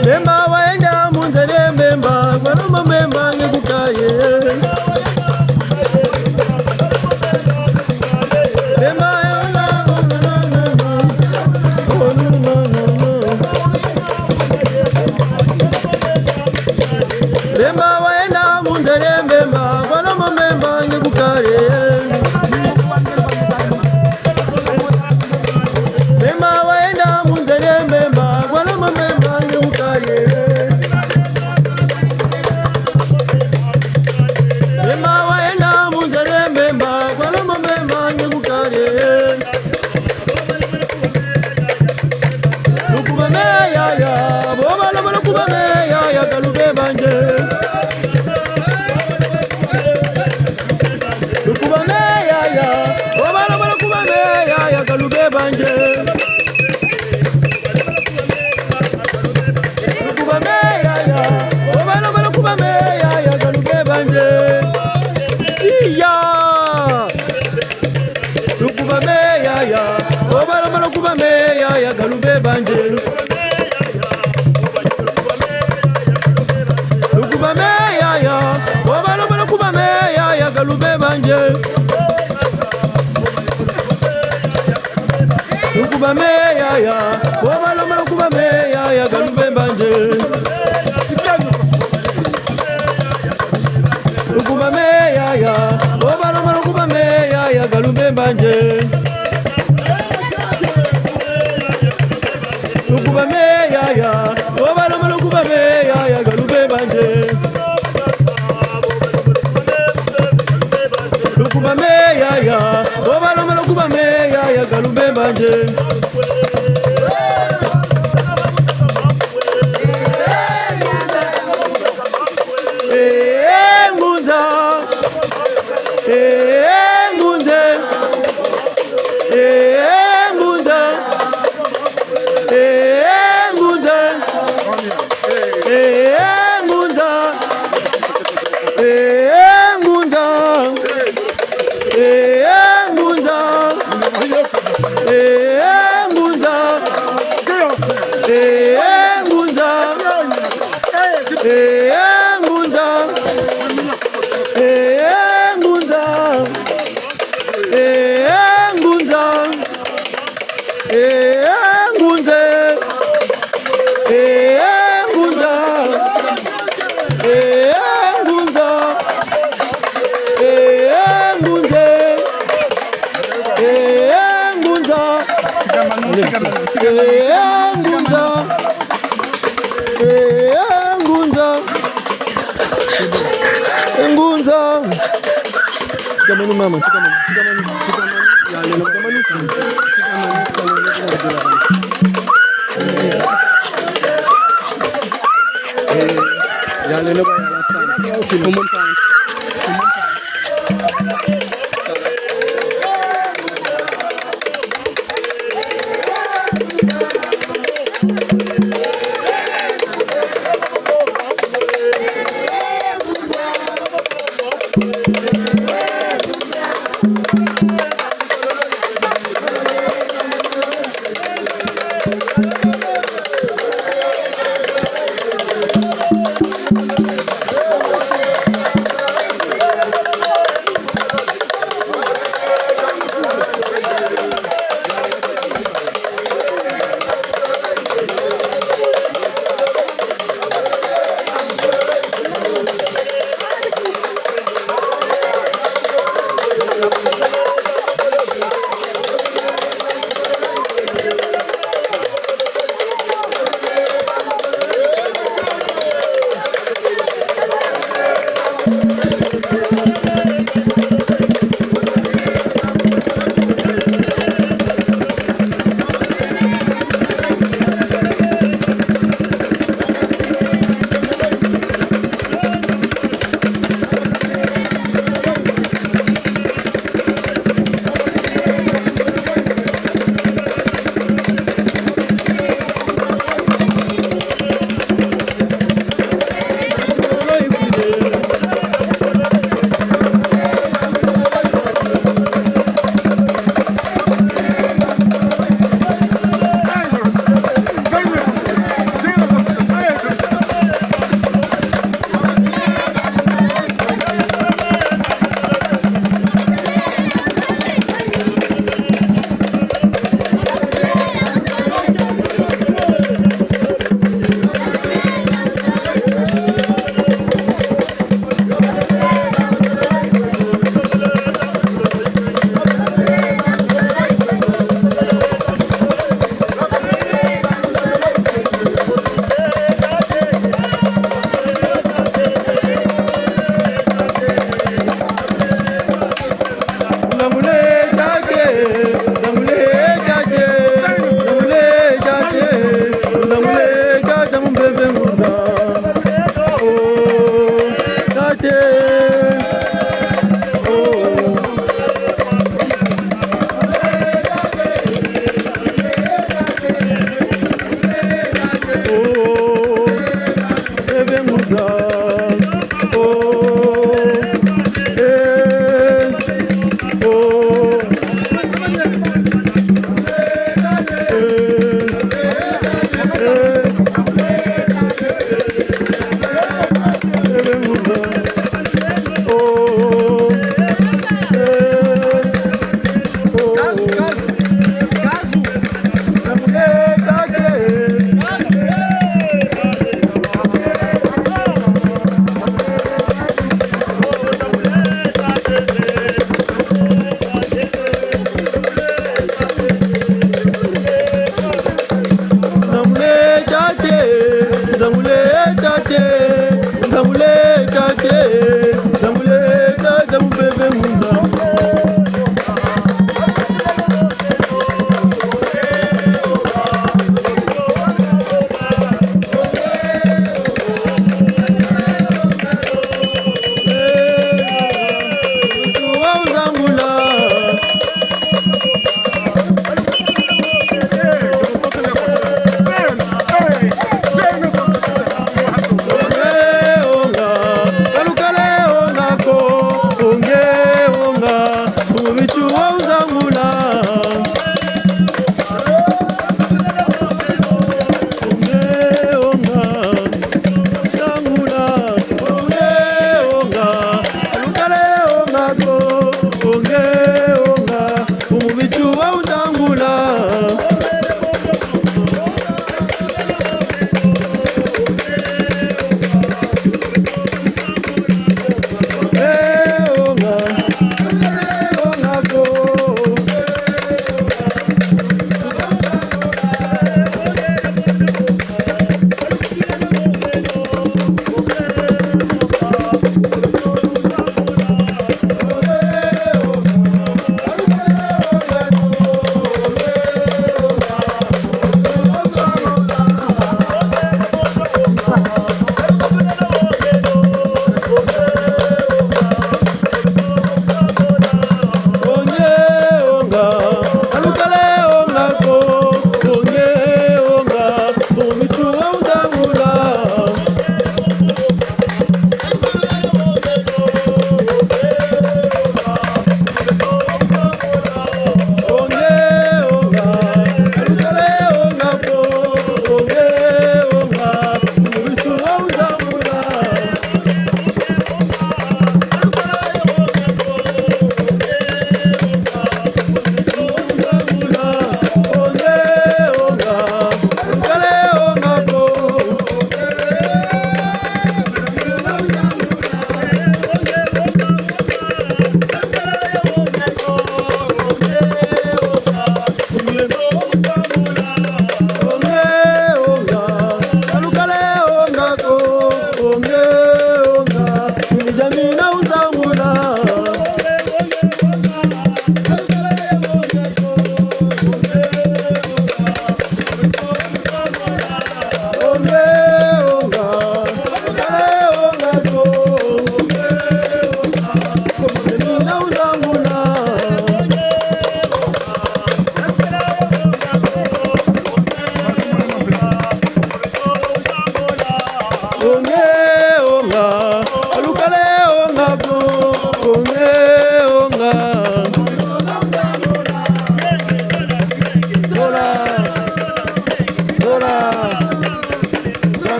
Mbemba wayende mu nza ye mbemba, bala mu mbemba, nge mukari. Mbemba wayende mu nza ye mbemba, bala mu mbemba, nge mukari. Mbemba wayende mu nza ye mbemba, bala mu mbemba, nge mukari. Mbemba wayende mu nza ye mbemba, bala mu mbemba, nge mukari. Lukubame yaya, bo bala bala kubame yaya, ka lubemba nge. Lukubame yaya, bo bala bala kubame yaya, ka lubemba nge. Lukubame yaya, bo bala bala kubame yaya, ka lubemba nge. Tiya. Lukubame yaya, bo bala bala kubame yaya, ka lubemba nge. Lukubame yaya, bo bala bala kubame yaya, ka lubemba nge. Lukubame yaya, bo bala bala kubame yaya, ka lubemba nge. Lukubame yaya, bo bala bala kubame yaya, ka lubemba nge. Lukubame yaya, bo bala bala kubame yaya, ka lubemba nge. Lukubame yaya, bo bala bala kubame yaya, ka lubemba nge. Eh, ngunza. Eh, ngunza. Eh, ngunza. Eh, ngunza. Eh, ngunza. Eh, ngunza. Eh, ngunza. Eh, ngunza. Eh, ngunza. Eh, ngunza. Eh, ngunza. Eh, ngunza. Eh, ngunza. Eh, ngunza. Eh, ngunza. Eh, ngunza. Eh, ngunza. Eh, ngunza. Nza. Tika manu mama, tika manu, tika manu, tika manu, ya lelo, tika manu, tika manu, tika manu, tika manu. Eh, ya lelo ba ya la France. Comment ça?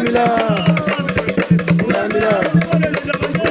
Mila. Mila, mila.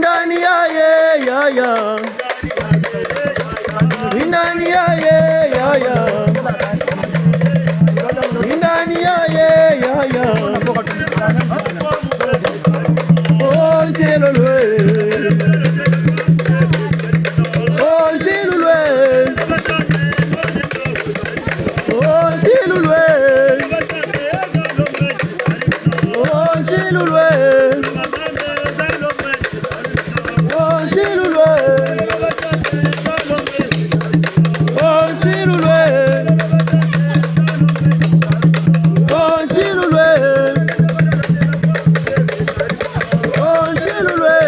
Windani ya ye, ya, ya. Windani ya ye, ya, ya. Windani ya ye, ya, ya. Oh, nsilulu e. Oh, nsilulu e. Oh, nsilulu e. Oh, nsilulu e. Oh, nsilulu e. Oh, nsilulu e. Oh, nsilulu e. Oh, nsilulu e.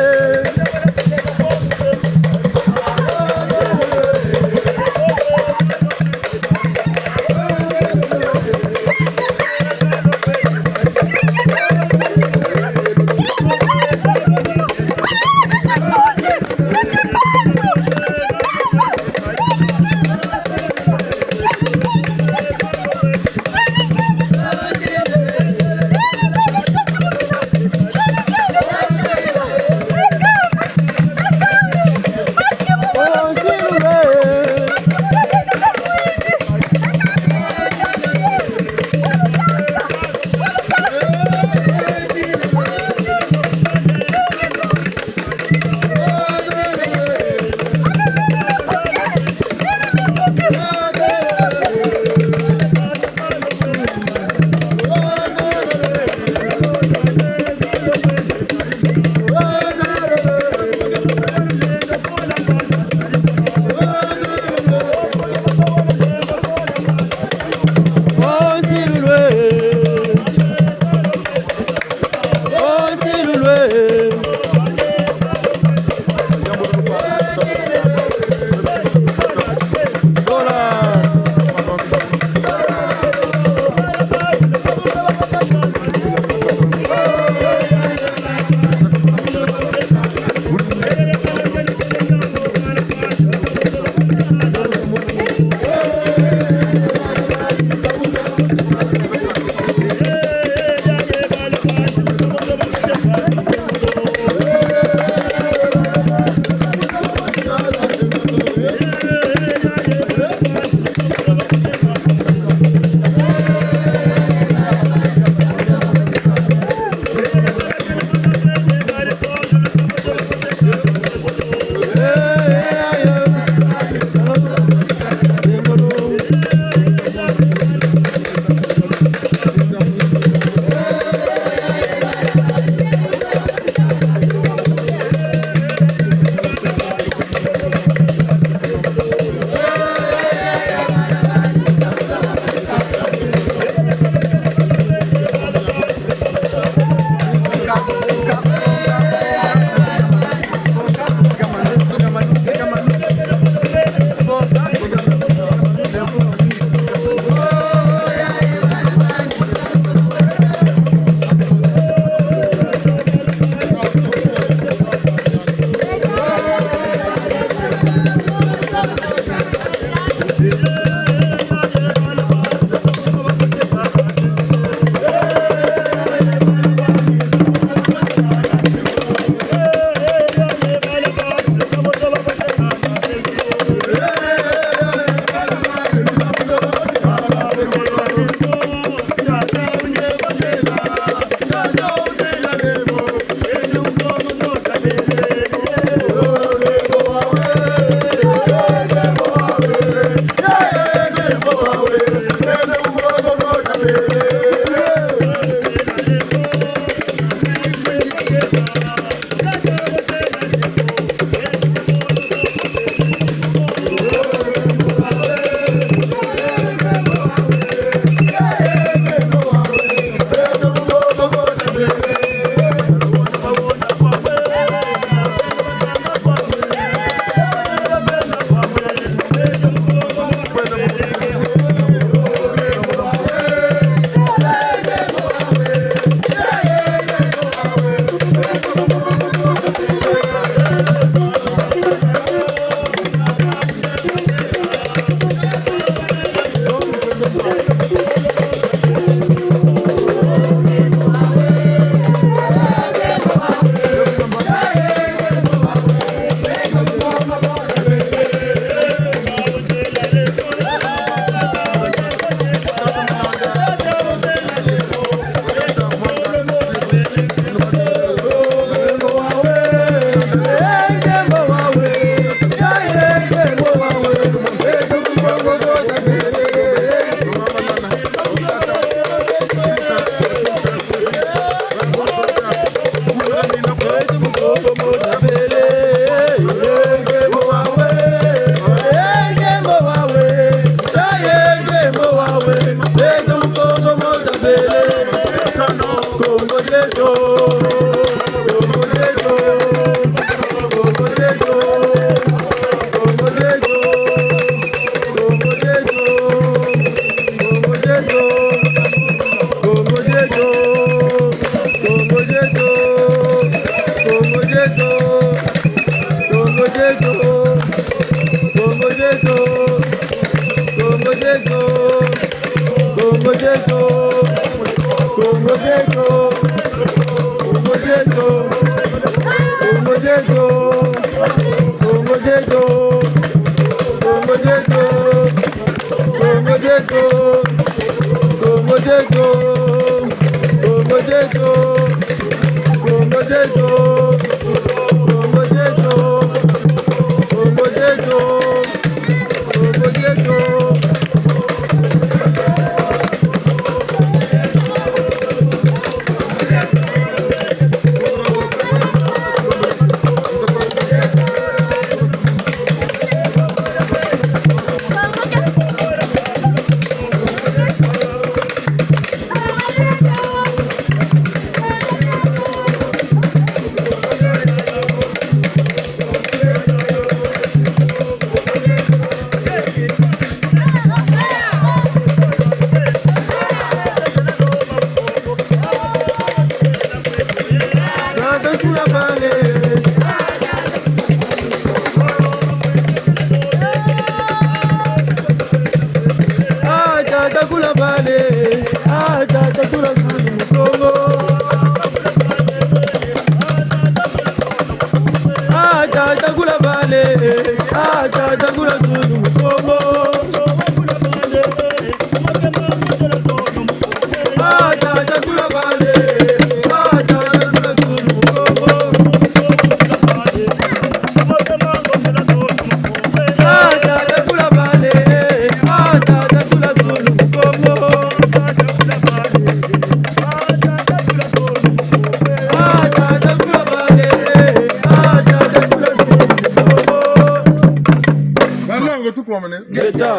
Banango tukwamane. Ngeta.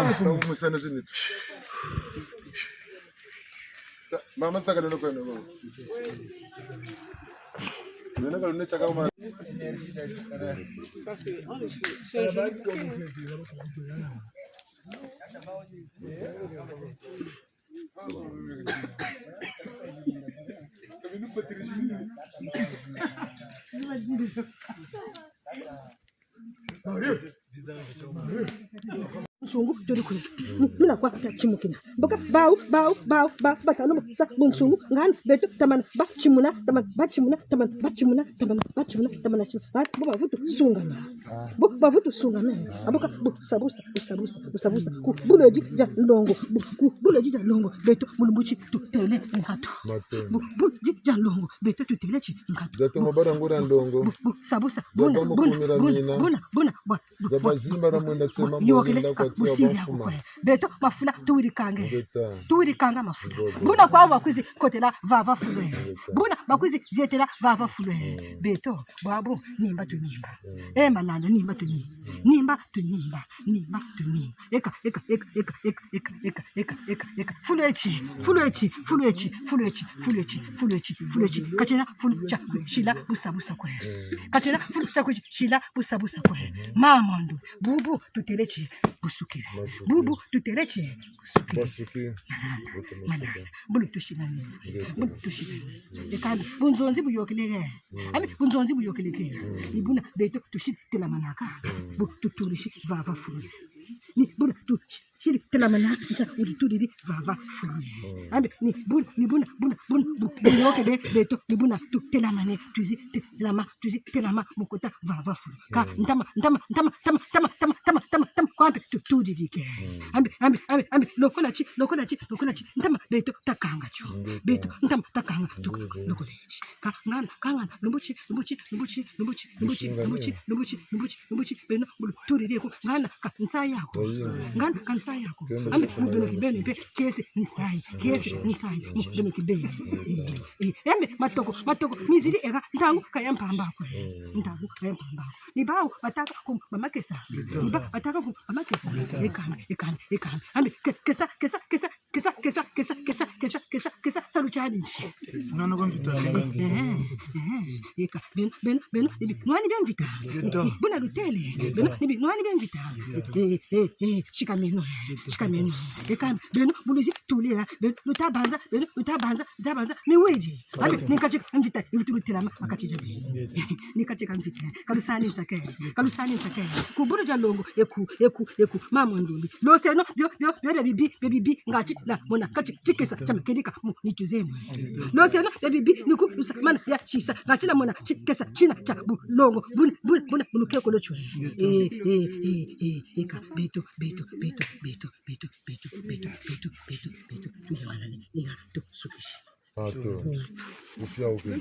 Musana zini. Mama saka lelo kwenda. Nene kalune chaka uma. Nsungu turi kwezi. Mina kwa ta timukina. Mboka bawu, bawu, bawu, bawu, batanu, sa, bunsungu, ngani, beto, tamana, batimuna, tamana, batimuna, tamana, batimuna, tamana, batimuna, tamana, timuna. Bo bavutu sungama. Bo bavutu sungama. Amboka, bu sabusa, bu sabusa, bu sabusa. Ku buloji dia nlongo. Bu, ku buloji dia nlongo. Beto, mulumbuchi, tutele, nkatu. Bu, buloji dia nlongo. Beto, tutele, chi, nkatu. Beto, mabara ngura nlongo. Bu, bu sabusa, buna, buna, buna, buna, buna, bwa, bwa, bwa, bwa, yokele, ka, busingi ya kukwe. Beto, mafula, tuwirikange. Tuwirikanga mafula. Buna kwa bakwizi kotela vava fulu e. Buna bakwizi zietela vava fulu e. Beto, bwabu, nimba tunimba. E, malanda, nimba tunimba. Nimba tunimba. Nimba tunimba. Eka, eka, eka. Fulu eti, fulu eti, fulu eti. Katiena fulu tia, shila busa busa kwe. Katiena fulu tia kwe, shila busa busa kwe. Mamondo, bubu tutele ti busukiri. Bubu tutele ti busukiri. Mana, mana. Bulu tushila ni. Bulu tushila ni. Ekani, bunzonzi buyokele. Ami, bunzonzi buyokele. Ni buna beto tushitela manaka. Bu tutulisi vava fulu. Ni buna tu, shiri telamana, nta, uri turiri vava fulu. Ambe, ni buna, ni buna, buna, buna, bu, buyokele, beto, ni buna tu telamane, tuzi telama, tuzi telama, mu kota vava fulu. Ka, ntama, ntama, kwa mpe tu, turirike. Ambe, ambe, ambe, ambe, lokola ti, lokola ti, lokola ti, ntama, beto, takanga tio. Beto, ntama, takanga, tuka, lokola ti. Ka, ngana, ka ngana, lumbu ti, lumbu ti, beno, bulu, turiri ko, ngana, ka, nsayi ako. Ngana, ka, nsayi ako. Ambe, mu beno kibeni mpe, kiese, nsayi, kiese, nsayi, mu beno kibeni. Eh, eh, ambe, matoko, matoko, miziri eka, ntangu, ka ya mpamba ko. Ntangu, ka ya mpamba ko. Ni bawu, batâka ku, ba makesa. Ni bawu, batâka ku, ba makesa. Ekani, ekani, ekani. Ambe, ke, kesa, kesa, kesa, kesa, kesa, kesa, kesa, kesa, kesa, kesa, salu tiandi nti. Nana kwa mvita. Eh, eh, eh, eka, beno, beno, beno, ni binwani bia mvita. Buna lutele, beno, ni binwani bia mvita. Eh, eh, eh, sikameno, sikameno. Eka, beno, bu luzi tule, beno, luta banza, beno, luta banza, luta banza, miwidi. Abe, ni nkati ka mvita, ivutu lutelama, makati jabi. Ni nkati ka mvita, ka lusani nsake, ka lusani nsake. Ku bulu dia longo, eku, eku, eku, mama nduli. Loseno, bio, bio, bio, bia bibi, bia bibi, ngati la mona, kati, tikesa, tia makedika, mu, ni tuzemwe. Loseno, bia bibi, ni ku, lusa, mana, ya, sisa, ngati la mona, tikesa, tina, tia, bu, longo, bun, bun, buna, bu lukeko lo twe. Eh, eh, eh, eh, eka, beto, beto, beto, beto, beto, beto, beto, beto, beto, ni mana ni, ni ga, to, sukisi. Ah, to. Kufia ukini.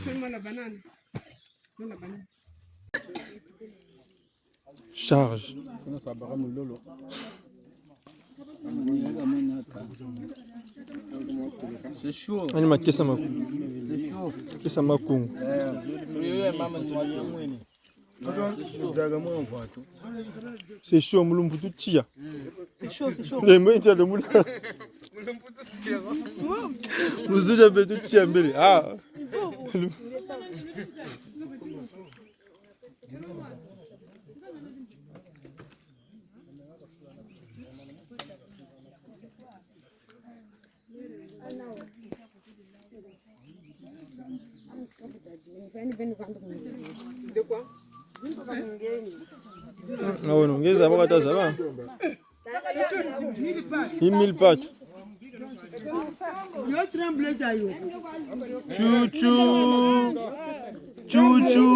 Charge. C'est chaud. Ani makesa maku. C'est chaud. Kesa maku. Eh, eh, mama, ni mwa mwene. C'est chaud, mulumbu tu tia. C'est chaud, c'est chaud. Le mwe tia le mula. Luzuja beto tia mbele. Ah. Ah, non, ngeza baka ta zaba. Ni mille pattes. Tchou, tchou. Tchou, tchou.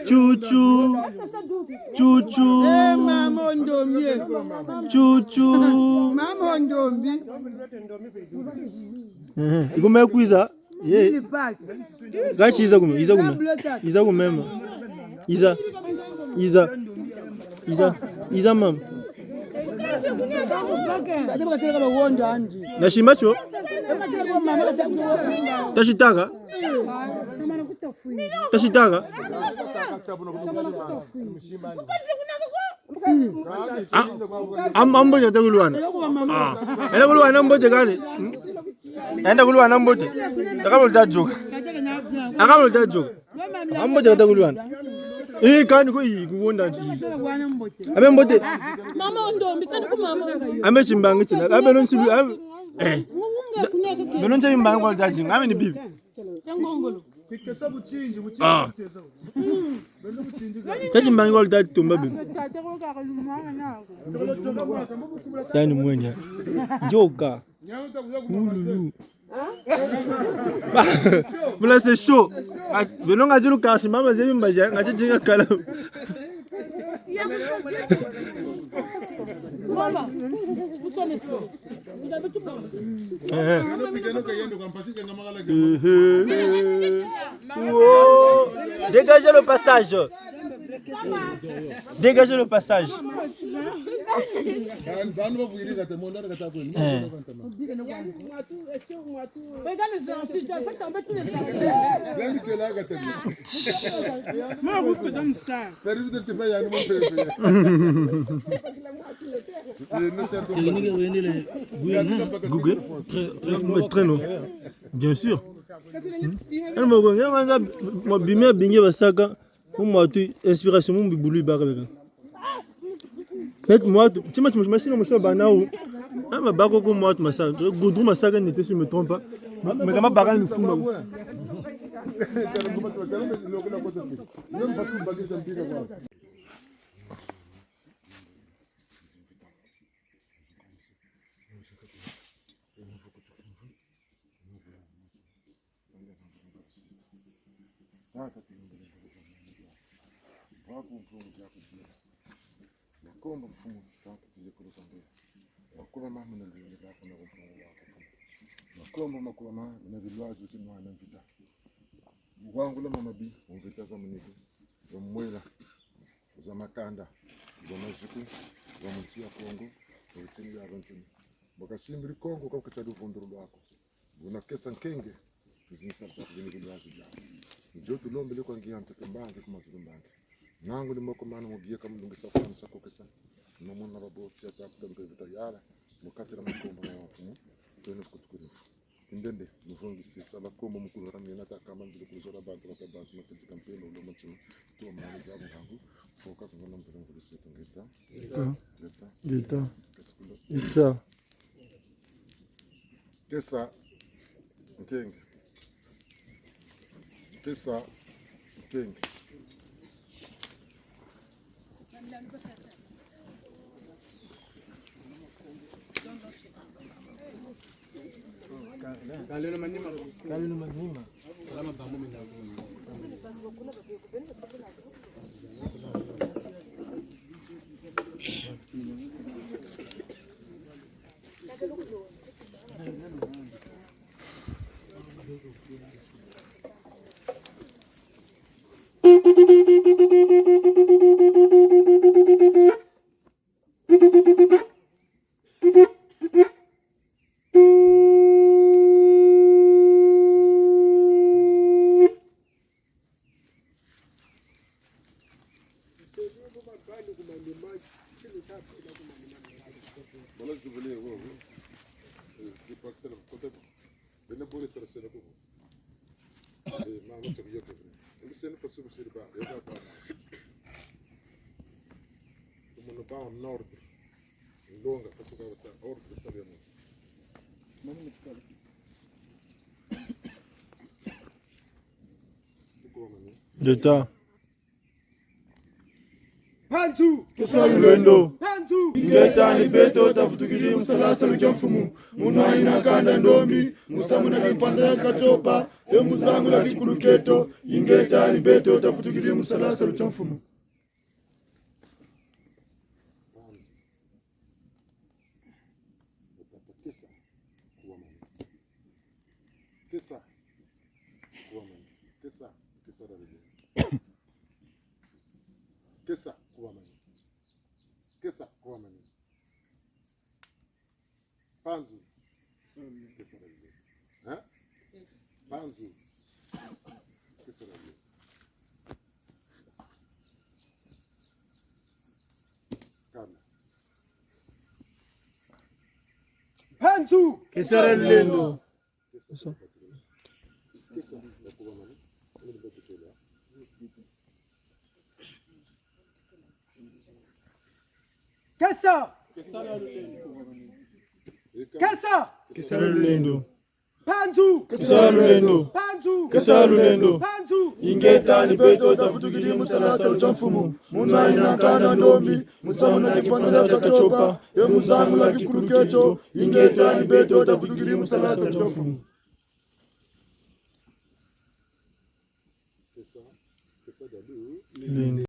Tchou, tchou. Tchou, tchou. Eh, mama Ndombi. Tchou, tchou. Mama Ndombi. Eh, eh. Ikume kwiza. Ye. Mille pattes. Gachi iza kume, iza kume. Iza kume, mama. Iza. Iza. Iza. Iza, mama. Na simba tio. Tasi taka. Tasi taka. Ah, am-, ambote ta kulwana. Ah, enda kulwana mbote kani. Hmm? Enda kulwana mbote. Aka bo luta yôka. Aka bo luta yôka. Ambote ta kulwana. Eh, kani ko yi, kuwonda nti. Abe mbote. Mama Ndombi, kani ko mama. Abe timbangi tina. Abe no nsibi, abe. Eh. Beno ntia timbangi kwa luta yôka. Abe ni bibi. Ah. Tati mbangi wa luta tumba beno. Tani mwenya. Yôka. Ululu. Mula c'est chaud. Ah, beno ngati lukasi mama zebi mbaja, ngati dinga kala. Eh, eh. Eh, eh. Oh, dégagez le passage. Dégagez le passage. Eh. Technique, vous voyez, les bouillons, hein ? Goût, très, très, très, très long. Bien sûr. Hmm ? Eh, mo ko, nge manza, mo bima bingi basaka, mu mwatu, inspiration, mu bibulu baka beka. Net mwatu, tima, tima, tima, sina musho bana wu. Ah, ma bako ko mwatu masaka, goudron masaka nete, si je me trompe pas. Mais, mais kama baka ni fuma. Makombo mfumu, tata tuje kulu kambia. Makuba mama na lulu bako na mfumu wako. Makombo makuba mama na bilwazi uti mwana mvita. Wangula mama bi, mvita za munibu, za mwela, za makanda, za maziku, za mu nsi ya Kongo, mu bitini bia bantini. Bakasimbiri Kongo kwa kutsa luvundulu lwako. Buna kesa nkenge, nzini sa kwa kubini bilwazi bia. Ndio tulombele kwa ngia ntete mbangi ku mazulu mbangi. Nangu ni moko mano mu bieka mulungisa kwa nsa kokesa. Nomona baboti ya takuta mpe vita yala. Mu kati dia makombo ma mfumu, twene kutukuni. Kindende, muvungi sisa, bakombo mukulu ramina, takamba ndile kuzora bantu, bata bantu, makiti kampeno, ulo mutima, tuwa mani za muhangu, foka kungana mvula mvula setu ngeta. Ngeta. Ngeta. Ngeta. Kasi kulo. Ngeta. Kesa, nkenge. Kesa, nkenge. Kalelo manima. Kalelo manima. Bala jubile wo, wo. Eh, di pakta la kota. Bena bole tercera ko. Eh, ma, ma tabi yo ko. Ngi sene pa subu siri ba, yo ba ba. Como no ba en ordre. Longa, pa subu ba sa ordre, sabe mo. Mani mutkali. Ndeta. Mpanzu! Kesa lulendo! Mpanzu! Ingeta, ni beto tavutukiri mu sala salu kia mfumu. Mu nwanina kanda ndombi, mu samuna kimpanza kia katiopa, e mu zangula kikulu kieto. Ingeta, ni beto tavutukiri mu sala salu kia mfumu. Kesa, kuwamani. Kesa, kuwamani. Kesa, kesa da lele. Kesa, kuwamani. Kesa, kuwamani. Mpanzu. Kesa da lele. Hein? Mpanzu. Kesa da lele. Kana. Mpanzu. Kesa da lulendo. Kesa. Kesa. Kesa da lulendo. Mpanzu. Kesa da lulendo. Mpanzu. Kesa da lulendo. Mpanzu. Ingeta, ni beto tavutukiri mu sala salu kia mfumu. Mu nwanina kanda ndombi, mu samuna kimpanza kia katiopa, e mu zangula kikulu kieto. Ingeta, ni beto tavutukiri mu sala salu kia mfumu. Kesa, kesa da lulendo.